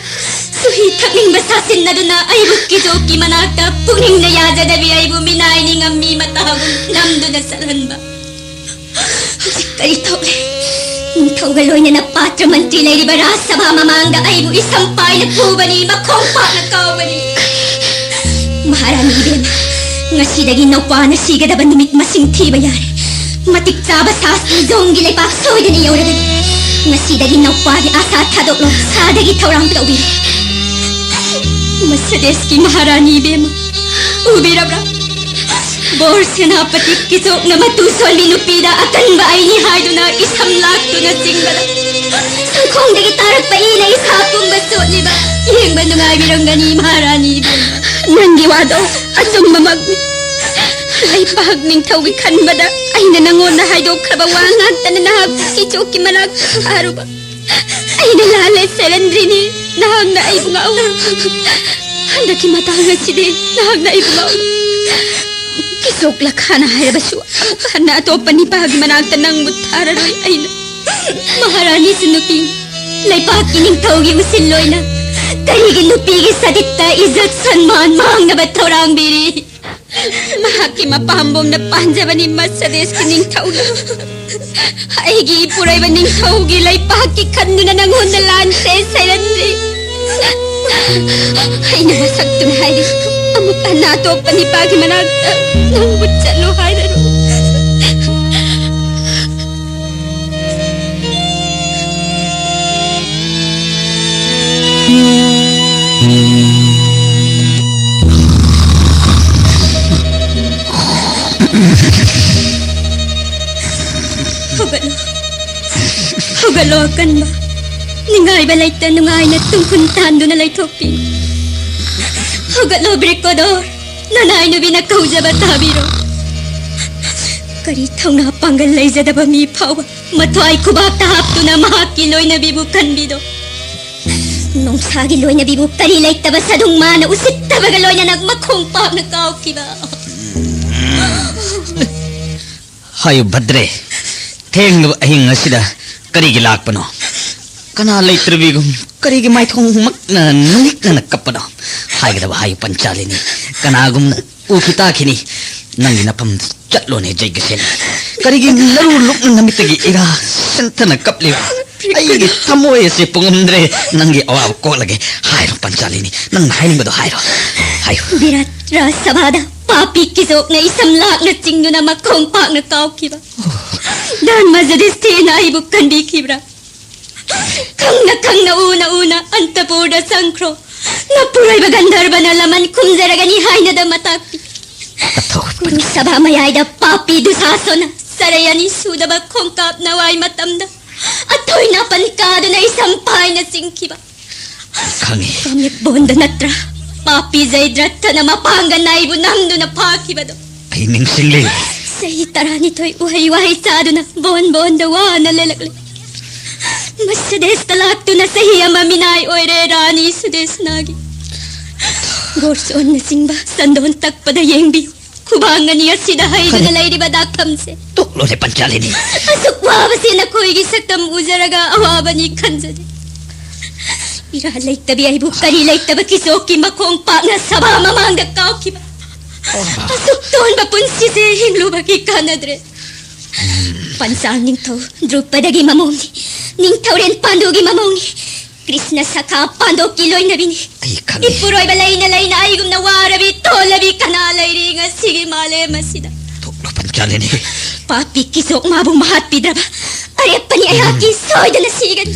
ꯆꯨꯍꯤ ꯊꯛꯅꯤꯡꯕ ꯁꯥꯁꯤꯟꯅꯗꯨꯅ ꯑꯩꯕꯨ ꯀꯤꯆꯣꯛꯀꯤ ꯃꯅꯥꯛꯇ ꯄꯨꯛꯅꯤꯡꯅ ꯌꯥꯖꯗꯕꯤ ꯑꯩꯕꯨ ꯃꯤꯅꯥꯏ ꯅꯤꯡꯉꯝꯃꯤ ꯃꯇꯥꯒꯨꯝ ꯅꯝꯗꯨꯅ ꯆꯠꯍꯟꯕ꯫ ꯍꯧꯖꯤꯛ ꯀꯔꯤ ꯊꯣꯛꯂꯦ? ꯅꯤꯡꯊꯧꯒ ꯂꯣꯏꯅꯅ ꯄꯥꯇ꯭ꯔ ꯃꯟꯇ꯭ꯔꯤ ꯂꯩꯔꯤꯕ ꯔꯥꯖ ꯁꯚꯥ ꯃꯃꯥꯡꯗ ꯑꯩꯕꯨ ꯏꯁꯝ ꯄꯥꯏꯅ ꯐꯨꯕꯅꯤ, ꯃꯈꯣꯡ ꯄꯥꯛꯅ ꯀꯥꯎꯕꯅꯤ꯫ ꯃꯍꯥꯔꯥꯅꯤ ꯏꯕꯦꯝꯃ, ꯉꯁꯤꯗꯒꯤ ꯅꯧꯄꯥꯅ ꯁꯤꯒꯗꯕ ꯅꯨꯃꯤꯠ ꯃꯁꯤꯡ ꯊꯤꯕ ꯌꯥꯔꯦ꯫ ꯃꯇꯤꯛ ꯆꯥꯕ ꯁꯥꯁꯇꯤ ꯖꯣꯡꯒꯤ ꯂꯩꯄꯥꯛ ꯁꯣꯏꯗꯅ ꯌꯧꯔꯒꯅꯤ꯫ ꯉꯁꯤꯗꯒꯤ ꯅꯧꯄꯥꯒꯤ ꯑꯥꯁꯥ ꯊꯥꯗꯣꯛꯂꯣ, ꯁꯥꯗꯒꯤ ꯊꯧꯔꯥꯡ ꯇꯧꯕꯤꯔꯦ꯫ ꯃꯁꯗꯦꯁꯀꯤ ꯃꯍꯥꯔꯥꯅꯤ ꯏꯕꯦꯝꯃ, ꯎꯕꯤꯔꯕ꯭ꯔꯥ? ꯕꯣꯔ ꯁꯦꯅꯥꯄꯇꯤ ꯀꯤꯆꯣꯛꯅ ꯃꯇꯨ ꯁꯣꯟꯕꯤ ꯅꯨꯄꯤꯗ ꯑꯀꯟꯕ ꯑꯩꯅꯤ ꯍꯥꯏꯗꯨꯅ ꯏꯁꯝ ꯂꯥꯛꯇꯨꯅ ꯆꯤꯡꯕꯗ ꯁꯪꯈꯣꯡꯗꯒꯤ ꯇꯥꯔꯛꯄ ꯏꯅ ꯏꯁꯥ ꯄꯨꯝꯕ ꯆꯣꯠꯂꯤꯕ ꯌꯦꯡꯕ ꯅꯨꯡꯉꯥꯏꯕꯤꯔꯝꯒꯅꯤ ꯃꯍꯥꯔꯥꯅꯤ ꯏꯕꯦꯝꯃ꯫ ꯅꯪꯒꯤ ꯋꯥꯗꯣ ꯑꯆꯨꯝꯕꯃꯛꯅꯤ꯫ ꯂꯩꯄꯥꯛ ꯅꯤꯡꯊꯧꯒꯤ ꯈꯟꯕꯗ ꯑꯩꯅ ꯅꯪꯉꯣꯟꯗ ꯍꯥꯏꯗꯣꯛꯈ꯭ꯔꯕ ꯋꯥ ꯉꯥꯛꯇꯅ ꯅꯍꯥꯛꯄꯨ ꯀꯤꯆꯣꯛꯀꯤ ꯃꯅꯥꯛꯇ ꯐꯥꯔꯨꯕ꯫ ꯑꯩꯅ ꯂꯥꯜꯂꯦ ꯁꯦꯔꯦꯟꯗ꯭ꯔꯤꯅꯤ, ꯅꯍꯥꯛꯅ ꯑꯩꯕꯨ ꯉꯥꯛꯎ꯫ ꯍꯟꯗꯛꯀꯤ ꯃꯇꯥꯡ ꯑꯁꯤꯗꯤ ꯅꯍꯥꯛꯅ ꯑꯩꯕꯨ ꯉꯥꯛꯎ꯫ ꯀꯤꯆꯣꯛ ꯂꯈꯥꯅ ꯍꯥꯏꯔꯕꯁꯨ ꯑꯃꯨꯛ ꯍꯟꯅ ꯑꯇꯣꯞꯄ ꯅꯤꯄꯥꯒꯤ ꯃꯅꯥꯛꯇ ꯅꯪꯕꯨ ꯊꯥꯔꯔꯣꯏ ꯑꯩꯅ꯫ ꯃꯍꯥꯔꯥꯅꯤꯁꯨ ꯅꯨꯄꯤ, ꯂꯩꯄꯥꯛꯀꯤ ꯅꯤꯡꯊꯧꯒꯤ ꯎꯁꯤꯜꯂꯣꯏꯅ ꯀꯔꯤꯒꯤ ꯅꯨꯄꯤꯒꯤ ꯁꯗꯤꯠꯇ ꯏꯖꯠ ꯁꯟꯃꯥꯟ ꯃꯥꯡꯅꯕ ꯊꯧꯔꯥꯡꯕꯤꯔꯤ? ꯃꯍꯥꯛꯀꯤ ꯃꯄꯥꯝꯕꯣꯝꯅ ꯄꯥꯟꯖꯕꯅꯤ ꯃꯁꯗꯦꯁꯀꯤ ꯅꯤꯡꯊꯧꯅ꯫ ꯑꯩꯒꯤ ꯏꯄꯨꯔꯣꯏꯕ ꯅꯤꯡꯊꯧꯒꯤ ꯂꯩꯄꯥꯛꯀꯤ ꯈꯟꯗꯨꯅ ꯅꯪꯉꯣꯟꯗ ꯂꯥꯟꯁꯦ ꯁꯩꯔꯟꯗ꯭ꯔꯤ꯫ ꯑꯩꯅ ꯃꯁꯛꯇꯨꯅ ꯍꯥꯏꯔꯤ, ꯑꯃꯨꯛ ꯍꯟꯅ ꯑꯇꯣꯞꯄ ꯅꯤꯄꯥꯒꯤ ꯃꯅꯥꯛꯇ ꯅꯪꯕꯨ ꯆꯠꯂꯨ ꯍꯥꯏꯔꯔꯣꯏ꯫ ꯍꯧꯒꯠꯂꯣ꯫ ꯍꯧꯒꯠꯂꯣ ꯑꯀꯟꯕ꯫ ꯅꯤꯡꯉꯥꯏꯕ ꯂꯩꯇ ꯅꯨꯡꯉꯥꯏꯅ ꯇꯨꯡꯈꯨꯟ ꯇꯥꯟꯗꯨꯅ ꯂꯩꯊꯣꯛꯄꯤ꯫ ꯍꯧꯒꯠꯂꯣ ꯕ꯭ꯔꯤꯀꯣꯗꯣꯔ꯫ ꯅꯅꯥꯏ ꯅꯨꯕꯤꯅ ꯀꯧꯖꯕ ꯇꯥꯕꯤꯔꯣ꯫ ꯀꯔꯤ ꯊꯧꯅꯥ ꯄꯥꯡꯒꯜ ꯂꯩꯖꯗꯕ ꯃꯤ ꯐꯥꯎꯕ ꯃꯊ꯭ꯋꯥꯏ ꯈꯨꯕꯥꯛꯇ ꯍꯥꯞꯇꯨꯅ ꯃꯍꯥꯛꯀꯤ ꯂꯣꯏꯅꯕꯤꯕꯨ ꯀꯟꯕꯤꯗꯣ꯫ ꯅꯣꯡꯁꯥꯒꯤ ꯂꯣꯏꯅꯕꯤꯕꯨ ꯀꯔꯤ ꯂꯩꯇꯕ ꯁꯥꯗꯨꯡ ꯃꯥꯅ ꯎꯁꯤꯠꯇꯕꯒ ꯂꯣꯏꯅꯅ ꯃꯈꯣꯡ ꯄꯥꯛꯅ ꯀꯥꯎꯈꯤꯕ꯫ ꯍꯥꯏꯌꯨ ꯚꯗ꯭ꯔꯦ, ꯊꯦꯡꯂꯕ ꯑꯍꯤꯡ ꯑꯁꯤꯗ ꯀꯔꯤꯒꯤ ꯂꯥꯛꯄꯅꯣ? ꯀꯅꯥ ꯂꯩꯇ꯭ꯔꯕꯤꯒꯨꯝ ꯀꯔꯤꯒꯤ ꯃꯥꯏꯊꯣꯡꯃꯛꯅ ꯅꯨꯃꯤꯠꯅꯅ ꯀꯞꯄꯅꯣ? ꯍꯥꯏꯒꯗꯕ ꯍꯥꯏꯌꯨ ꯄꯟꯆꯥꯂꯤꯅꯤ, ꯀꯅꯥꯒꯨꯝꯅ ꯎꯈꯤ ꯇꯥꯈꯤꯅꯤ꯫ ꯅꯪꯒꯤ ꯅꯐꯝ ꯆꯠꯂꯣꯅꯦ ꯖꯩꯒꯁꯦꯅ꯫ ꯀꯔꯤꯒꯤ ꯂꯔꯨ ꯂꯨꯛꯅ ꯅꯃꯤꯠꯇꯒꯤ ꯏꯔꯥ ꯁꯦꯟꯊꯅ ꯀꯞꯂꯤꯕ? ꯑꯩꯒꯤ ꯊꯃꯣꯏ ꯑꯁꯤ ꯄꯨꯡꯉꯝꯗ꯭ꯔꯦ꯫ ꯅꯪꯒꯤ ꯑꯋꯥꯕ ꯀꯣꯛꯂꯒꯦ꯫ ꯍꯥꯏꯔꯣ ꯄꯟꯆꯥꯂꯤꯅꯤ, ꯅꯪꯅ ꯍꯥꯏꯅꯤꯡꯕꯗꯣ ꯍꯥꯏꯔꯣ, ꯍꯥꯏꯌꯨ꯫ ꯕꯤꯔꯥꯠ ꯔꯥꯖ ꯁꯚꯥꯗ ꯄꯥꯄꯤ ꯀꯤꯖꯣꯛꯅ ꯏꯁꯝ ꯂꯥꯛꯅ ꯆꯤꯡꯗꯨꯅ ꯃꯈꯣꯡ ꯄꯥꯛꯅ ꯀꯥꯎꯈꯤꯕ ꯙꯔꯃ ꯖꯨꯗꯤꯁꯊꯤꯔꯅ ꯑꯩꯕꯨ ꯀꯟꯕꯤꯈꯤꯕ꯭ꯔꯥ? ꯈꯪꯅ ꯈꯪꯅ ꯎꯅ ꯎꯅ ꯑꯟꯇꯄꯨꯔꯗ ꯆꯪꯈ꯭ꯔꯣ꯫ ꯅꯄꯨꯔꯣꯏꯕ ꯒꯟꯙꯔꯕꯅ ꯂꯃꯟ ꯈꯨꯝꯖꯔꯒꯅꯤ ꯍꯥꯏꯅꯗ ꯃꯇꯥꯛꯄꯤ꯫ ꯀꯨꯔꯨ ꯁꯚꯥ ꯃꯌꯥꯏꯗ ꯄꯥꯄꯤ ꯗꯨꯁꯥꯁꯣꯅ ꯆꯔꯩ ꯑꯅꯤ ꯁꯨꯗꯕ ꯈꯣꯡꯀꯥꯞ ꯅꯋꯥꯏ ꯃꯇꯝꯗ ꯑꯊꯣꯏ ꯅꯥꯄꯟ ꯀꯥꯗꯨꯅ ꯏꯁꯝ ꯄꯥꯏꯅ ꯆꯤꯡꯈꯤꯕ꯫ ꯈꯪꯉꯤ꯫ ꯀꯥꯃꯤꯛ ꯕꯣꯟꯗ ꯅꯠꯇ꯭ꯔꯥ ꯄꯥꯄꯤ ꯖꯩꯗ꯭ꯔꯊꯅ ꯃꯄꯥꯡꯒ ꯅꯥꯏꯕꯨ ꯅꯝꯗꯨꯅ ꯐꯥꯈꯤꯕꯗꯣ? ꯑꯩ ꯅꯤꯡꯁꯤꯡꯂꯤ꯫ ꯆꯍꯤ ꯇꯔꯥꯅꯤꯊꯣꯏ ꯎꯍꯩ ꯋꯥꯍꯩ ꯆꯥꯗꯨꯅ ꯕꯣꯟ ꯕꯣꯟꯗ ꯋꯥꯅ ꯂꯦꯜꯂꯛꯂꯦ꯫ ꯃꯁꯗꯦꯁꯇ ꯂꯥꯛꯇꯨꯅ ꯆꯍꯤ ꯑꯃ ꯃꯤꯅꯥꯏ ꯑꯣꯏꯔꯦ ꯔꯥꯅꯤ ꯁꯨꯗꯦꯁꯅꯥꯒꯤ꯫ ꯒꯣꯔꯁꯣꯟꯅꯆꯤꯡꯕ ꯆꯟꯗꯣꯟ ꯇꯛꯄꯗ ꯌꯦꯡꯕꯤꯌꯨ꯫ ꯈꯨꯕꯥꯡ ꯑꯅꯤ ꯑꯁꯤꯗ ꯍꯩꯗꯨꯅ ꯀꯔꯤ? ꯂꯩꯔꯤꯕ ꯗꯥꯛꯐꯝꯁꯦ꯫ ꯇꯣꯛꯂꯣ, ꯇꯣꯛꯂꯣꯅꯦ ꯄꯟꯆꯥꯂꯤꯅꯤ꯫ ꯑꯁꯨꯛ ꯋꯥꯕꯁꯦ ꯅꯈꯣꯏꯒꯤ ꯁꯛꯇꯝ ꯎꯖꯔꯒ ꯑꯋꯥꯕꯅꯤ ꯈꯟꯖꯗꯦ꯫ ꯏꯔꯥ ꯂꯩꯇꯕꯤ ꯑꯩꯕꯨ ꯀꯔꯤ ꯂꯩꯇꯕ ꯀꯤꯆꯣꯛꯀꯤ ꯃꯈꯣꯡ ꯄꯥꯛꯅ ꯁꯚꯥ ꯃꯃꯥꯡꯗ ꯀꯥꯎꯈꯤꯕ ꯑꯁꯨꯛ ꯇꯣꯟꯕ ꯄꯨꯟꯁꯤꯁꯦ ꯍꯤꯡꯂꯨꯕꯒꯤ ꯀꯥꯟꯅꯗ꯭ꯔꯦ꯫ ꯄꯟꯆꯥꯜ ꯅꯤꯡꯊꯧ ꯗ꯭ꯔꯨꯄꯗꯒꯤ ꯃꯃꯣꯝꯅꯤ, ꯅꯤꯡꯊꯧꯔꯦꯟ ꯄꯥꯟꯗꯨꯒꯤ ꯃꯃꯣꯝꯅꯤ, ꯀ꯭ꯔꯤꯁꯅ ꯁꯈꯥ ꯄꯥꯟꯗꯣꯛꯀꯤ ꯂꯣꯏꯅꯕꯤꯅꯤ꯫ ꯑꯩ ꯈꯪꯉꯤ꯫ ꯏꯄꯨꯔꯣꯏꯕ ꯂꯩꯅ ꯂꯩꯅ ꯑꯩꯒꯨꯝꯅ ꯋꯥꯔꯕꯤ ꯇꯣꯜꯂꯕꯤ ꯀꯅꯥ ꯂꯩꯔꯤ ꯉꯁꯤꯒꯤ ꯃꯥꯂꯦꯝ ꯑꯁꯤꯗ? ꯇꯣꯛꯂꯣ ꯄꯟꯆꯥꯂꯤꯅꯤ꯫ ꯄꯥꯄꯤ ꯀꯤꯆꯣꯛ ꯃꯥꯕꯨ ꯃꯍꯥꯠꯄꯤꯗ꯭ꯔꯕ ꯑꯔꯦꯞꯄꯅꯤ ꯑꯩꯍꯥꯛꯀꯤ ꯁꯣꯏꯗꯅ ꯁꯤꯒꯅꯤ꯫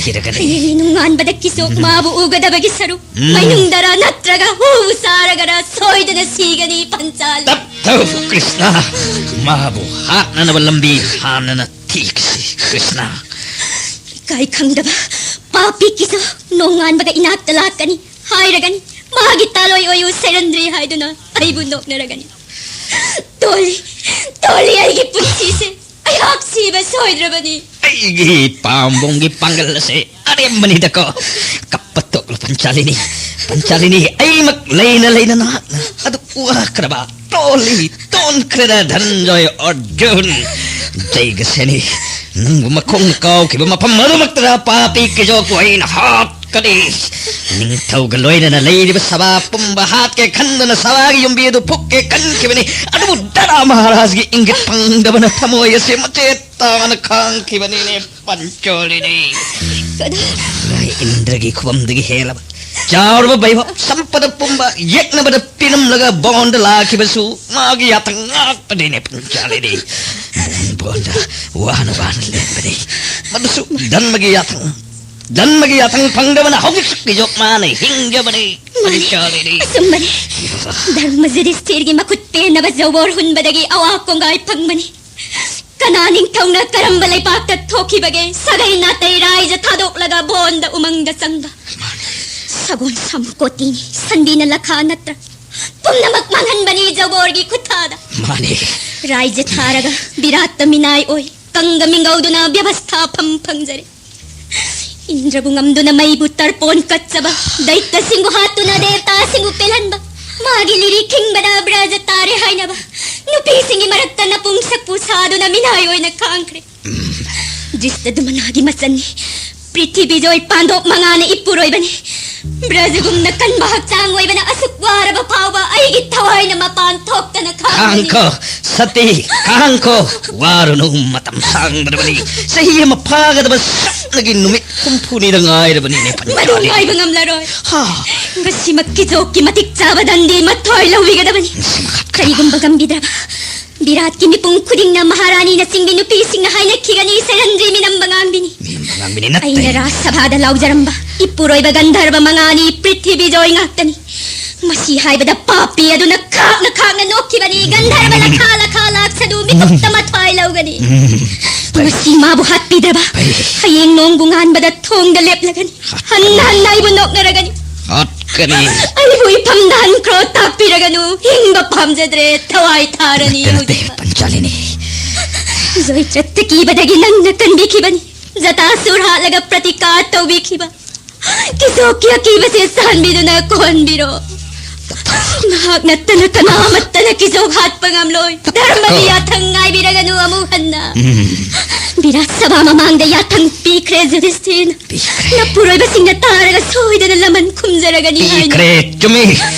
ꯁꯤꯔꯒꯅꯤ꯫ ꯍꯌꯦꯡ ꯅꯣꯡꯉꯥꯟꯕꯗ ꯀꯤꯆꯣꯛ ꯃꯥꯕꯨ ꯎꯒꯗꯕꯒꯤ ꯁꯔꯨꯛ ꯎꯝ꯫ ꯃꯅꯨꯡꯗꯔ ꯅꯠꯇ꯭ꯔꯒ ꯍꯨ ꯆꯥꯔꯒꯔ ꯁꯣꯏꯗꯅ ꯁꯤꯒꯅꯤ ꯄꯟꯆꯥꯂꯤ꯫ ꯇꯞ ꯇꯧ ꯀ꯭ꯔꯤꯁꯅ꯫ ꯃꯥꯕꯨ ꯍꯥꯠꯅꯅꯕ ꯂꯝꯕꯤ ꯍꯥꯟꯅꯅ ꯊꯤꯈꯤꯁꯤ ꯀ꯭ꯔꯤꯁꯅ꯫ ꯏꯀꯥꯏ ꯈꯪꯗꯕ ꯄꯥꯄꯤ ꯀꯤꯆꯣꯛ ꯅꯣꯡꯉꯥꯟꯕꯒ ꯏꯅꯥꯛꯇ ꯂꯥꯛꯀꯅꯤ ꯍꯥꯏꯔꯒꯅꯤ꯫ ꯃꯥꯒꯤ ꯇꯥꯂꯣꯏ ꯑꯣꯏꯌꯨ ꯁꯩꯔꯟꯗ꯭ꯔꯤ ꯍꯥꯏꯗꯨꯅ ꯑꯩꯕꯨ ꯅꯣꯛꯅꯔꯒꯅꯤ꯫ ꯇꯣꯜꯂꯤ, ꯇꯣꯜꯂꯤ ꯑꯩꯒꯤ ꯄꯨꯟꯁꯤꯁꯦ꯫ ꯑꯩꯍꯥꯛ ꯁꯤꯕ ꯁꯣꯏꯗ꯭ꯔꯕꯅꯤ꯫ ꯑꯩꯒꯤ ꯄꯥꯝꯕꯣꯝꯒꯤ ꯄꯥꯡꯒꯜ ꯑꯁꯦ ꯑꯔꯦꯝꯕꯅꯤꯗꯀꯣ꯫ ꯀꯞꯄ ꯇꯣꯛꯂꯣ ꯄꯟꯆꯥꯂꯤꯅꯤ꯫ ꯄꯟꯆꯥꯂꯤꯅꯤ, ꯑꯩꯃꯛ ꯂꯩꯅ ꯂꯩꯅ ꯅꯍꯥꯛꯅ ꯑꯗꯨ ꯋꯥꯈ꯭ꯔꯕ ꯇꯣꯜꯂꯤ ꯇꯣꯟꯈ꯭ꯔꯦꯗ ꯙꯅꯟꯖꯣꯏ ꯑꯔꯖꯨꯟ꯫ ꯖꯩꯒꯁꯦꯅꯤ, ꯅꯪꯕꯨ ꯃꯈꯣꯡꯅ ꯀꯥꯎꯈꯤꯕ ꯃꯐꯝ ꯑꯗꯨꯃꯛꯇꯗ ꯄꯥꯄꯤ ꯀꯤꯆꯣꯛꯄꯨ ꯑꯩꯅ ꯍꯥꯠꯀꯅꯤ꯫ ꯅꯤꯡꯊꯧꯒ ꯂꯣꯏꯅꯅ ꯂꯩꯔꯤꯕ ꯁꯚꯥ ꯄꯨꯝꯕ ꯍꯥꯠꯀꯦ ꯈꯟꯗꯨꯅ ꯁꯚꯥꯒꯤ ꯌꯨꯝꯕꯤ ꯑꯗꯨ ꯐꯨꯛꯀꯦ ꯈꯟꯈꯤꯕꯅꯤ꯫ ꯑꯗꯨꯕꯨ ꯗꯔꯥ ꯃꯍꯥꯔꯥꯖꯒꯤ ꯏꯪꯒꯤꯠ ꯐꯪꯗꯕꯅ ꯊꯃꯣꯏ ꯑꯁꯤ ꯃꯆꯦꯠ ꯇꯥꯅ ꯈꯥꯡꯈꯤꯕꯅꯤꯅꯦ ꯄꯟꯆꯣꯂꯤꯅꯤ꯫ ꯀꯗꯥꯏ? ꯏꯟꯗ꯭ꯔꯒꯤ ꯈꯨꯕꯝꯗꯒꯤ ꯍꯦꯜꯂꯕ ꯆꯥꯎꯔꯕ ꯚꯩꯚꯕ ꯁꯝꯄꯗ ꯄꯨꯝꯕ ꯌꯦꯛꯅꯕꯗ ꯄꯤꯔꯝꯂꯒ ꯕꯣꯟꯗ ꯂꯥꯛꯈꯤꯕꯁꯨ ꯃꯥꯒꯤ ꯌꯥꯊꯪ ꯉꯥꯛꯄꯅꯤꯅꯦ ꯄꯟꯆꯥꯂꯤꯅꯤ꯫ ꯕꯣꯟꯗ ꯋꯥꯅ ꯋꯥꯅ ꯂꯦꯟꯕꯅꯤ꯫ ꯃꯗꯨꯁꯨ ꯙꯟꯃꯒꯤ ꯌꯥꯊꯪ꯫ ꯙꯟꯃꯒꯤ ꯌꯥꯊꯪ ꯐꯪꯗꯕꯅ ꯍꯧꯖꯤꯛꯁꯨ ꯀꯤꯆꯣꯛ ꯃꯥꯅ ꯍꯤꯡꯖꯕꯅꯤ꯫ ꯃꯥꯅꯤ, ꯄꯟꯆꯥꯂꯤꯅꯤ꯫ ꯑꯆꯨꯝꯕꯅꯤ꯫ ꯙꯔꯃ ꯌꯨꯙꯤꯁꯊꯤꯔꯒꯤ ꯃꯈꯨꯠ ꯄꯦꯟꯅꯕ ꯖꯧꯕꯣꯔ ꯍꯨꯟꯕꯗꯒꯤ ꯑꯋꯥ ꯀꯣꯡꯒꯥꯏ ꯐꯪꯕꯅꯤ꯫ ꯀꯅꯥ ꯅꯤꯡꯊꯧꯅ ꯀꯔꯝꯕ ꯂꯩꯄꯥꯛꯇ ꯊꯣꯛꯈꯤꯕꯒꯦ? ꯁꯥꯒꯩ ꯅꯥꯇꯩ ꯔꯥꯏꯖ ꯊꯥꯗꯣꯛꯂꯒ ꯕꯣꯟꯗ ꯎꯃꯪꯗ ꯆꯪꯕ꯫ ꯁꯒꯣꯜ ꯁꯝ ꯀꯣꯇꯤꯅꯤ, ꯁꯟꯕꯤꯅ ꯂꯈꯥ ꯅꯠꯇ꯭ꯔ? ꯄꯨꯝꯅꯃꯛ ꯃꯥꯡꯍꯟꯕꯅꯤ ꯖꯧꯕꯣꯔꯒꯤ ꯈꯨꯠꯊꯥꯗ꯫ ꯃꯥꯅꯤ꯫ ꯔꯥꯏꯖ ꯊꯥꯔꯒ ꯕꯤꯔꯥꯠꯇ ꯃꯤꯅꯥꯏ ꯑꯣꯏ, ꯀꯪꯒ ꯃꯤꯡꯒꯧꯗꯨꯅ ꯕ꯭ꯌꯕꯁꯊꯥ ꯐꯝ ꯐꯪꯖꯔꯦ꯫ ꯏꯟꯗ꯭ꯔꯕꯨ ꯉꯝꯗꯨꯅ ꯃꯩꯕꯨ ꯇꯔꯄꯣꯟ ꯀꯠꯆꯕ, ꯗꯩꯇ꯭ꯌꯁꯤꯡꯕꯨ ꯍꯥꯠꯇꯨꯅ ꯗꯦꯕꯇꯥꯁꯤꯡꯕꯨ ꯄꯦꯜꯍꯟꯕ, ꯃꯥꯒꯤ ꯂꯤꯔꯤ ꯈꯤꯡꯕꯗ ꯕ꯭ꯔꯖ ꯇꯥꯔꯦ ꯍꯥꯏꯅꯕ ꯅꯨꯄꯤꯁꯤꯡꯒꯤ ꯃꯔꯛꯇ ꯅꯄꯨꯡꯁꯛꯄꯨ ꯁꯥꯗꯨꯅ ꯃꯤꯅꯥꯏ ꯑꯣꯏꯅ ꯈꯥꯡꯈ꯭ꯔꯦ꯫ ꯗ꯭ꯔꯤꯁꯇꯗꯨꯃꯅꯥꯒꯤ ꯃꯆꯟꯅꯤ꯫ ꯄ꯭ꯔꯤꯊꯤꯕꯤ ꯖꯣꯏ ꯄꯥꯟꯗꯣꯞ ꯃꯉꯥꯅ ꯏꯄꯨꯔꯣꯏꯕꯅꯤ꯫ ꯕ꯭ꯔꯖꯒꯨꯝꯅ ꯀꯟꯕ ꯍꯛꯆꯥꯡ ꯑꯣꯏꯕꯅ ꯑꯁꯨꯛ ꯋꯥꯔꯕ ꯐꯥꯎꯕ ꯑꯩꯒꯤ ꯊꯋꯥꯏꯅ ꯃꯄꯥꯟ ꯊꯣꯛꯇꯅ ꯈꯥꯡꯕꯅꯤ꯫ ꯈꯥꯡꯈꯣ, ꯁꯇꯤ, ꯈꯥꯡꯈꯣ꯫ ꯋꯥꯔꯨꯅꯨ, ꯃꯇꯝ ꯁꯥꯡꯗ꯭ꯔꯕꯅꯤ꯫ ꯆꯍꯤ ꯑꯃ ꯐꯥꯒꯗꯕ ꯁꯨꯞꯅꯒꯤ ꯅꯨꯃꯤꯠ ꯍꯨꯝꯐꯨꯅꯤꯗ ꯉꯥꯏꯔꯕꯅꯤꯅꯦ, ꯃꯗꯨ ꯄꯟꯆꯥꯂꯤ꯫ ꯉꯥꯏꯕ ꯉꯝꯂꯔꯣꯏ꯫ ꯍꯥ꯫ ꯉꯁꯤꯃꯛ ꯀꯤꯖꯣꯛꯀꯤ ꯃꯇꯤꯛ ꯆꯥꯕ ꯗꯟꯗꯤ ꯃꯊꯣꯏ ꯂꯧꯕꯤꯒꯗꯕꯅꯤ꯫ ꯉꯁꯤꯃꯛ꯫ ꯀꯔꯤꯒꯨꯝꯕ ꯉꯝꯕꯤꯗ꯭ꯔꯕ, ꯕꯤꯔꯥꯠꯀꯤ ꯃꯤꯄꯨꯝ ꯈꯨꯗꯤꯡꯅ ꯃꯍꯥꯔꯥꯅꯤꯅꯆꯤꯡꯕꯤ ꯅꯨꯄꯤꯁꯤꯡꯅ ꯍꯥꯏꯅꯈꯤꯒꯅꯤ, ꯁꯩꯔꯟꯗ꯭ꯔꯤ ꯃꯤꯅꯝꯕ ꯉꯥꯡꯕꯤꯅꯤ꯫ ꯃꯤꯅꯝꯕ ꯉꯥꯡꯕꯤꯅꯤ ꯅꯠꯇꯦ꯫ ꯑꯩꯅ ꯔꯥꯖ ꯁꯚꯥꯗ ꯂꯥꯎꯖꯔꯝꯕ ꯏꯄꯨꯔꯣꯏꯕ ꯒꯟꯙꯔꯕ ꯃꯉꯥꯅꯤ, ꯄ꯭ꯔꯤꯊꯤꯕꯤ ꯖꯣꯏ ꯉꯥꯛꯇꯅꯤ꯫ ꯃꯁꯤ ꯍꯥꯏꯕꯗ ꯄꯥꯄꯤ ꯑꯗꯨꯅ ꯈꯥꯛꯅ ꯈꯥꯛꯅ ꯅꯣꯛꯈꯤꯕꯅꯤ꯫ ꯒꯟꯙꯔꯕ ꯂꯈꯥ ꯂꯈꯥ ꯂꯥꯛꯁꯅꯨ, ꯃꯤꯀꯨꯞꯇ ꯃꯊ꯭ꯋꯥꯏ ꯂꯧꯒꯅꯤ꯫ ꯎꯝ꯫ ꯉꯁꯤ ꯃꯥꯕꯨ ꯍꯥꯠꯄꯤꯗ꯭ꯔꯕ, ꯑꯩ ꯍꯌꯦꯡ ꯅꯣꯡꯕꯨ ꯉꯥꯟꯕꯗ ꯊꯣꯡꯗ ꯂꯦꯞꯂꯒꯅꯤ꯫ ꯍꯟꯅ ꯍꯟꯅ ꯑꯩꯕꯨ ꯅꯣꯛꯅꯔꯒꯅꯤ꯫ ꯍꯥꯠꯀꯅꯤ꯫ ꯑꯩꯕꯨ ꯏꯐꯝꯗ ꯍꯟꯈ꯭ꯔꯣ, ꯇꯥꯛꯄꯤꯔꯒꯅꯨ꯫ ꯍꯤꯡꯕ ꯄꯥꯝꯖꯗ꯭ꯔꯦ, ꯊꯋꯥꯏ ꯊꯥꯔꯅꯤ ꯅꯠꯇꯦ, ꯅꯠꯇꯦ, ꯍꯧꯖꯤꯛꯃꯛ꯫ ꯄꯟꯆꯥꯂꯤꯅꯤ꯫ ꯖꯣꯏꯆꯠꯇ ꯀꯤꯕꯗꯒꯤ ꯅꯪꯅ ꯀꯟꯕꯤꯈꯤꯕꯅꯤ꯫ ꯖꯇꯥꯁꯨꯔ ꯍꯥꯠꯂꯒ ꯄ꯭ꯔꯇꯤꯀꯥꯔ ꯇꯧꯕꯤꯈꯤꯕ ꯀꯤꯆꯣꯛꯀꯤ ꯑꯀꯤꯕꯁꯦ ꯁꯥꯟꯕꯤꯗꯨꯅ ꯀꯣꯍꯟꯕꯤꯔꯣ꯫ ꯃꯍꯥꯛ ꯅꯠꯇꯅ ꯀꯅꯥꯃꯠꯇꯅ ꯀꯤꯆꯣꯛ ꯍꯥꯠꯄ ꯉꯝꯂꯣꯏ꯫ ꯙꯔꯃꯒꯤ ꯌꯥꯊꯪ ꯉꯥꯏꯕꯤꯔꯒꯅꯨ ꯑꯃꯨꯛ ꯍꯟꯅ꯫ ꯎꯝ꯫ ꯕꯤꯔꯥꯠ ꯁꯚꯥ ꯃꯃꯥꯡꯗ ꯌꯥꯊꯪ ꯄꯤꯈ꯭ꯔꯦ ꯌꯨꯙꯤꯁꯊꯤꯔꯅ꯫ ꯄꯤꯈ꯭ꯔꯦ꯫ ꯅꯄꯨꯔꯣꯏꯕꯁꯤꯡꯅ ꯇꯥꯔꯒ ꯁꯣꯏꯗꯅ ꯂꯃꯟ ꯈꯨꯝꯖꯔꯒꯅꯤ ꯍꯥꯏꯅ꯫ ꯄꯤꯈ꯭ꯔꯦ꯫ ꯆꯨꯝꯃꯤ,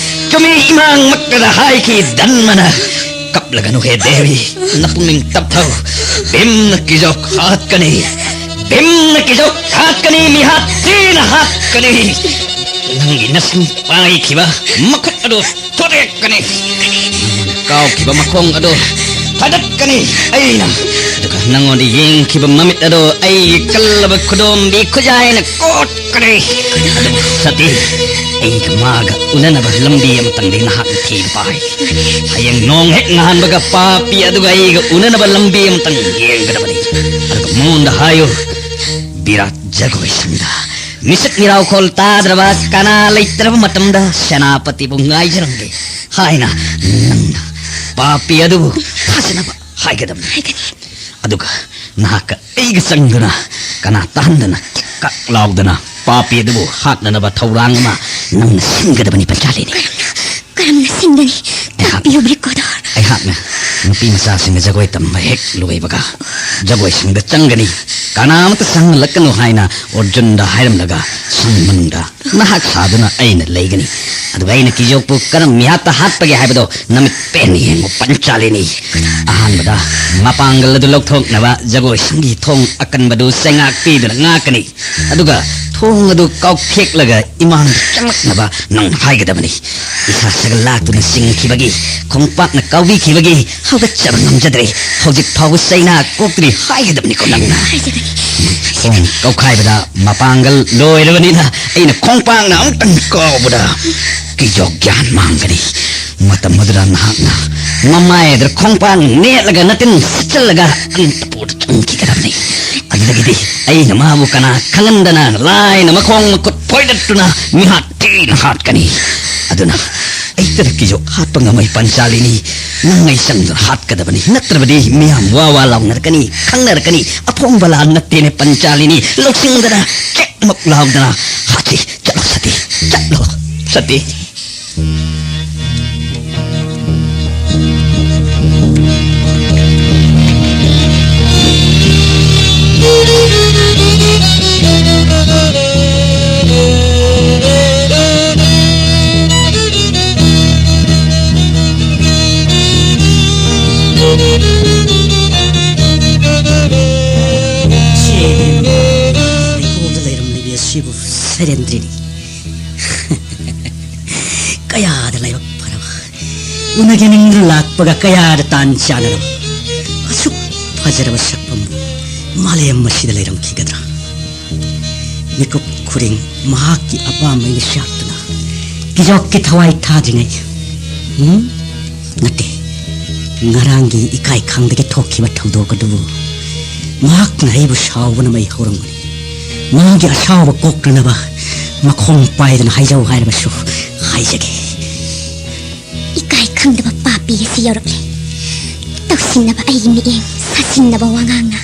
ꯆꯨꯝꯃꯤ, ꯏꯃꯥꯡꯃꯛꯇꯗ ꯍꯥꯏꯈꯤ ꯙꯔꯃꯅ꯫ ꯀꯞꯂꯒꯅꯨ ꯍꯦ ꯗꯦꯕꯤ, ꯅꯄꯨꯛꯅꯤꯡ ꯇꯞꯊꯧ꯫ ꯚꯤꯝꯅ ꯀꯤꯖꯣꯛ ꯍꯥꯠꯀꯅꯤ꯫ ꯚꯤꯝꯅ ꯀꯤꯖꯣꯛ ꯍꯥꯠꯀꯅꯤ, ꯃꯤꯍꯥꯠ ꯊꯤꯅ ꯍꯥꯠꯀꯅꯤ꯫ ꯅꯪꯒꯤ ꯅꯁꯤꯡ ꯄꯥꯏꯈꯤꯕ ꯃꯈꯨꯠ ꯑꯗꯨ ꯊꯨꯗꯦꯛꯀꯅꯤ꯫ ꯀꯥꯎꯈꯤꯕ ꯃꯈꯣꯡ ꯑꯗꯨ ꯊꯥꯗꯠꯀꯅꯤ ꯑꯩꯅ꯫ ꯑꯗꯨꯒ ꯅꯪꯉꯣꯟꯗ ꯌꯦꯡꯈꯤꯕ ꯃꯃꯤꯠ ꯑꯗꯨ ꯑꯩꯒꯤ ꯀꯜꯂꯕ ꯈꯨꯗꯣꯝꯕꯤ ꯈꯨꯖꯥꯏꯅ ꯀꯣꯠꯀꯅꯤ꯫ ꯑꯗꯨꯕꯨ ꯁꯇꯤ, ꯑꯩꯒ ꯃꯥꯒ ꯎꯅꯅꯕ ꯂꯝꯕꯤ ꯑꯃꯇꯪꯗꯤ ꯅꯍꯥꯛꯅ ꯊꯤꯕ ꯄꯥꯏ꯫ ꯍꯌꯦꯡ ꯅꯣꯡ ꯍꯦꯛ ꯉꯥꯟꯕꯒ ꯄꯥꯄꯤ ꯑꯗꯨꯒ ꯑꯩꯒ ꯎꯅꯅꯕ ꯂꯝꯕꯤ ꯑꯃꯇꯪ ꯌꯦꯡꯒꯗꯕꯅꯤ꯫ ꯑꯗꯨꯒ ꯃꯉꯣꯟꯗ ꯍꯥꯏꯌꯨ, ꯕꯤꯔꯥꯠ ꯖꯒꯣꯏ ꯁꯪꯗ ꯃꯤꯁꯛ ꯃꯤꯔꯥꯎꯈꯣꯜ ꯇꯥꯗ꯭ꯔꯕ, ꯀꯅꯥ ꯂꯩꯇ꯭ꯔꯕ ꯃꯇꯝꯗ ꯁꯦꯅꯥꯄꯇꯤꯕꯨ ꯉꯥꯏꯖꯔꯝꯒꯦ ꯍꯥꯏꯅ ꯅꯪꯅ ꯄꯥꯄꯤ ꯑꯗꯨꯕꯨ ꯐꯥꯖꯅꯕ ꯍꯥꯏꯒꯗꯕꯅꯤ꯫ ꯍꯥꯏꯒꯅꯤ꯫ ꯑꯗꯨꯒ ꯅꯍꯥꯛꯀ ꯑꯩꯒ ꯆꯪꯗꯨꯅ ꯀꯅꯥ ꯇꯥꯍꯟꯗꯅ ꯀꯤꯛ ꯀꯥꯛ ꯂꯥꯎꯗꯅ ꯄꯥꯄꯤ ꯑꯗꯨꯕꯨ ꯍꯥꯠꯅꯅꯕ ꯊꯧꯔꯥꯡ ꯑꯃ ꯅꯪꯅ ꯁꯤꯟꯒꯗꯕꯅꯤ, ꯄꯟꯆꯥꯂꯤꯅꯤ꯫ ꯀꯔꯝꯅ ꯁꯤꯟꯒꯅꯤ? ꯑꯩꯍꯥꯛ ꯇꯥꯛꯄꯤꯌꯨ, ꯕ꯭ꯔꯤꯀꯣꯗꯣꯔ꯫ ꯑꯩꯍꯥꯛꯅ ꯅꯨꯄꯤ ꯃꯆꯥꯁꯤꯡꯅ ꯖꯒꯣꯏ ꯇꯝꯕ ꯍꯦꯛ ꯂꯣꯏꯕꯒ ꯖꯒꯣꯏꯁꯪꯗ ꯆꯪꯒꯅꯤ꯫ ꯀꯅꯥꯃꯠꯇ ꯆꯪꯍꯜꯂꯛꯀꯅꯨ ꯍꯥꯏꯅ ꯑꯔꯖꯨꯟꯗ ꯍꯥꯏꯔꯝꯂꯒ ꯁꯪ ꯃꯅꯨꯡꯗ ꯅꯍꯥꯛ ꯁꯥꯗꯨꯅ ꯑꯩꯅ ꯂꯩꯒꯅꯤ꯫ ꯑꯗꯨꯒ ꯑꯩꯅ ꯀꯤꯖꯣꯛꯄꯨ ꯀꯔꯝ ꯃꯤꯍꯥꯠꯇ ꯍꯥꯠꯄꯒꯦ ꯍꯥꯏꯕꯗꯣ ꯅꯃꯤꯠ ꯄꯦꯟꯅ ꯌꯦꯡꯉꯨ, ꯄꯟꯆꯥꯂꯤꯅꯤ꯫ ꯑꯍꯥꯟꯕꯗ ꯃꯄꯥꯡꯒꯜ ꯑꯗꯨ ꯂꯧꯊꯣꯛꯅꯕ ꯖꯒꯣꯏꯁꯪꯒꯤ ꯊꯣꯡ ꯑꯀꯟꯕꯗꯨ ꯆꯩꯉꯥꯛ ꯄꯤꯗꯨꯅ ꯉꯥꯛꯀꯅꯤ꯫ ꯑꯗꯨꯒ ꯊꯣꯡ ꯑꯗꯨ ꯀꯥꯎꯊꯦꯛꯂꯒ ꯏꯃꯥꯡꯗ ꯆꯪꯂꯛꯅꯕ ꯅꯪ ꯍꯥꯏꯒꯗꯕꯅꯤ꯫ ꯏꯁꯥ ꯁꯒꯜ ꯂꯥꯛꯇꯨꯅ ꯆꯤꯡꯈꯤꯕꯒꯤ, ꯈꯣꯡꯄꯥꯛꯅ ꯀꯥꯎꯕꯤꯈꯤꯕꯒꯤ ꯍꯧꯒꯠꯆꯕ ꯉꯝꯖꯗ꯭ꯔꯦ꯫ ꯍꯧꯖꯤꯛ ꯐꯥꯎꯕ ꯆꯩꯅꯥ ꯀꯣꯛꯇ꯭ꯔꯤ ꯍꯥꯏꯒꯗꯕꯅꯤꯀꯣ ꯅꯪꯅ꯫ ꯍꯥꯏꯖꯒꯅꯤ꯫ ꯊꯣꯡ ꯀꯧꯈꯥꯏꯕꯗ ꯃꯄꯥꯡꯒꯜ ꯂꯣꯏꯔꯕꯅꯤꯅ ꯑꯩꯅ ꯈꯣꯡꯄꯥꯛꯅ ꯑꯃꯨꯛꯇꯪ ꯀꯥꯎꯕꯗ ꯀꯤꯖꯣꯛ ꯒ꯭ꯌꯥꯟ ꯃꯥꯡꯒꯅꯤ꯫ ꯃꯇꯝ ꯑꯗꯨꯗ ꯅꯍꯥꯛꯅ ꯃꯃꯥꯏ ꯑꯗꯨꯗ ꯈꯣꯡꯄꯥꯛ ꯅꯦꯠꯂꯒ ꯅꯇꯤꯟ ꯁꯤꯠꯆꯜꯂꯒ ꯑꯟꯇꯄꯨꯔꯗ ꯆꯪꯈꯤꯒꯗꯕꯅꯤ꯫ ꯑꯗꯨꯗꯒꯤꯗꯤ ꯑꯩꯅ ꯃꯥꯕꯨ ꯀꯅꯥ ꯈꯪꯍꯟꯗꯅ ꯂꯥꯏꯅ ꯃꯈꯣꯡ ꯃꯈꯨꯠ ꯐꯣꯏꯗꯠꯇꯨꯅ ꯃꯤꯍꯥꯠ ꯊꯤꯅ ꯍꯥꯠꯀꯅꯤ꯫ ꯑꯗꯨꯅ ꯑꯩꯇꯗ ꯀꯤꯖꯣꯛ ꯍꯥꯠꯄ ꯉꯝꯃꯣꯏ ꯄꯟꯆꯥꯂꯤꯅꯤ꯫ ꯅꯪ ꯑꯩ ꯆꯪꯗꯨꯅ ꯍꯥꯠꯀꯗꯕꯅꯤ, ꯅꯠꯇ꯭ꯔꯕꯗꯤ ꯃꯤꯌꯥꯝ ꯋꯥ ꯋꯥ ꯂꯥꯎꯅꯔꯛꯀꯅꯤ, ꯈꯪꯅꯔꯛꯀꯅꯤ꯫ ꯑꯐꯣꯡꯕ ꯂꯥꯟ ꯅꯠꯇꯦꯅꯦ ꯄꯟꯆꯥꯂꯤꯅꯤ꯫ ꯂꯧꯁꯤꯡꯗꯅ ꯆꯦꯛꯃꯛ ꯂꯥꯎꯗꯅ ꯍꯥꯠꯁꯤ꯫ ꯆꯠꯂꯣ ꯁꯇꯤ, ꯆꯠꯂꯣ ꯁꯇꯤ꯫ ꯂꯩꯀꯣꯜꯗ ꯂꯩꯔꯝꯂꯤꯕꯤ ꯑꯁꯤꯕꯨ ꯁꯩꯔꯦꯟꯗ꯭ꯔꯤꯅꯤ꯫ ꯀꯌꯥꯗ ꯂꯥꯏꯕꯛ ꯐꯔꯕ, ꯎꯅꯒꯦ ꯅꯤꯡꯗꯨꯅ ꯂꯥꯛꯄꯒ ꯀꯌꯥꯗ ꯇꯥꯟ ꯆꯥꯟꯅꯔꯕ꯫ ꯑꯁꯨꯛ ꯐꯖꯔꯕ ꯁꯛꯐꯝꯕꯨ ꯃꯥꯂꯦꯝ ꯑꯁꯤꯗ ꯂꯩꯔꯝꯈꯤꯒꯗ꯭ꯔꯥ? ꯃꯤꯀꯨꯞ ꯈꯨꯗꯤꯡ ꯃꯍꯥꯛꯀꯤ ꯑꯄꯥꯝꯕ ꯑꯩꯅ ꯆꯥꯛꯇꯨꯅ ꯀꯤꯖꯣꯛꯀꯤ ꯊꯋꯥꯏ ꯊꯥꯗ꯭ꯔꯤꯉꯩ꯫ ꯎꯝ? ꯅꯠꯇꯦ꯫ ꯉꯔꯥꯡꯒꯤ ꯏꯀꯥꯏ ꯈꯪꯗꯒꯤ ꯊꯣꯛꯈꯤꯕ ꯊꯧꯗꯣꯛ ꯑꯗꯨꯕꯨ ꯃꯍꯥꯛꯅ ꯑꯩꯕꯨ ꯁꯥꯎꯕꯅ ꯃꯩ ꯍꯧꯔꯝꯒꯅꯤ꯫ ꯃꯥꯒꯤ ꯑꯁꯥꯎꯕ ꯀꯣꯛꯅꯅꯕ ꯃꯈꯣꯡ ꯄꯥꯏꯗꯨꯅ ꯍꯥꯏꯖꯧ ꯍꯥꯏꯔꯕꯁꯨ ꯍꯥꯏꯖꯒꯦ꯫ ꯏꯀꯥꯏ ꯈꯪꯗꯕ ꯄꯥꯄꯤ ꯑꯁꯤ ꯌꯧꯔꯛꯂꯦ꯫ ꯇꯧꯁꯤꯟꯅꯕ ꯑꯩꯒꯤ ꯃꯤꯠꯌꯦꯡ, ꯁꯥꯁꯤꯟꯅꯕ ꯋꯥꯉꯥꯡꯅ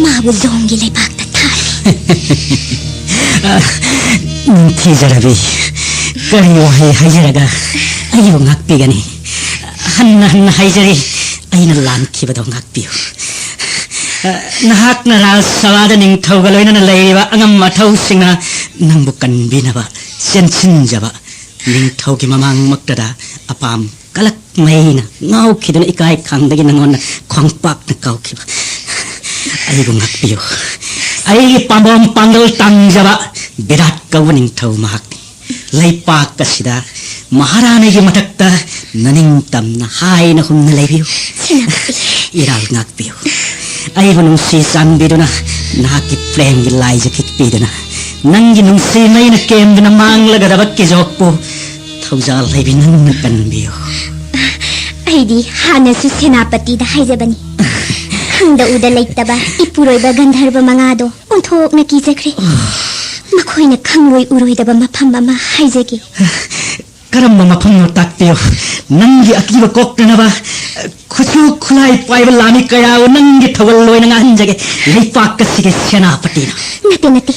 ꯃꯥꯕꯨ ꯖꯣꯡꯒꯤ ꯂꯩꯕꯥꯛꯇ ꯊꯥꯔꯦ꯫ ꯅꯤꯡꯊꯤꯖꯔꯕꯤ, ꯀꯔꯤ ꯋꯥꯍꯩ ꯍꯥꯏꯖꯔꯒ ꯑꯩꯕꯨ ꯉꯥꯛꯄꯤꯒꯅꯤ꯫ ꯍꯟꯅ ꯍꯟꯅ ꯍꯥꯏꯖꯔꯤ, ꯑꯩꯅ ꯂꯥꯟꯈꯤꯕꯗꯣ ꯉꯥꯛꯄꯤꯌꯨ꯫ ꯅꯍꯥꯛꯅ ꯔꯥꯖ ꯁꯚꯥꯗ ꯅꯤꯡꯊꯧꯒ ꯂꯣꯏꯅꯅ ꯂꯩꯔꯤꯕ ꯑꯉꯝ ꯑꯊꯧꯁꯤꯡꯅ ꯅꯪꯕꯨ ꯀꯟꯕꯤꯅꯕ ꯆꯦꯟꯁꯤꯟꯖꯕ ꯅꯤꯡꯊꯧꯒꯤ ꯃꯃꯥꯡꯃꯛꯇꯗ ꯑꯄꯥꯝ ꯀꯂꯛ ꯃꯩꯅ ꯉꯥꯎꯈꯤꯗꯨꯅ ꯏꯀꯥꯏ ꯈꯪꯗꯒꯤ ꯅꯉꯣꯟꯗ ꯈꯣꯡꯄꯥꯛꯅ ꯀꯥꯎꯈꯤꯕ꯫ ꯑꯩꯕꯨ ꯉꯥꯛꯄꯤꯌꯨ꯫ ꯑꯩꯒꯤ ꯄꯥꯝꯕꯣꯝ ꯄꯥꯡꯒꯜ ꯇꯥꯡꯖꯕ ꯕꯤꯔꯥꯠ ꯀꯧꯕ ꯅꯤꯡꯊꯧ ꯃꯍꯥꯛꯅꯤ꯫ ꯂꯩꯄꯥꯛ ꯑꯁꯤꯗ ꯃꯍꯥꯔꯥꯅꯤꯒꯤ ꯃꯊꯛꯇ ꯅꯅꯤꯡꯇꯝꯅ ꯍꯥꯏꯅ ꯍꯨꯝꯅ ꯂꯩꯕꯤꯌꯨ꯫ ꯁꯦꯅꯥꯄꯇꯤ꯫ ꯏꯔꯥꯜ ꯉꯥꯛꯄꯤꯌꯨ꯫ ꯑꯩꯕꯨ ꯅꯨꯡꯁꯤ ꯆꯥꯟꯕꯤꯗꯨꯅ ꯅꯍꯥꯛꯀꯤ ꯄ꯭ꯔꯦꯝꯒꯤ ꯂꯥꯏꯖ ꯈꯤꯛꯄꯤꯗꯨꯅ ꯅꯪꯒꯤ ꯅꯨꯡꯁꯤ ꯃꯩꯅ ꯀꯦꯝꯗꯨꯅ ꯃꯥꯡꯂꯒꯗꯕ ꯀꯤꯖꯣꯛꯄꯨ ꯊꯧꯖꯥꯜ ꯂꯩꯕꯤ ꯅꯪꯅ ꯀꯟꯕꯤꯌꯨ꯫ ꯑꯩꯗꯤ ꯍꯥꯟꯅꯁꯨ ꯁꯦꯅꯥꯄꯇꯤꯗ ꯍꯥꯏꯖꯕꯅꯤ꯫ ꯈꯪꯗ ꯎꯗ ꯂꯩꯇꯕ ꯏꯄꯨꯔꯣꯏꯕ ꯒꯟꯙꯔꯕ ꯃꯉꯥꯗꯣ ꯑꯣꯟꯊꯣꯛꯅ ꯀꯤꯖꯈ꯭ꯔꯦ꯫ ꯃꯈꯣꯏꯅ ꯈꯪꯂꯣꯏ ꯎꯔꯣꯏꯗꯕ ꯃꯐꯝ ꯑꯃ ꯍꯥꯏꯖꯒꯦ꯫ ꯀꯔꯝꯕ ꯃꯐꯝꯅꯣ ꯇꯥꯛꯄꯤꯌꯨ꯫ ꯅꯪꯒꯤ ꯑꯀꯤꯕ ꯀꯣꯛꯅꯅꯕ ꯈꯨꯠꯁꯨ ꯈꯨꯠꯂꯥꯏ ꯄꯥꯏꯕ ꯂꯥꯟꯃꯤ ꯀꯌꯥꯕꯨ ꯅꯪꯒꯤ ꯊꯧꯒꯜ ꯑꯣꯏꯅ ꯉꯥꯡꯍꯟꯖꯒꯦ꯫ ꯂꯩꯄꯥꯛ ꯑꯁꯤꯒꯤ ꯁꯦꯅꯥꯄꯇꯤꯅ꯫ ꯅꯠꯇꯦ, ꯅꯠꯇꯦ꯫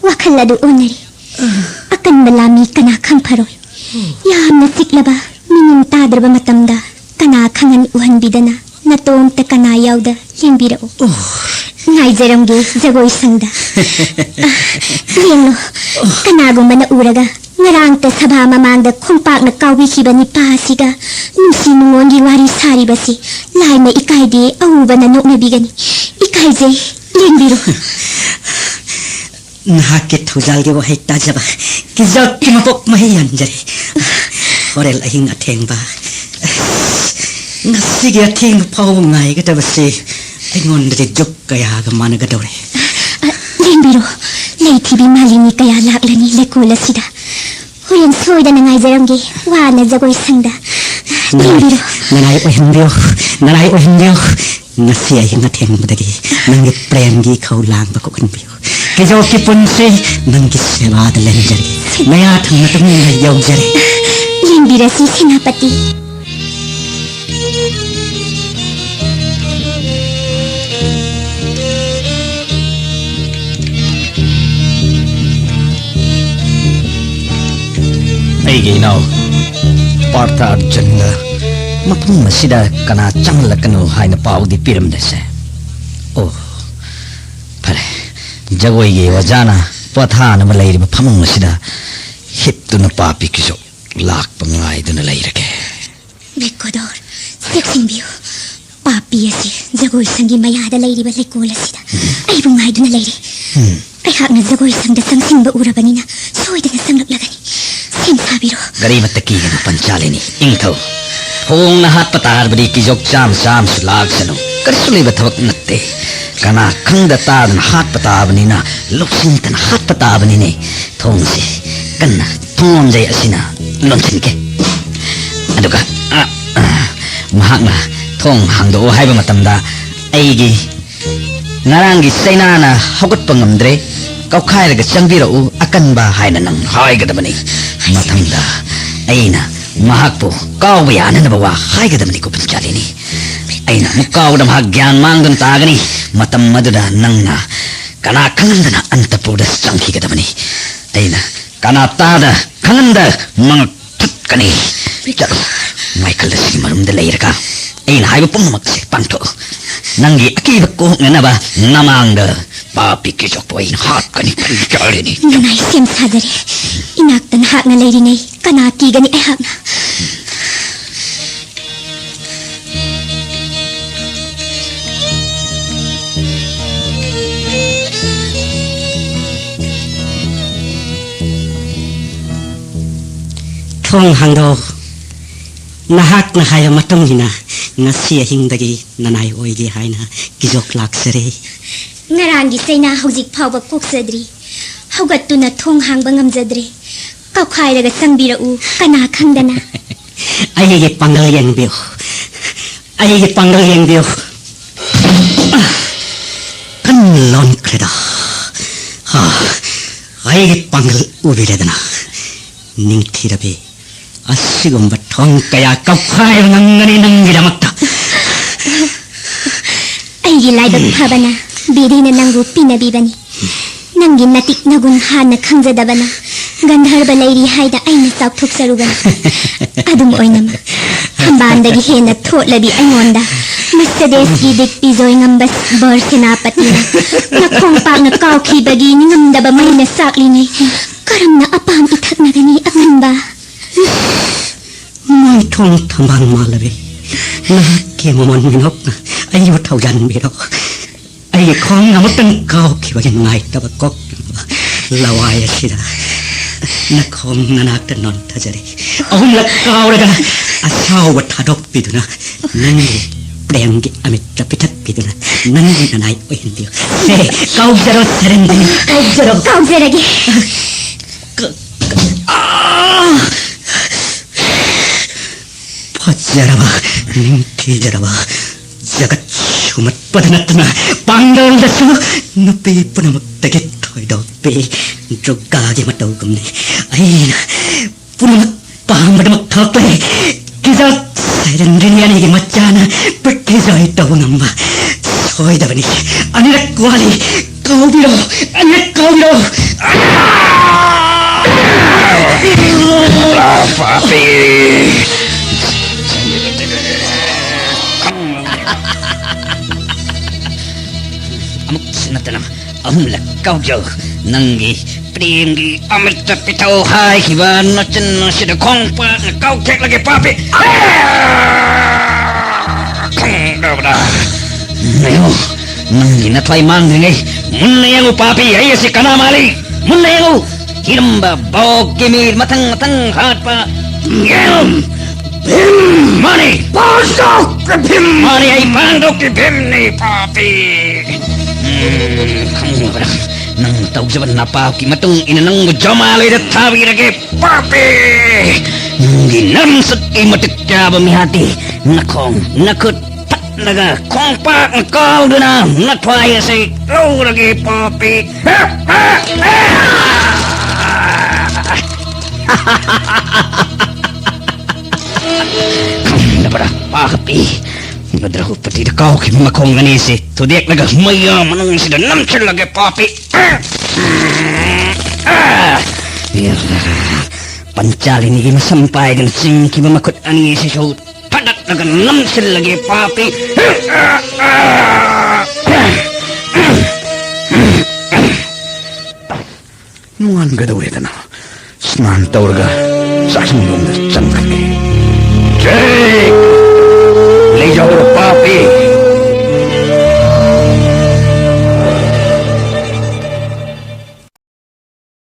ꯋꯥꯈꯜ ꯑꯗꯨ ꯑꯣꯟꯅꯔꯦ꯫ ꯑꯀꯟꯕ ꯂꯥꯟꯃꯤ ꯀꯅꯥ ꯈꯪꯐꯔꯣꯏ? ꯌꯥꯝꯅ ꯆꯤꯛꯂꯕ, ꯃꯤꯅꯤꯟ ꯇꯥꯗ꯭ꯔꯕ ꯃꯇꯝꯗ ꯀꯅꯥ ꯈꯪꯍꯟ ꯎꯍꯟꯕꯤꯗꯅ ꯅꯇꯣꯝꯇ ꯀꯅꯥ ꯌꯥꯎꯗ ꯂꯦꯡꯕꯤꯔꯛꯎ꯫ ꯉꯥꯏꯖꯔꯝꯒꯦ ꯖꯒꯣꯏ ꯁꯪꯗ꯫ ꯑ, ꯌꯦꯡꯂꯣ, ꯀꯅꯥꯒꯨꯝꯕꯅ ꯎꯔꯒ ꯉꯔꯥꯡꯇ ꯁꯚꯥ ꯃꯃꯥꯡꯗ ꯈꯣꯡꯄꯥꯛꯅ ꯀꯥꯎꯕꯤꯈꯤꯕ ꯅꯤꯄꯥ ꯑꯁꯤꯒ ꯅꯨꯡꯁꯤ ꯅꯨꯡꯉꯣꯟꯒꯤ ꯋꯥꯔꯤ ꯁꯥꯔꯤꯕꯁꯤ ꯂꯥꯏꯅ ꯏꯀꯥꯏꯗꯦ ꯑꯎꯕꯅ ꯅꯣꯛꯅꯕꯤꯒꯅꯤ꯫ ꯏꯀꯥꯏꯖꯩ, ꯂꯦꯡꯕꯤꯔꯣ꯫ ꯅꯍꯥꯛꯀꯤ ꯊꯧꯖꯥꯜꯒꯤ ꯋꯥꯍꯩ ꯇꯥꯖꯕ ꯀꯤꯖꯣꯠꯀꯤ ꯃꯄꯣꯛ ꯃꯍꯩ ꯌꯥꯟꯖꯔꯦ꯫ ꯍꯣꯔꯦꯜ ꯑꯍꯤꯡ ꯑꯊꯦꯡꯕ, ꯉꯁꯤꯒꯤ ꯑꯊꯦꯡꯕ ꯐꯥꯎꯕ ꯉꯥꯏꯒꯗꯕꯁꯤ ꯑꯩꯉꯣꯟꯗꯗꯤ ꯖꯨꯛ ꯀꯌꯥꯒ ꯃꯥꯟꯅꯒꯗꯧꯔꯦ꯫ ꯑ, ꯂꯦꯡꯕꯤꯔꯣ, ꯂꯩꯊꯤꯕꯤ ꯃꯥꯂꯤꯅꯤ ꯀꯌꯥ ꯂꯥꯛꯂꯅꯤ ꯂꯩꯀꯣꯜ ꯑꯁꯤꯗ꯫ ꯍꯣꯔꯦꯟ ꯁꯣꯏꯗꯅ ꯉꯥꯏꯖꯔꯝꯒꯦ, ꯋꯥꯅ ꯖꯒꯣꯏ ꯁꯪꯗ꯫ ꯅꯅꯥꯏ, ꯂꯦꯡꯕꯤꯔꯣ꯫ ꯅꯅꯥꯏ ꯑꯣꯏꯍꯟꯕꯤꯌꯨ, ꯅꯅꯥꯏ ꯑꯣꯏꯍꯟꯕꯤꯌꯨ꯫ ꯉꯁꯤ ꯑꯍꯤꯡ ꯑꯊꯦꯡꯕꯗꯒꯤ ꯅꯪꯒꯤ ꯄ꯭ꯔꯦꯝꯒꯤ ꯏꯈꯧ ꯂꯥꯡꯕ ꯀꯣꯛꯍꯟꯕꯤꯌꯨ꯫ ꯀꯤꯖꯣꯛꯀꯤ ꯄꯨꯟꯁꯤ ꯅꯪꯒꯤ ꯁꯦꯕꯥꯗ ꯂꯦꯟꯖꯔꯒꯦ꯫ ꯃꯌꯥ ꯊꯪꯅ ꯇꯨꯃꯤꯟꯅ ꯌꯧꯖꯔꯦ꯫ ꯂꯦꯡꯕꯤꯔꯁꯤ ꯁꯦꯅꯥꯄꯇꯤ꯫ ꯑꯩꯒꯤ ꯏꯅꯥꯎ꯫ ꯄꯥꯔꯊ ꯑꯔꯖꯨꯟꯗ ꯃꯐꯝ ꯑꯁꯤꯗ ꯀꯅꯥ ꯆꯪꯂꯛꯀꯅꯨ ꯍꯥꯏꯅ ꯄꯥꯎꯗꯤ ꯄꯤꯔꯝꯗꯦꯁꯦ꯫ ꯑꯣ, ꯐꯔꯦ꯫ ꯖꯒꯣꯏꯒꯤ ꯑꯣꯖꯥꯅ ꯄꯣꯊꯥꯅꯕ ꯂꯩꯔꯤꯕ ꯐꯃꯨꯡ ꯑꯁꯤꯗ ꯍꯤꯞꯇꯨꯅ ꯄꯥꯄꯤ ꯀꯤꯖꯣꯛ ꯂꯥꯛꯄ ꯉꯥꯏꯗꯨꯅ ꯂꯩꯔꯒꯦ꯫ ꯕꯦꯀꯣꯗꯣꯔ, ꯆꯦꯛꯁꯤꯟꯕꯤꯌꯨ꯫ ꯄꯥꯄꯤ ꯑꯁꯤ ꯖꯒꯣꯏ ꯁꯪꯒꯤ ꯃꯌꯥꯗ ꯂꯩꯔꯤꯕ ꯂꯩꯀꯣꯜ ꯑꯁꯤꯗ ꯑꯩꯕꯨ ꯉꯥꯏꯗꯨꯅ ꯂꯩꯔꯤ꯫ ꯎꯝ꯫ ꯑꯩꯍꯥꯛꯅ ꯖꯒꯣꯏ ꯁꯪꯗ ꯆꯪꯁꯤꯟꯕ ꯎꯔꯕꯅꯤꯅ ꯁꯣꯏꯗꯅ ꯆꯪꯂꯛꯂꯒꯅꯤ꯫ ꯁꯦꯝ ꯁꯥꯕꯤꯔꯣ꯫ ꯀꯔꯤꯃꯠꯇ ꯀꯤꯒꯅꯨ ꯄꯟꯆꯥꯂꯤꯅꯤ, ꯏꯪꯊꯧ꯫ ꯊꯣꯡꯅ ꯍꯥꯠꯄ ꯇꯥꯔꯕꯗꯤ ꯀꯤꯖꯣꯛ ꯆꯥꯝ ꯆꯥꯝꯁꯨ ꯂꯥꯛꯁꯅꯨ꯫ ꯀꯔꯤꯁꯨ ꯂꯩꯕ ꯊꯕꯛ ꯅꯠꯇꯦ꯫ ꯀꯅꯥ ꯈꯪꯗ ꯇꯥꯗꯅ ꯍꯥꯠꯄ ꯇꯥꯕꯅꯤꯅ, ꯂꯧꯁꯤꯟꯗꯅ ꯍꯥꯠꯄ ꯇꯥꯕꯅꯤꯅꯦ꯫ ꯊꯣꯡꯁꯤ ꯀꯟꯅ ꯊꯣꯡꯂꯣꯝꯖꯩ ꯑꯁꯤꯅ ꯂꯣꯟꯁꯤꯟꯒꯦ꯫ ꯑꯗꯨꯒ, ꯑ, ꯑ, ꯃꯍꯥꯛꯅ ꯊꯣꯡ ꯍꯥꯡꯗꯣꯛꯎ ꯍꯥꯏꯕ ꯃꯇꯝꯗ ꯑꯩꯒꯤ ꯉꯔꯥꯡꯒꯤ ꯆꯩꯅꯥꯅ ꯍꯧꯒꯠꯄ ꯉꯝꯗ꯭ꯔꯦ, ꯀꯧꯈꯥꯏꯔꯒ ꯆꯪꯕꯤꯔꯛꯎ ꯑꯀꯟꯕ ꯍꯥꯏꯅ ꯅꯪ ꯍꯥꯏꯒꯗꯕꯅꯤ꯫ ꯃꯊꯪꯗ ꯑꯩꯅ ꯃꯍꯥꯛꯄꯨ ꯀꯥꯎꯕ ꯌꯥꯅꯅꯕ ꯋꯥ ꯍꯥꯏꯒꯗꯕꯅꯤ, ꯀꯣꯄꯟ ꯆꯥꯂꯤꯅꯤ꯫ ꯑꯩꯅ ꯑꯃꯨꯛ ꯀꯥꯎꯕꯗ ꯃꯍꯥꯛ ꯒ꯭ꯌꯥꯟ ꯃꯥꯡꯗꯨꯅ ꯇꯥꯒꯅꯤ꯫ ꯃꯇꯝ ꯑꯗꯨꯗ ꯅꯪꯅ ꯀꯅꯥ ꯈꯪꯍꯟꯗꯅ ꯑꯟꯇꯄꯨꯔꯗ ꯆꯪꯈꯤꯒꯗꯕꯅꯤ꯫ ꯑꯩꯅ ꯀꯅꯥ ꯇꯥꯗ ꯈꯪꯍꯟꯗ ꯃꯉꯛ ꯊꯠꯀꯅꯤ꯫ ꯆꯠꯂꯣ, ꯃꯥꯏꯀꯜ ꯑꯁꯤꯒꯤ ꯃꯔꯨꯝꯗ ꯂꯩꯔꯒ ꯑꯩꯅ ꯍꯥꯏꯕ ꯄꯨꯝꯅꯃꯛꯁꯦ ꯄꯥꯡꯊꯣꯛꯎ꯫ ꯅꯪꯒꯤ ꯑꯀꯤꯕ ꯀꯣꯛꯅꯅꯕ ꯅꯃꯥꯡꯗ ꯄꯥꯄꯤ ꯀꯤꯆꯣꯛꯄꯨ ꯑꯩꯅ ꯍꯥꯠꯀꯅꯤ꯫ ꯀꯔꯤ ꯆꯥꯔꯤꯅꯤ? ꯅꯨꯡꯉꯥꯏ ꯁꯦꯝ ꯁꯥꯖꯔꯦ꯫ ꯏꯅꯥꯛꯇ ꯅꯍꯥꯛꯅ ꯂꯩꯔꯤꯉꯩ ꯀꯅꯥ ꯀꯤꯒꯅꯤ ꯑꯩꯍꯥꯛꯅ? ꯊꯣꯡ ꯍꯥꯡꯗꯣꯛ꯫ ꯅꯍꯥꯛꯅ ꯍꯥꯏꯕ ꯃꯇꯨꯡ ꯏꯟꯅ ꯉꯁꯤ ꯑꯍꯤꯡꯗꯒꯤ ꯅꯅꯥꯏ ꯑꯣꯏꯒꯦ ꯍꯥꯏꯅ ꯀꯤꯖꯣꯛ ꯂꯥꯛꯆꯔꯦ꯫ ꯉꯔꯥꯡꯒꯤ ꯆꯩꯅꯥ ꯍꯧꯖꯤꯛ ꯐꯥꯎꯕ ꯀꯣꯛꯆꯗ꯭ꯔꯤ꯫ ꯍꯧꯒꯠꯇꯨꯅ ꯊꯣꯡ ꯍꯥꯡꯕ ꯉꯝꯖꯗ꯭ꯔꯦ꯫ ꯀꯥꯎꯈꯥꯏꯔꯒ ꯆꯪꯕꯤꯔꯛꯎ, ꯀꯅꯥ ꯈꯪꯗꯅ꯫ ꯑꯩꯒꯤ ꯄꯥꯡꯒꯜ ꯌꯦꯡꯕꯤꯌꯨ, ꯑꯩꯒꯤ ꯄꯥꯡꯒꯜ ꯌꯦꯡꯕꯤꯌꯨ꯫ ꯀꯟꯅ ꯂꯣꯟꯈ꯭ꯔꯦꯗ꯫ ꯍꯥ, ꯑꯩꯒꯤ ꯄꯥꯡꯒꯜ ꯎꯕꯤꯔꯦꯗꯅ꯫ ꯅꯤꯡꯊꯤꯔꯕꯤ, ꯑꯁꯤꯒꯨꯝꯕ ꯊꯣꯡ ꯀꯌꯥ ꯀꯧꯈꯥꯏꯕ ꯉꯝꯒꯅꯤ ꯅꯪꯒꯤꯗꯃꯛꯇ꯫ ꯑꯩꯒꯤ ꯂꯥꯏꯕꯛ ꯐꯕꯅ ꯕꯤꯔꯤꯅ ꯅꯪꯕꯨ ꯄꯤꯅꯕꯤꯕꯅꯤ꯫ ꯅꯪꯒꯤ ꯅꯇꯤꯛ ꯅꯒꯨꯟ ꯍꯥꯟꯅ ꯈꯪꯖꯗꯕꯅ ꯒꯟꯙꯔꯕ ꯂꯩꯔꯤ ꯍꯥꯏꯅ ꯑꯩꯅ ꯆꯥꯎꯊꯣꯛꯆꯔꯨꯕꯅꯤ꯫ ꯑꯗꯨꯝ ꯑꯣꯏꯅꯃꯛ, ꯊꯝꯕꯥꯜꯗꯒꯤ ꯍꯦꯟꯅ ꯊꯣꯠꯂꯕꯤ ꯑꯩꯉꯣꯟꯗ ꯃꯁꯇꯗꯦꯁꯀꯤ ꯗꯤꯛꯄꯤꯖꯣꯏ ꯉꯝꯕ ꯕꯔ ꯁꯦꯅꯥꯄꯇꯤꯅ ꯅꯈꯣꯡ ꯄꯥꯛꯅ ꯀꯥꯎꯈꯤꯕꯒꯤ ꯅꯤꯡꯉꯝꯗꯕ ꯃꯩꯅ ꯆꯥꯛꯂꯤꯉꯩ, ꯀꯔꯝꯅ ꯑꯄꯥꯝ ꯏꯊꯛꯅꯒꯅꯤ ꯑꯉꯟꯕ? ꯃꯣꯏꯊꯣꯡ ꯊꯝꯕꯥꯜ ꯃꯥꯜꯂꯕꯤ, ꯅꯍꯥꯛꯀꯤ ꯃꯃꯣꯟ ꯃꯤꯅꯣꯛꯅ ꯑꯩꯕꯨ ꯊꯧꯖꯥꯟꯕꯤꯔꯣ꯫ ꯑꯩꯒꯤ ꯈꯣꯡ ꯑꯃꯨꯛꯇꯪ ꯀꯥꯎꯈꯤꯕꯒꯤ ꯅꯨꯡꯉꯥꯏꯇꯕ ꯀꯣꯛꯅꯕ ꯂꯋꯥꯏ ꯑꯁꯤꯗ ꯅꯈꯣꯡ ꯅꯅꯥꯛꯇ ꯅꯣꯟꯊꯖꯔꯤ꯫ ꯑꯍꯨꯝꯂꯛ ꯀꯥꯎꯔꯒ ꯑꯁꯥꯎꯕ ꯊꯥꯗꯣꯛꯄꯤꯗꯨꯅ, ꯅꯪꯒꯤ ꯄ꯭ꯔꯦꯝꯒꯤ ꯑꯃꯤꯠꯇ ꯄꯤꯊꯛꯄꯤꯗꯨꯅ, ꯅꯪꯒꯤ ꯅꯅꯥꯏ ꯑꯣꯏꯍꯟꯕꯤꯌꯨ꯫ ꯁꯦ, ꯀꯥꯎꯖꯔꯣ ꯁꯔꯦꯟꯗ꯭ꯔꯤ, ꯀꯥꯎꯖꯔꯣ꯫ ꯀꯥꯎꯖꯔꯒꯦ꯫ ꯀ-, ꯀ-, ꯑꯥ! ꯐꯖꯔꯕ, ꯅꯤꯡꯊꯤꯖꯔꯕ, ꯖꯒꯠ ꯁꯨꯝꯍꯠꯄꯗ ꯅꯠꯇꯅ ꯄꯥꯡꯒꯜꯗꯁꯨ ꯅꯨꯄꯤ ꯄꯨꯝꯅꯃꯛꯇꯒꯤ ꯊꯣꯏꯗꯣꯛꯄꯤ ꯗꯨꯔꯒꯥꯒꯤ ꯃꯇꯧꯒꯨꯝꯅꯤ꯫ ꯑꯩꯅ ꯄꯨꯝꯅꯃꯛ ꯄꯥꯝꯕꯗꯃꯛ ꯊꯣꯛꯂꯦ꯫ ꯀꯤꯖ ꯁꯩꯔꯦꯡꯗ꯭ꯔꯤꯅꯤ ꯑꯅꯤꯒꯤ ꯃꯆꯥꯅ ꯄ꯭ꯔꯤꯊꯤꯕꯤ ꯇꯧꯕ ꯉꯝꯕ ꯁꯣꯏꯗꯕꯅꯤ꯫ ꯑꯅꯤꯔꯛ ꯋꯥꯂꯤ꯫ ꯀꯥꯎꯕꯤꯔꯣ! ꯑꯅꯤꯔꯛ ꯀꯥꯎꯕꯤꯔꯣ! ꯄꯥꯄꯤ! ꯑꯃꯨꯛꯁꯨ ꯅꯠꯇꯅ ꯑꯍꯨꯝꯂꯛ ꯀꯥꯎꯖꯧ꯫ ꯅꯪꯒꯤ ꯄ꯭ꯔꯦꯝꯒꯤ ꯑꯃ꯭ꯔꯤꯇ ꯄꯤꯊꯛꯎ ꯍꯥꯏꯈꯤꯕ ꯅꯆꯤꯟ ꯑꯁꯤꯗ ꯈꯣꯡ ꯄꯥꯛꯅ ꯀꯥꯎꯊꯦꯛꯂꯒꯦ, ꯄꯥꯄꯤ! ꯈꯪꯗꯕꯗ! ꯅꯌꯣ, ꯅꯪꯒꯤ ꯅꯊ꯭ꯋꯥꯏ ꯃꯥꯡꯗ꯭ꯔꯤꯉꯩ ꯃꯨꯟꯅ ꯌꯦꯡꯉꯨ, ꯄꯥꯄꯤ, ꯑꯩ ꯑꯁꯤ ꯀꯅꯥ ꯃꯥꯜꯂꯤ? ꯃꯨꯟꯅ ꯌꯦꯡꯉꯨ! ꯍꯤꯔꯝꯕ ꯕꯣꯛꯀꯤ ꯃꯤ ꯃꯊꯪ ꯃꯊꯪ ꯍꯥꯠꯄ ꯌꯦꯡꯉꯨ! ꯚꯤꯝ ꯃꯥꯅꯤ! ꯄꯥꯟꯗꯣꯛꯀꯤ ꯚꯤꯝ! ꯃꯥꯅꯤ, ꯑꯩ ꯄꯥꯟꯗꯣꯛꯀꯤ ꯚꯤꯝꯅꯤ, ꯄꯥꯄꯤ! ꯎꯝ, ꯈꯪꯉꯕ꯭ꯔꯥ? ꯅꯪ ꯇꯧꯖꯕ ꯅꯄꯥꯞꯀꯤ ꯃꯇꯨꯡ ꯏꯟꯅ ꯅꯪꯕꯨ ꯖꯃꯥꯂꯣꯏꯗ ꯊꯥꯕꯤꯔꯒꯦ, ꯄꯥꯄꯤ! ꯅꯪꯒꯤ ꯅꯝꯁꯛꯀꯤ ꯃꯇꯤꯛ ꯆꯥꯕ ꯃꯤꯍꯥꯠꯇꯤ ꯅꯈꯣꯡ ꯅꯈꯨꯠ ꯐꯠꯂꯒ ꯈꯣꯡꯄꯥꯛꯅ ꯀꯥꯎꯗꯨꯅ ꯅꯊ꯭ꯋꯥꯏ ꯑꯁꯤ ꯂꯧꯔꯒꯦ, ꯄꯥꯄꯤ! ꯈꯪꯗꯕ꯭ꯔꯥ, ꯄꯥꯄꯤ? ꯗ꯭ꯔꯧꯄꯗꯤꯗ ꯀꯥꯎꯈꯤꯕ ꯃꯈꯣꯡ ꯑꯅꯤꯁꯤ ꯊꯨꯗꯦꯛꯂꯒ ꯃꯩꯌꯥ ꯃꯅꯨꯡꯁꯤꯗ ꯅꯝꯁꯤꯜꯂꯒꯦ, ꯄꯥꯄꯤ! ꯄꯟꯆꯥꯂꯤꯅꯤꯒꯤ ꯃꯁꯝ ꯄꯥꯏꯗꯨꯅ ꯆꯤꯡꯈꯤꯕ ꯃꯈꯨꯠ ꯑꯅꯤ ꯑꯁꯤꯁꯨ ꯊꯥꯗꯠꯂꯒ ꯅꯝꯁꯤꯜꯂꯒꯦ, ꯄꯥꯄꯤ꯫ ꯅꯣꯡꯉꯥꯟꯒꯗꯧꯔꯦꯗꯅ, ꯁ꯭ꯅꯥꯟ ꯇꯧꯔꯒ ꯆꯥꯛꯁꯪꯂꯣꯝꯗ ꯆꯪꯈ꯭ꯔꯒꯦ꯫ ꯆꯦ! ꯂꯩꯖꯍꯧꯔꯣ, ꯄꯥꯄꯤ꯫